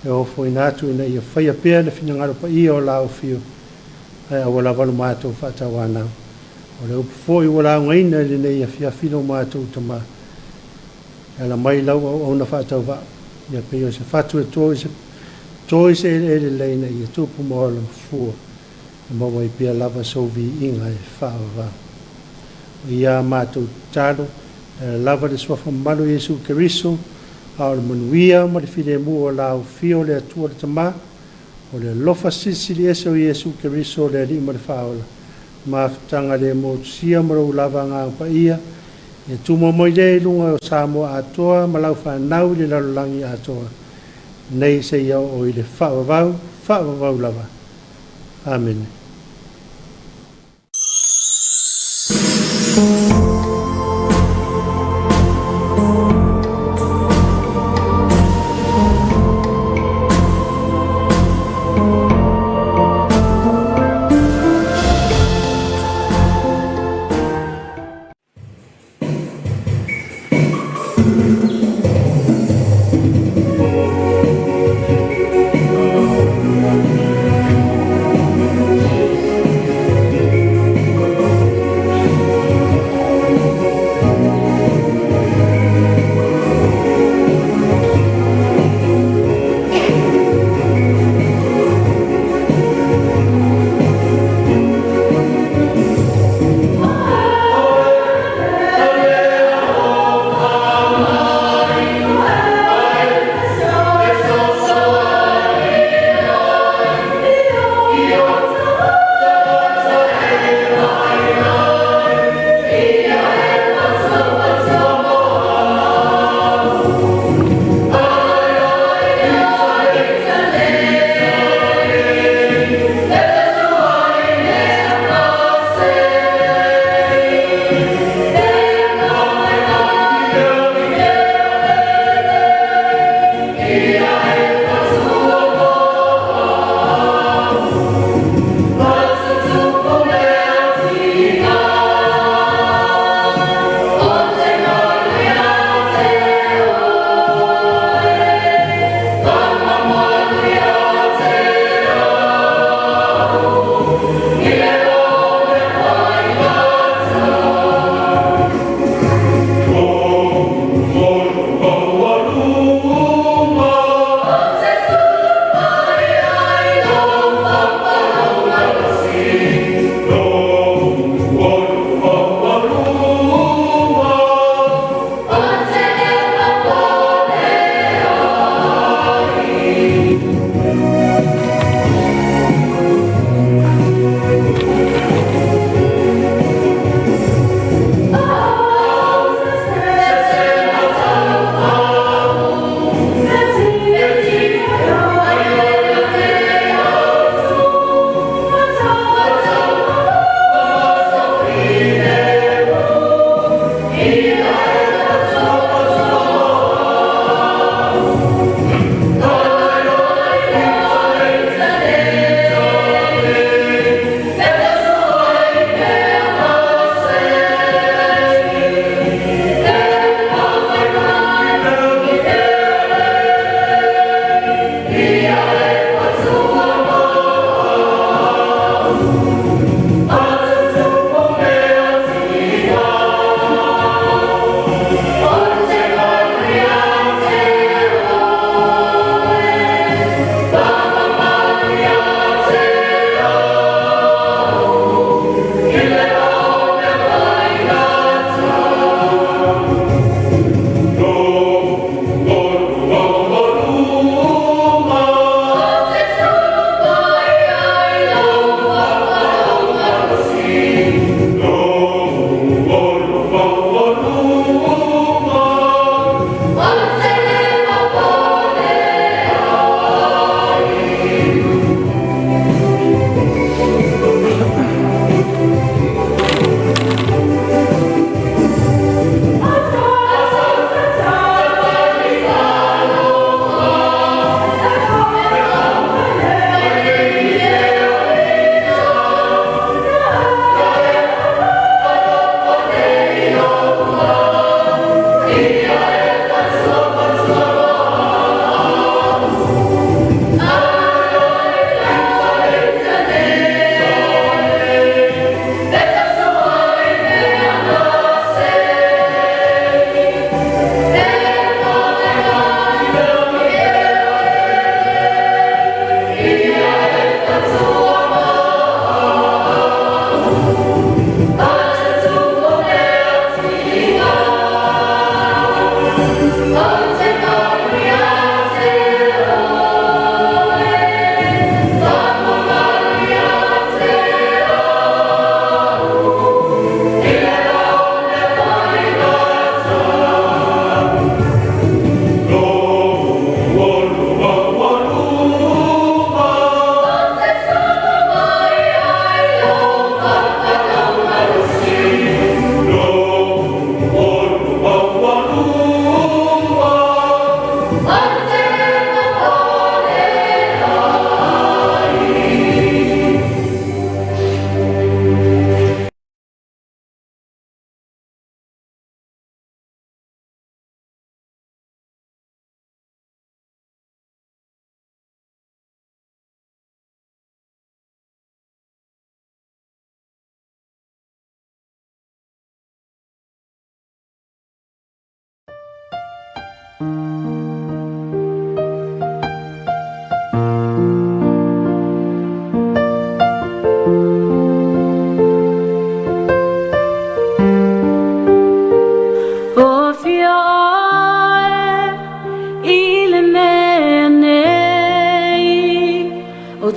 e ofoina atu ina ia faia pea le finagalo paia o la Afio, ae aua lava lo matou faatauanau. O le upu foi ua laugaina i lenei afiafi lo matou Tama, e ala mai lau auauna faatauvaa, ia pei o se fatu e to i se to i se eleele lelei ina ia tupu ma ola ma fua, e maua ai pea lava sou viiga e faavavau. O ia a matou tatalo, e ala lava i le suafa mamalu o Iesu Keriso, a o le manuia ma le filemu o la Afio o le Atua le Tama, o le alofa silisili ese o Iesu Keriso le Alii ma le Faaola, mafutaga le motusia ma lou lava Agaga Paia, ia tumau mai lea i luga o Samoa atoa ma lau fanau i le lalolagi atoa, nei seia oo i le faavavau, faavavau lava. Amene.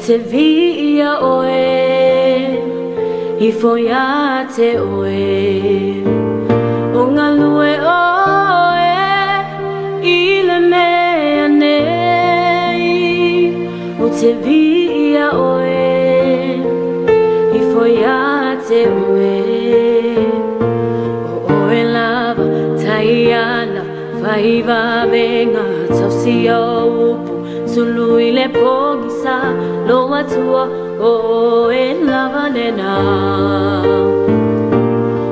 te viia oe, ifo ia te oe. O galue oe i le mea nei, O te viia oe, ifo ia te oe. O oe lava taiala faivavenga tausi o upu sulu i le pogisa lo atua o oe lava lena.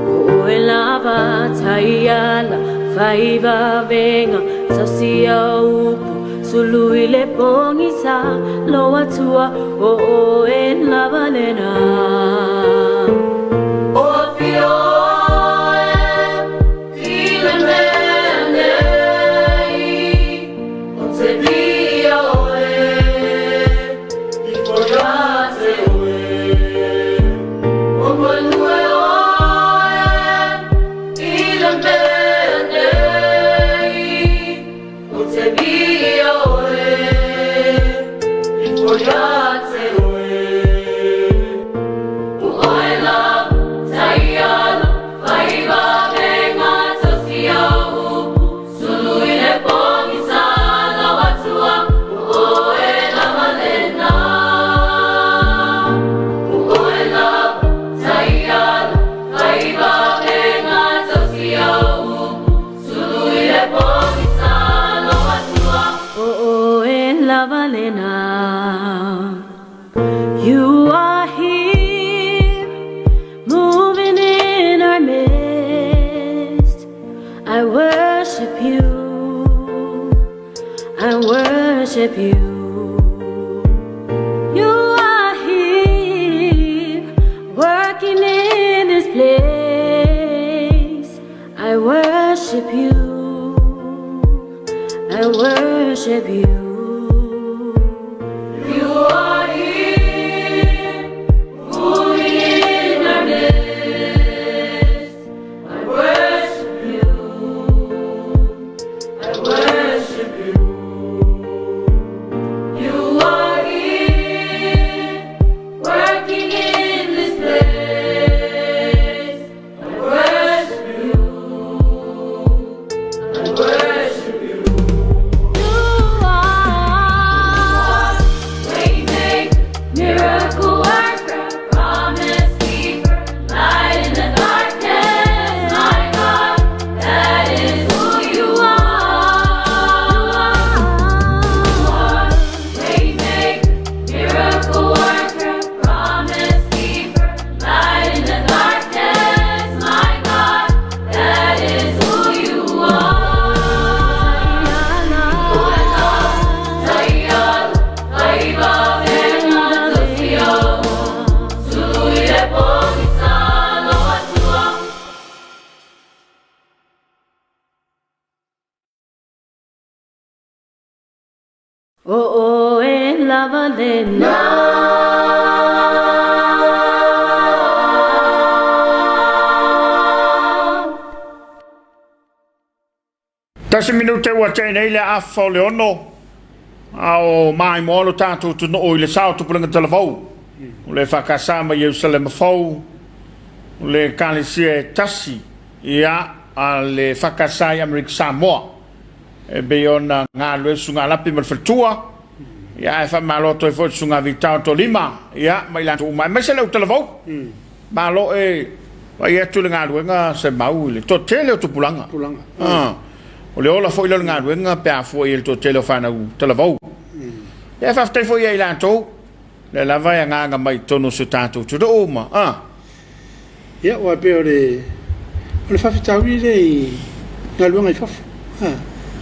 O oe lava taiala faivavenga tausi o upu sulu i le pogisa lo atua o oe lava lena. O afio oe i le mea nei, o te viia oe, ifo ia te oe. O galue oe i le mea nei, o te viia oe, ifo ia te oe. O oe lava taiala faivavenga tausi o upu sulu i le pogisa lo atua o oe lava lena. O oe lava taiala faivavenga tausi o upu sulu i le pogisa lo atua o oe lava lena. You are here, moving in our midst. I worship you. I worship you. You are here, working in this place. I worship you. I worship you. You are here, moving in our midst. I worship you. I worship you. You are here, working in this place. I worship you. I worship you. You are waymaker, miracle worker, promise keeper, light in the darkness, my God. That is who you are. You are waymaker, miracle worker, promise keeper, light in the darkness, my God. That is who you are. Taiala faivavenga tausi o sulu i le pogisa lo atua. O oe lava lena. 1 minute ua tea nei le afa o le 6, a o maimoa lo tatou atunuu i le sao tupulaga talavou o le EFKS ma Ierusalema Fou, o le Ekalesia e tasi ia a le EFKS i Amerika Samoa e pei ona galulue Susuga Lapi ma le faletua, ia ae faamalo atu ai foi i le Susuga Vitao Tolima ia ma i latou uma aemaise le au talavou. Malo e vaai atu i le galuega se mau i le toatele o tupulaga. Ah, o le ola foi lea o le galuega pe a fua i ai le toatele o fanau talavou. Ia faafetai foi ia i latou, lea lava e agaga mai i totonu o si o tatou atunuu ma, ah. Ia, aua e pei o le, o le faafitauli lea i galuega i fafo. Ah,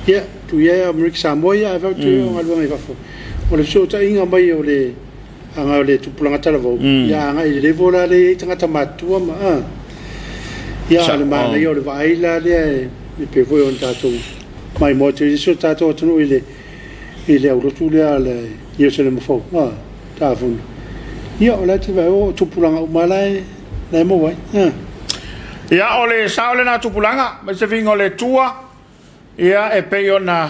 ia, tuu i ai Amerika Samoa ia ae tuu i ai galuega i fafo. O le fesootaiga mai o le Agai o le tupulaga talavou, ia agai i le level la lea e i ai tagata matutua ma a. Ia o le manaia o le vaai la lea e pei foi ona tatou maimoa atu i si o tatou atunuu i le i le aulotu lea a le Ierusalema Fou, a, Taafuna. Ia o la e te vaai o tupulaga uma la e la e maua ai. A. Ia o le sao lena tupulaga, mai se viiga o le Atua, ia e pei ona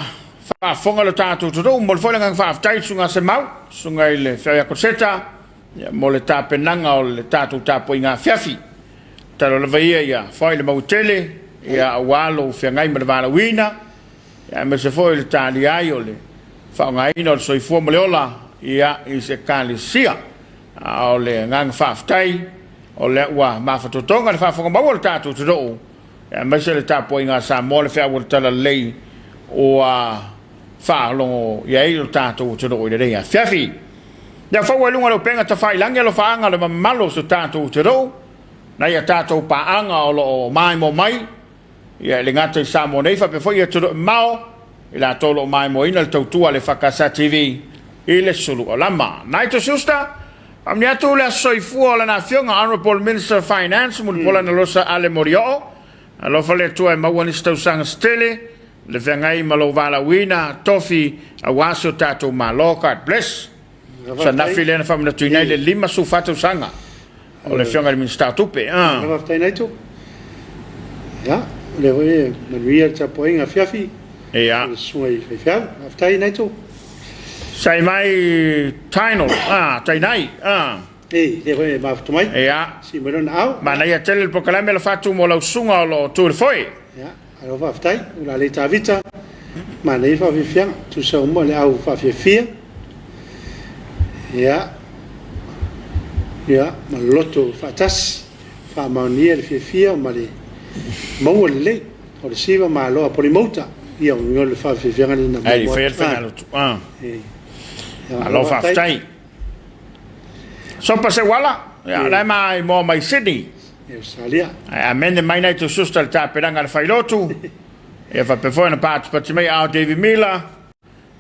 faafofoga lo tatou atunuu, momoli foi le agaga faafetai i le Susuga Semau. Susuga i le Feau ia Koseta, ia, mo le tapenaga o le tatou tapuaiga afiafi. Tatalo lava ia ia foai le maua tele, ia, aua lou feagai ma le valaauina, ia, aemaise foi o le talia ai o le faaaogaina o le soifua ma le ola, ia, i se Ekalesia. A o le agaga faafetai, o lea ua mafatotoga le faafofoga maua o le tatou atunuu, aemaise le tapuaiga a Samoa, le feau o le Talalelei ua faalogo i ai lo tatou atunuu i lenei afiafi. Ia fau ai luga o le upega tafailagi alofaaga le mamalu o so tatou atunuu, nai a tatou paaga o lo o maimoa mai, ia e le gata i Samoa nei faapea foi atunuu mamao, i latou o lo o maimoaina le tautua a le EFKS TV i le sulu alama. Naito Schuster, faamanuia atu le aso soifua o lana afioga Honourable Minister of Finance Mulipola Nalosa Ale Molioo. Alofa le Atua e maua nisi tausaga se tele le feagai ma lou valaauina tofi aua si o tatou Malo. God bless. Sanafi lea na faamanatuina ai le 54 tausaga o le afioga i le Minisita o Tupe. Ah. Faafetai Naito. Ia, o lea foi e manuia le tapuaiga afiafi. Ia. Le susuga i faifeau. Faafetai Naito. Sai mai Taino, ah, Tainai, ah. Ei, lea foi e mafuta mai. Ia. Si mai lona ao. Manaia tele le polokalame la fatu mo lau susuga o lo o tu i le foe. Ia, alo faafetai. Ulalei Tavita, manaia le faafiafiaga. Tusa uma le au faafiafia. Ia, ia, ma le loto faatasi. Faamaonia le fiafia ma le maua lelei. O le siva malo a Polimouta. Ia, o le faafiafiaga lena. Ai, fai le faiga Ah. Alo faafetai. Sopa se uala, ia, la e maimoa mai Sydney. Australia. Ae amene mai nai tususta le tapenaga a le failotu. Ia faapea foi ona patipati mai ao David Miller.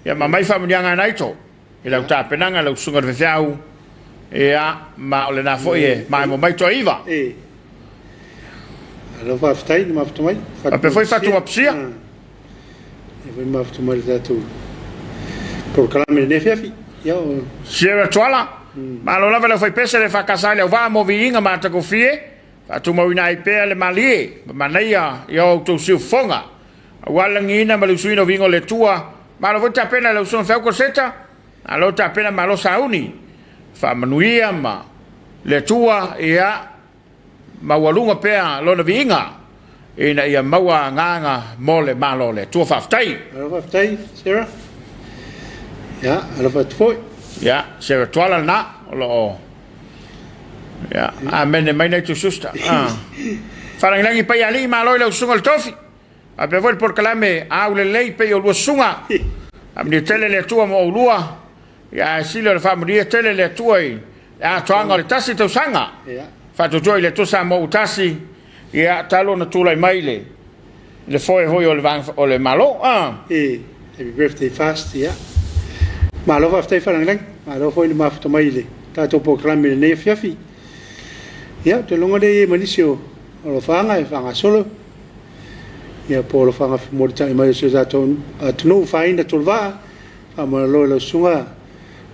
Ia ma mai faamanuiaga a Naito i lau tapenaga, lau susuga i le faifeau. Ia, ma o lena foi e maimoa mai Toaiva. E. Alo faafetai na mafuta mai. Faapea foi Fatuapisia. E foi mafuta mai le tatou polokalame i lenei afiafi. Ia o Sierra Tuala, malo lava le aufaipese le faakasa ai le auvaa mo viiga matagofie, faatumauina ai pea le malie ma manaia i a outou siufofoga. Aua le lagiina ma le usuina o viiga o le Atua, malo foi tapena i lau Susuga Feau Koseta, malo tapena malo sauni, faamanuia ma le Atua, ia maualuga pea lona viiga ina ia maua agaga mo le Malo o le Atua. Faafetai. Alofa faafetai Sarah. Ia, alofa atu foi. Ia, Sarah Tuala lena o lo o Ia, amene mai nai tususta. Ah. Faalagilagi pai alii malo i lau susuga i le tofi. Faapea foi le polokalame aulelei pei o lua susuga. Faamanuia tele le Atua mo oulua. Ia, ae sili o le faamanuia tele le Atua i le atoaga o le tasi tausaga. Faatuatua i le Atua Samoa ua tasi, ia, talu ona tulai mai le, le foe foi o le, o le Malo. Ah. E, happy birthday fast, ia. Malo faafetai Falagilagi, malo foi le mafuta mai i le tatou polokalame i lenei afiafi. Ia, ou te lagona lea e i ai ma nisi o alofaaga e faagasolo, ia po o alofaga femolitai mai o si o tatou atunuu faaina toluvaa, Faamalolo i lau susuga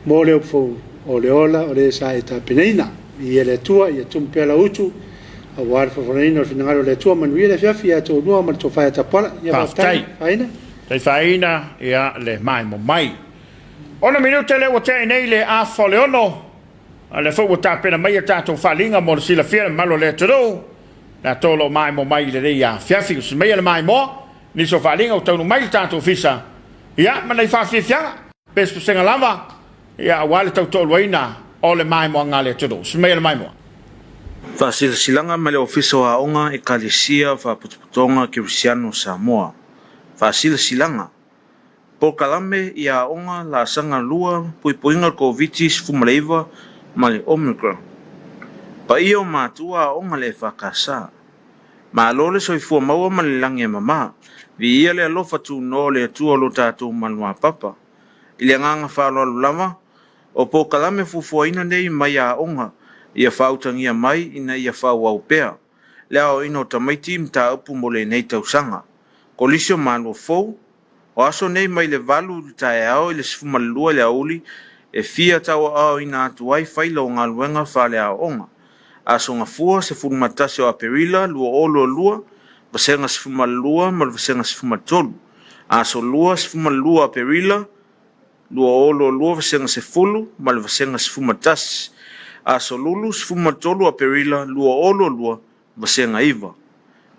mo le upu fou o le ola o le sa e tapenaina. Viia le Atua, ia tumu pea lau utu aua le folafolaina o le finagalo o le Atua. Manuia le afiafi ia toalua ma le tofa ia Tapuala. Ia faafetai. Faafetai. Faaina. Tai faaina ia le maemo mai. Ono minute lea ua tea nei le afa o le ono, a lea foi ua tapena mai a tatou faaliga mo le silafia le mamalu o le atunuu, latou o lo o maemo mai i lenei afiafi. Usi maia le maimoa, nisi o faaliga ua taunuu mai i le tatou ofisa, ia, ma nai faafiafiaga, pesepesega lava, ia, aua le tautoaluaina o le maimoaga a le atunuu. Usi maia le maimoa. Faasilasilaga mai le Ofisa o Aoga, Ekalesia, Faapotopotoga Kerisiano o Samoa. Faasilasilaga, Polokalame i Aoga Laasaga 2 Puipuiga o le Koviti-19 ma le Omicron. Paia o matua aoga le EFKS. Malo le soifua maua ma le lagi e mama. Viia le alofa tunoa o le Atua o lo tatou maluapapa. I le agaga faaaloalo lava, o polokalame fuafuaina nei mai aoga ia faautagia mai ina ia faaauau pea le aoaoina o tamaiti i mataupu mo lenei tausaga. Kolisi o Malua Fou, O aso nei mai le 8 i le taeao i le 12 i le aoauli e fia tauaoaoina atu ai faila o galuega faaleaoaoga. Aso Gafua, 11 o Aperila 2022, Vasega 12 ma le Vasega 13. Aso Lua, 12 Aperila. 2022 Vasega 10 ma le Vasega 11. Aso Lulu 13 o Aperila 2022 Vasega 9.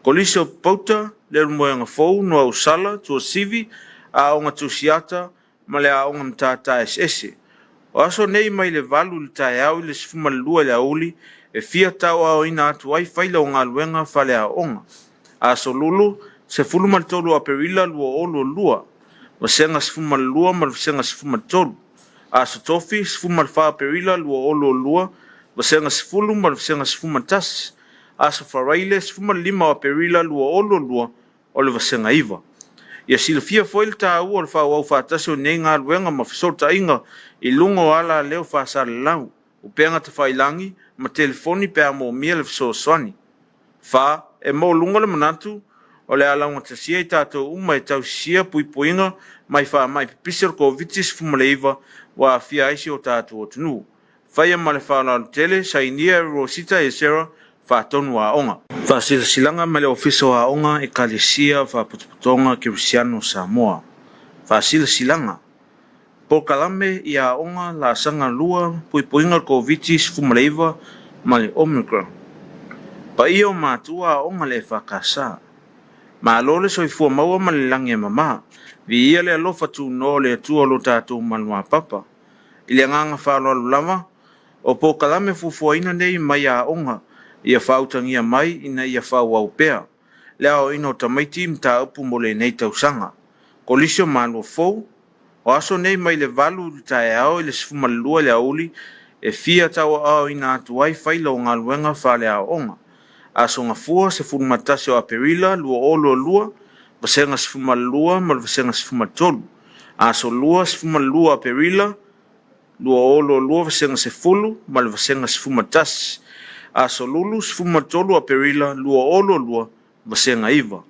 Kolisi o Papauta, Leulumoega Fou, Nuuausala, Tuasivi, Aoga Tusiata ma le Aoga Matata Eseese. O aso nei mai le 8 i le taeao i le 12 i le aoauli e fia tauaaoina atu ai faila o galuega faaleaoga. Aso Lulu, 13 o Aperila 2022, Vasega 12 ma le Vasega 13. Aso Tofi, 14 Aperila 2022, Vasega 10 ma le Vasega 11. Aso Faraile, 15 o Aperila 2022, o le Vasega 9. Ia silafia foi le taua o le faaauau faatasi o nei galuega ma fesootaiga i luga o alaleo faasalalau, upega tafailagi ma telefoni pe a moomia le fesoasoani. 4. E maualuga le manatu o le a laugatasia i tatou uma e tausisia puipuiga mai faamai pipisi o le Koviti-19 ua aafia ai si o tatou atunuu. Faia ma le faaaloalo tele, sainia e Rosita Esera, Faatonu Aoga. Faasilasilaga mai le Ofisa o Aoga, Ekalesia, Faapotopotoga Kerisiano o Samoa. Faasilasilaga, Polokalame i Aoga Laasaga 2 Puipuiga o le Koviti-19 ma le Omicron. Paia o matua aoga le EFKS. Malo le soifua maua ma le lagi e mama. Viia le alofa tunoa o le Atua o lo tatou maluapapa. I le agaga faaaloalo lava, o polokalame fuafuaina nei mai aoga ia faautagia mai ina ia faaauau pea le aoaoina o tamaiti i mataupu mo lenei tausaga. Kolisi o Malua Fou, o aso nei mai le 8 i le taeao i le 12 i le aoauli e fia tauaaoina atu ai faila o galuega faaleaoaoga. Aso Gafua 11 o Aperila 2022, Vasega 12 ma le Vasega 13. Aso Lua 12 Aperila 2022 Vasega 10 ma le Vasega 11. Aso Lulu 13 Aperila 2022 Vasega 9.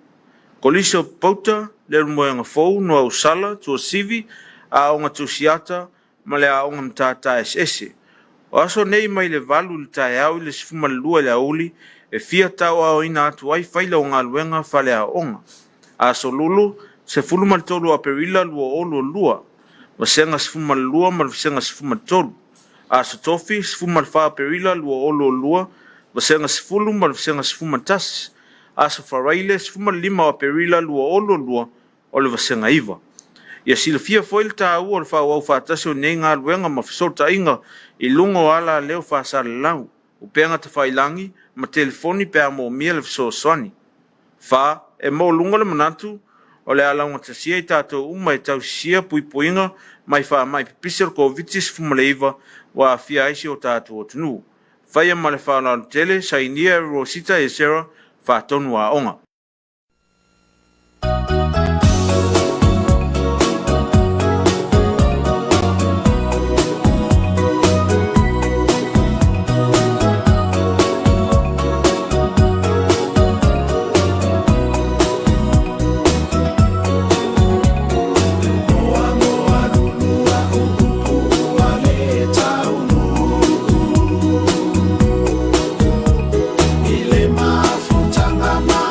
Kolisi o Papauta, Leulumoega Fou, Nuuausala, Tuasivi, Aoga Tusiata ma le Aoga Matata Eseese. O aso nei mai le 8 i le taeao i le 12 i le aoauli e fia tauaaoina atu ai faila o galuega faaleaoaoga. Aso Lulu, 13 o Aperila 2022, Vasega 12 ma le Vasega 13. Aso Tofi, 14 Aperila 2022, Vasega 10 ma le Vasega 11. Aso Faraile, 15 o Aperila 2022, o le Vasega 9. Ia silafia foi le taua o le faaauau faatasi o nei galuega ma fesootaiga i luga o alaleo faasalalau, upega tafailagi ma telefoni pe a moomia le fesoasoani. 4. E maualuga le manatu o le a laugatasia i tatou uma e tausisia puipuiga mai faamai pipisi o le Koviti-19 ua aafia ai si o tatou atunuu. Faia ma le faaaloalo tele, sainia e Rosita Esera, Faatonu Aoga. I le mafutaga ma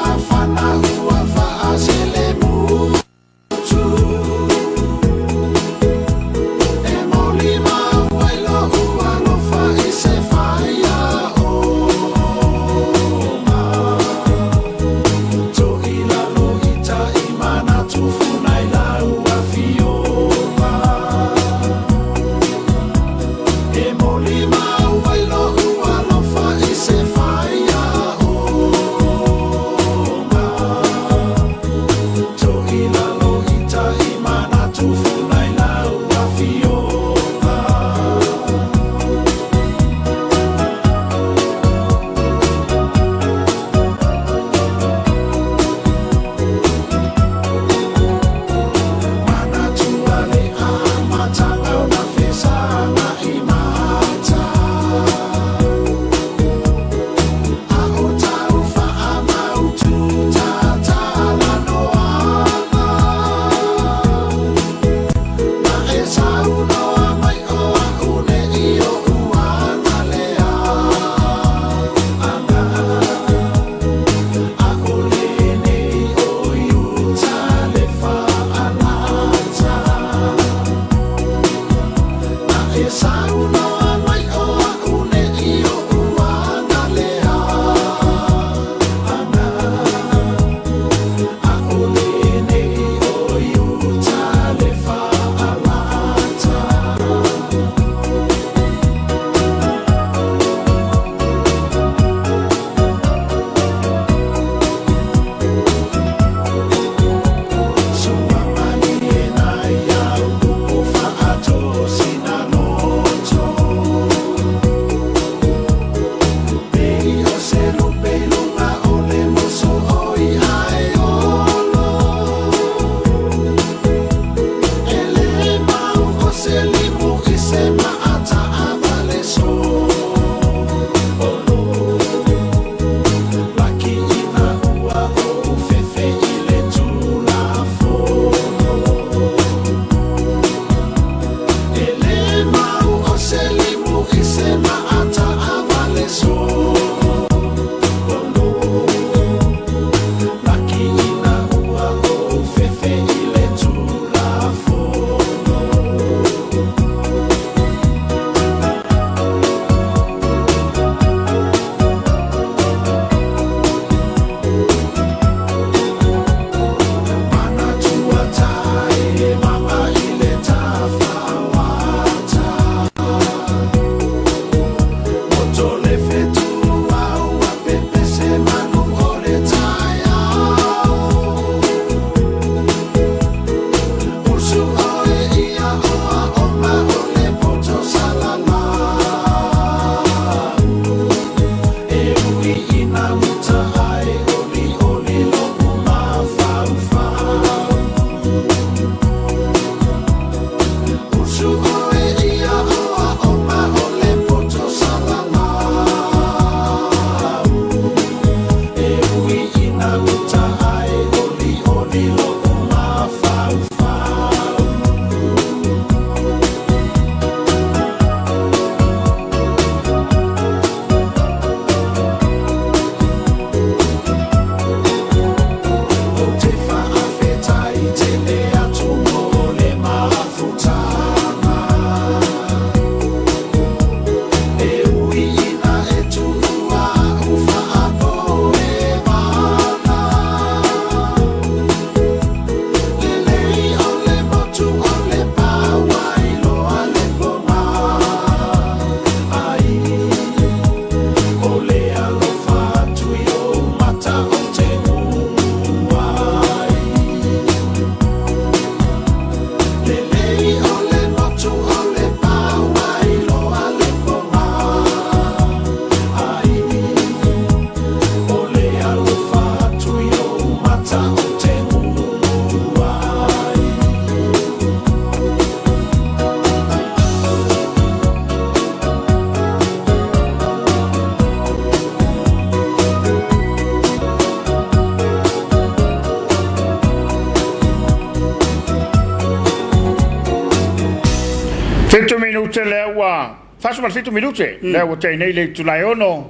minute lea ua 47 minute lea ua tea nei le itula e 6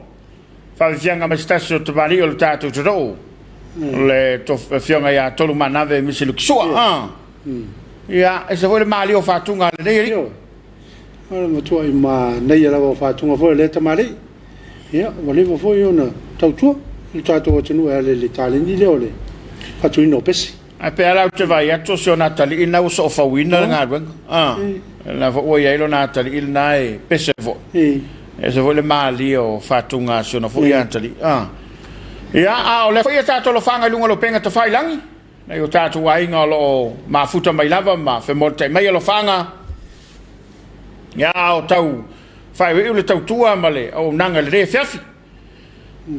faafiafiaga mai se tasi o tamalii o le tatou atunuu le afioga ia Tolumanave Misi Lukisua. Ia, ese foi le malie o fatuga a lenei alii. Ioe. O le matuai manaia lava o fatuga foi a lea tamalii. Ia, ua leva foi ona tautua i le tatou atunuu e ala i le taleni lea o le faatuina o pese. Ae pei lava la ou te vaai atu o si ona atalii lena ua soofauina le galuega. O lena foi ua i ai lona atalii lena e pese foi. E ese foi le malie o fatuga a si ona foi atalii. Ia, a o lea foi e tatou alofaga i luga o le upega tafailagi, nai o tatou aiga o lo o mafuta mai lava ma femolitai mai alofaga. Ia, a o tau faaiuiu le tautua ma le auaunaga i lenei afiafi.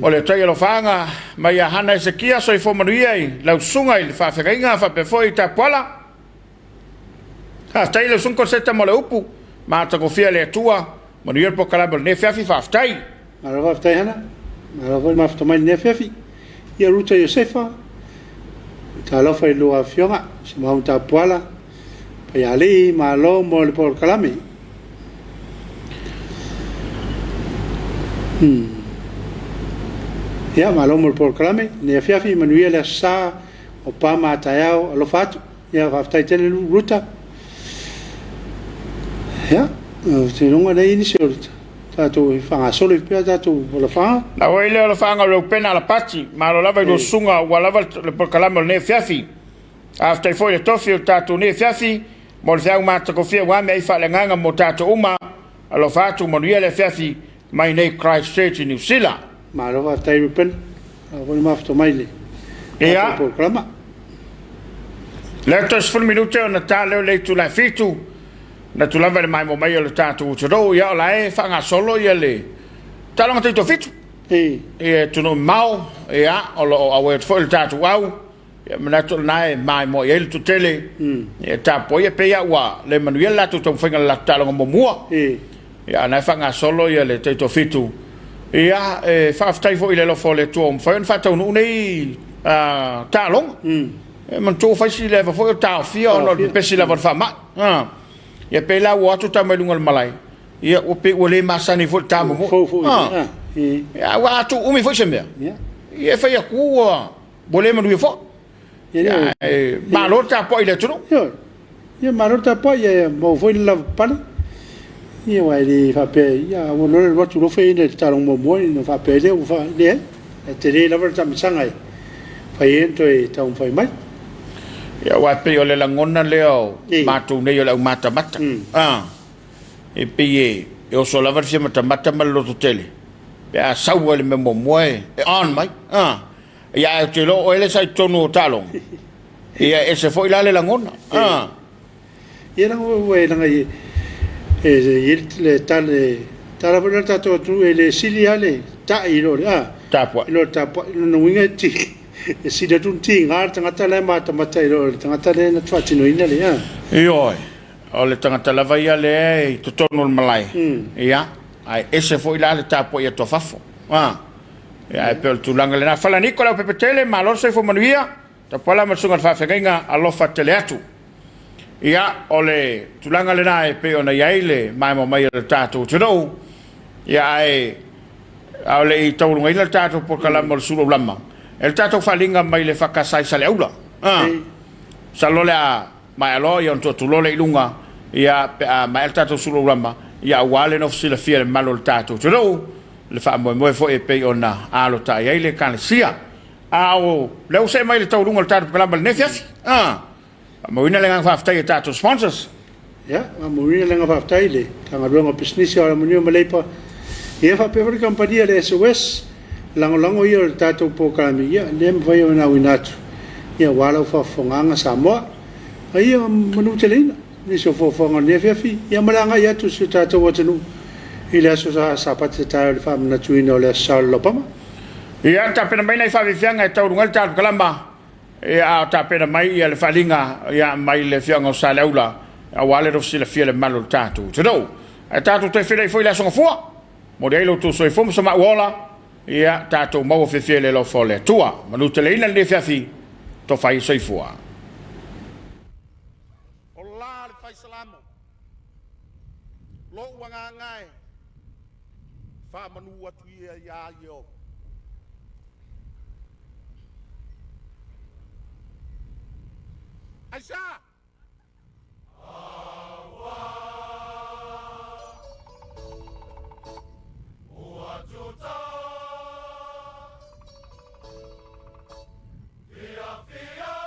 O le tai alofaaga mai ia Hana Esekia, soifua manuia i lau susuga i le faafeagaiga faapea foi i Tapuala. Faafetai i lau susuga Koseta mo le upu matagofie a le Atua. Manuia le polokalame o lenei afiafi, faafetai. Malo faafetai Hana, malo foi le mafuta mai i lenei afiafi. Ia Ruta Iosefa, talofa i lua afioga, Simao Tapuala, Paialii, malo mo le polokalame. Ia, malo mo le polokalame. Nei afiafi, manuia le aso Sa o pa ma taeao, alofa atu. Ia, faafetai tele Ruta. Ia, ou te iloa lea i nisi o tatou e faagasolo ai pea tatou alofaga. Na oi lea alofaga o Reupena Alapati, malo lava i lua susuga ua lava le polokalame o lenei afiafi. Faafetai foi i le tofi o le tatou nei afiafi mo le feau matagofie aua meaai faaleagaga mo tatou uma. Alofa atu, manuia le afiafi mai nei Christchurch i Niu Sila. Malo faafetai Rupen, malo foi le mafuta mai i le tatou polokalama. Lea toe 10 minute ona ta lea o le itula e 7, manatu lava i le maimoa mai o le tatou atunuu, ia o la e faagasolo ia le taaloga taitoafitu i atunuu mamao, ia o lo o auai atu foi le tatou au. Ia manatu o lena e maimoa i ai le toatele e tapuaia pei lava ua le manuia le latou taumafaiga i le latou taaloga muamua. Ia a o lena e faagasolo le taitoafitu. Ia e faafetai foi i le alofa o le Atua ua mafai ona faataunuu nei taaloga. E manatua ua fai si leva foi o taofia ona o le pepesi lava o le faamai. Ia pei la ua o atu tama i luga o le malae, ia ua pei ua le masani foi i le ta momoe. Ia aua a tuu umi foi se mea, ia e fai atu ua Ua le manuia foi. Ia, e malo le tapuai i le atunuu. Ioe. Ia malo le tapuai, ia maua foi le lavapapale. Ia aua e le faapea, ia ua loa le alu atu loa fai i le taaloga muamua ona faapea ai lea ua fa, leai. E tele lava le taamisaga e fai ai ona toe taumafai mai. Ia aua e pei o le lagona lea o matou nei o le aumatamata. E pei e oso lava le fia matamata ma le lototele pe a sau ai le mea muamua e on mai. Ia ae ou te iloa o oe lea sa i totonu o taaloga. Ia e ese foi la le lagona. Ah. Ia leaga ua e leaga e e i ai le tala e tala foi lea a le tatou atunuu e le sili lava le ta'i i lo le a Tapuai. i lo le tapuai. O lona uiga e ti e sili atu ona tiga le tagata la e matamata i lo le tagata lea na te faatinoina le a. Ioe, o le tagata lava ia lea e i totonu o le malae. Ia, ae ese foi la le tapuai atu a fafo. Ah. Ia, ae pei o le tulaga lena. Falaniko Leaupepetele, malo le soifua manuia. Tapuala ma le susuga i le faafeagaiga, alofa tele atu. Ia, o le tulaga lena e pei ona i ai le maimoa mai o le tatou atunuu. Ia, ae a o le i taualugaina le tatou polokalame o le Sulu Aulama, e le tatou faaaliga mai le EFKS i Saleaula. Ah, masalo o le a maea loa ia ona tuu atu loa lea i luga, ia, pe a maea le tatou Sulu Aulama, ia aua le nofo silafia e le mamalu o le tatou atunuu. le faamoemoe foi e pei ona alotai ai le Ekalesia. A o lea ua see mai le taualuga o le tatou polokalame i lenei afiafi. Ah, faamauina le agaga faafetai i a tatou sponsors. Ia, faamauina le agaga faafetai i le Matagaluega o Pisinisi, Alamanuia ma Leipa, ia faapea foi le kamupani a le SOS, lagolago ia o le tatou polokalame, ia lea e mafai ona auina atu, ia aua lau faafofogaaga Samoa. A ia manuteleina. Nisi o foafoaga o lenei afiafi, ia ma le agai atu o si o tatou atunuu i le aso Sapati taeao i le faamanatuina o le Aso Sa o le Laupama. Ia, tapena mai nai faafiafiaga e taualuga ai le tatou kalama, ia, a o tapena mai ia le faaaliga, ia, mai le afioaga o Saleaula, aua le nofo silafia le mamalu o le tatou atunuu. Ae tatou toe feiloai foi i le Aso Gafua. Momoli ai lo outou soifua ma so maua ola, ia, tatou maua fiafia i le alofa o le Atua. Manuteleina lenei afiafi, tofa ai soifua. O la le fai Salamo. Lo. Faamanu atu ia iā Ieova. Aisea? Ua tuta fiafia.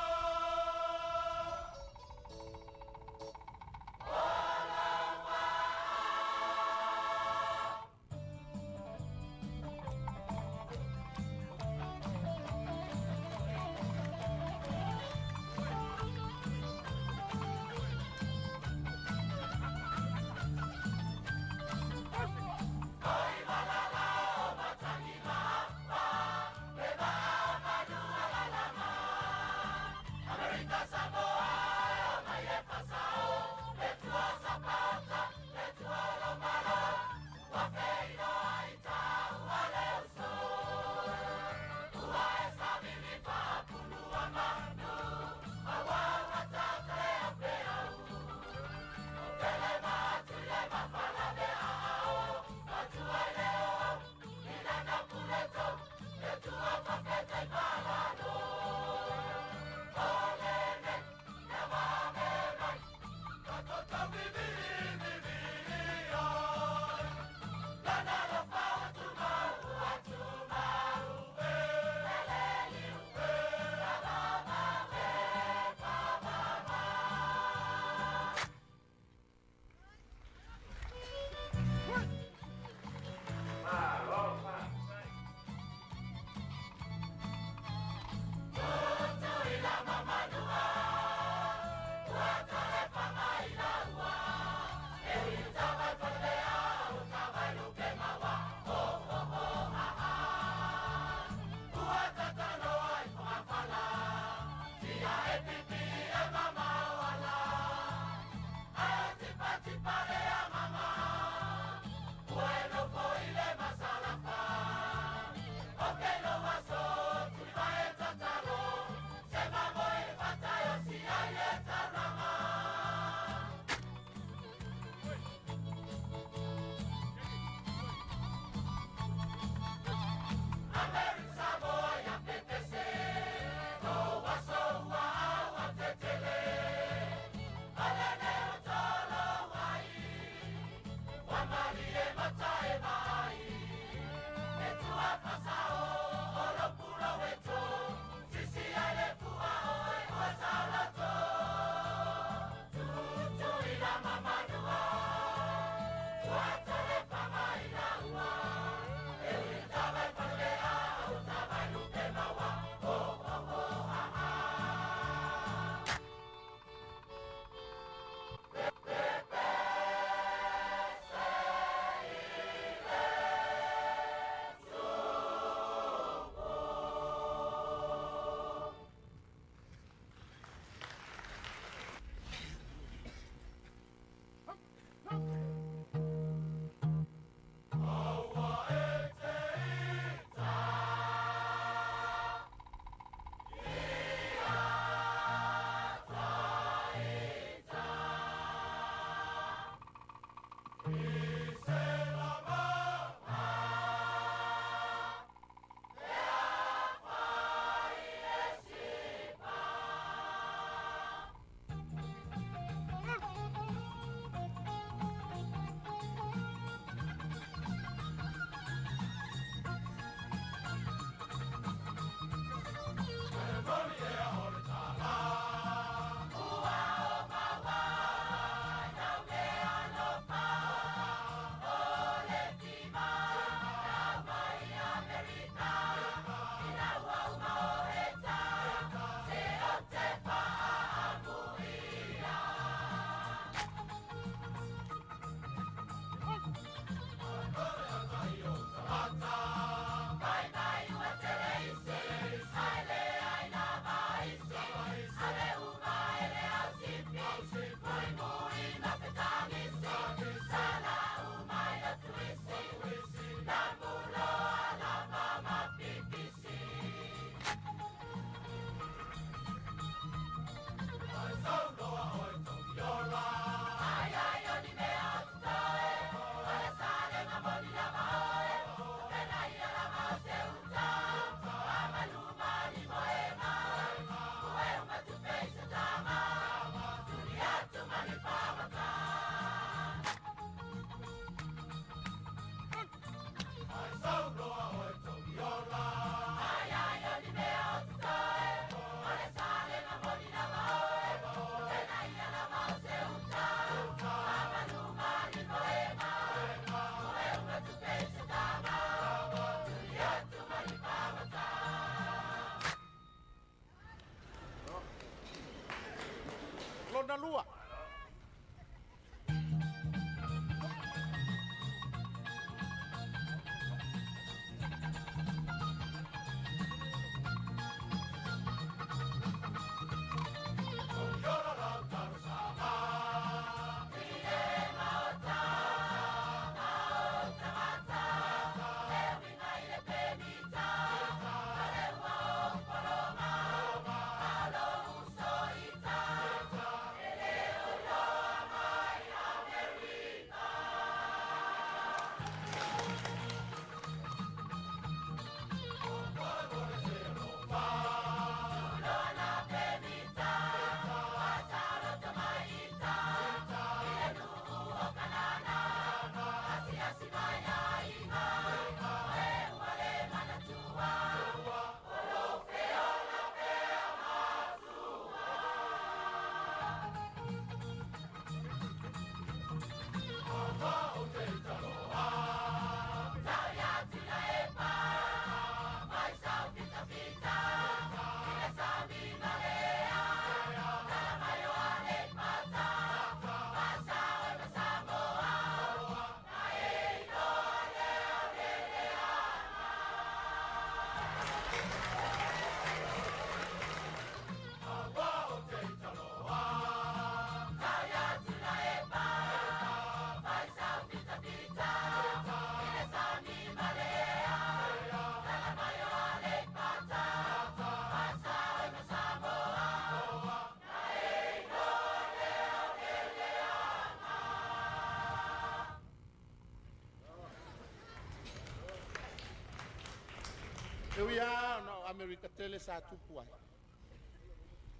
E ui lava ona o Amerika tele sa tupu ai.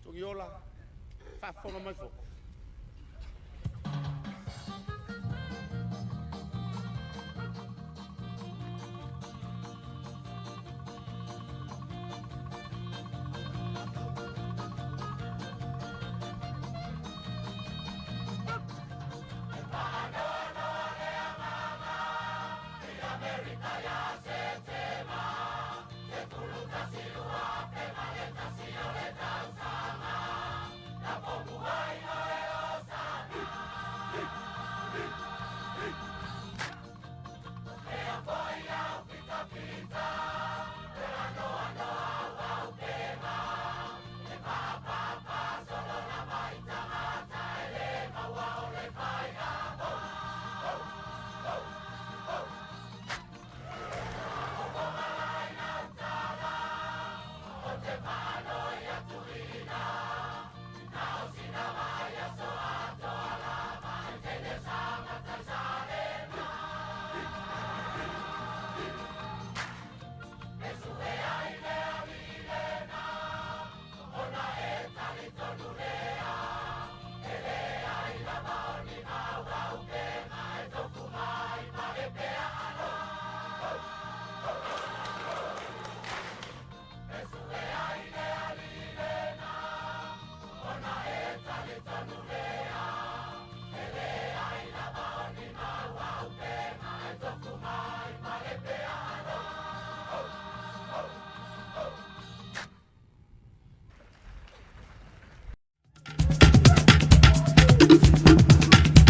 Togiola, faafofoga mai foi.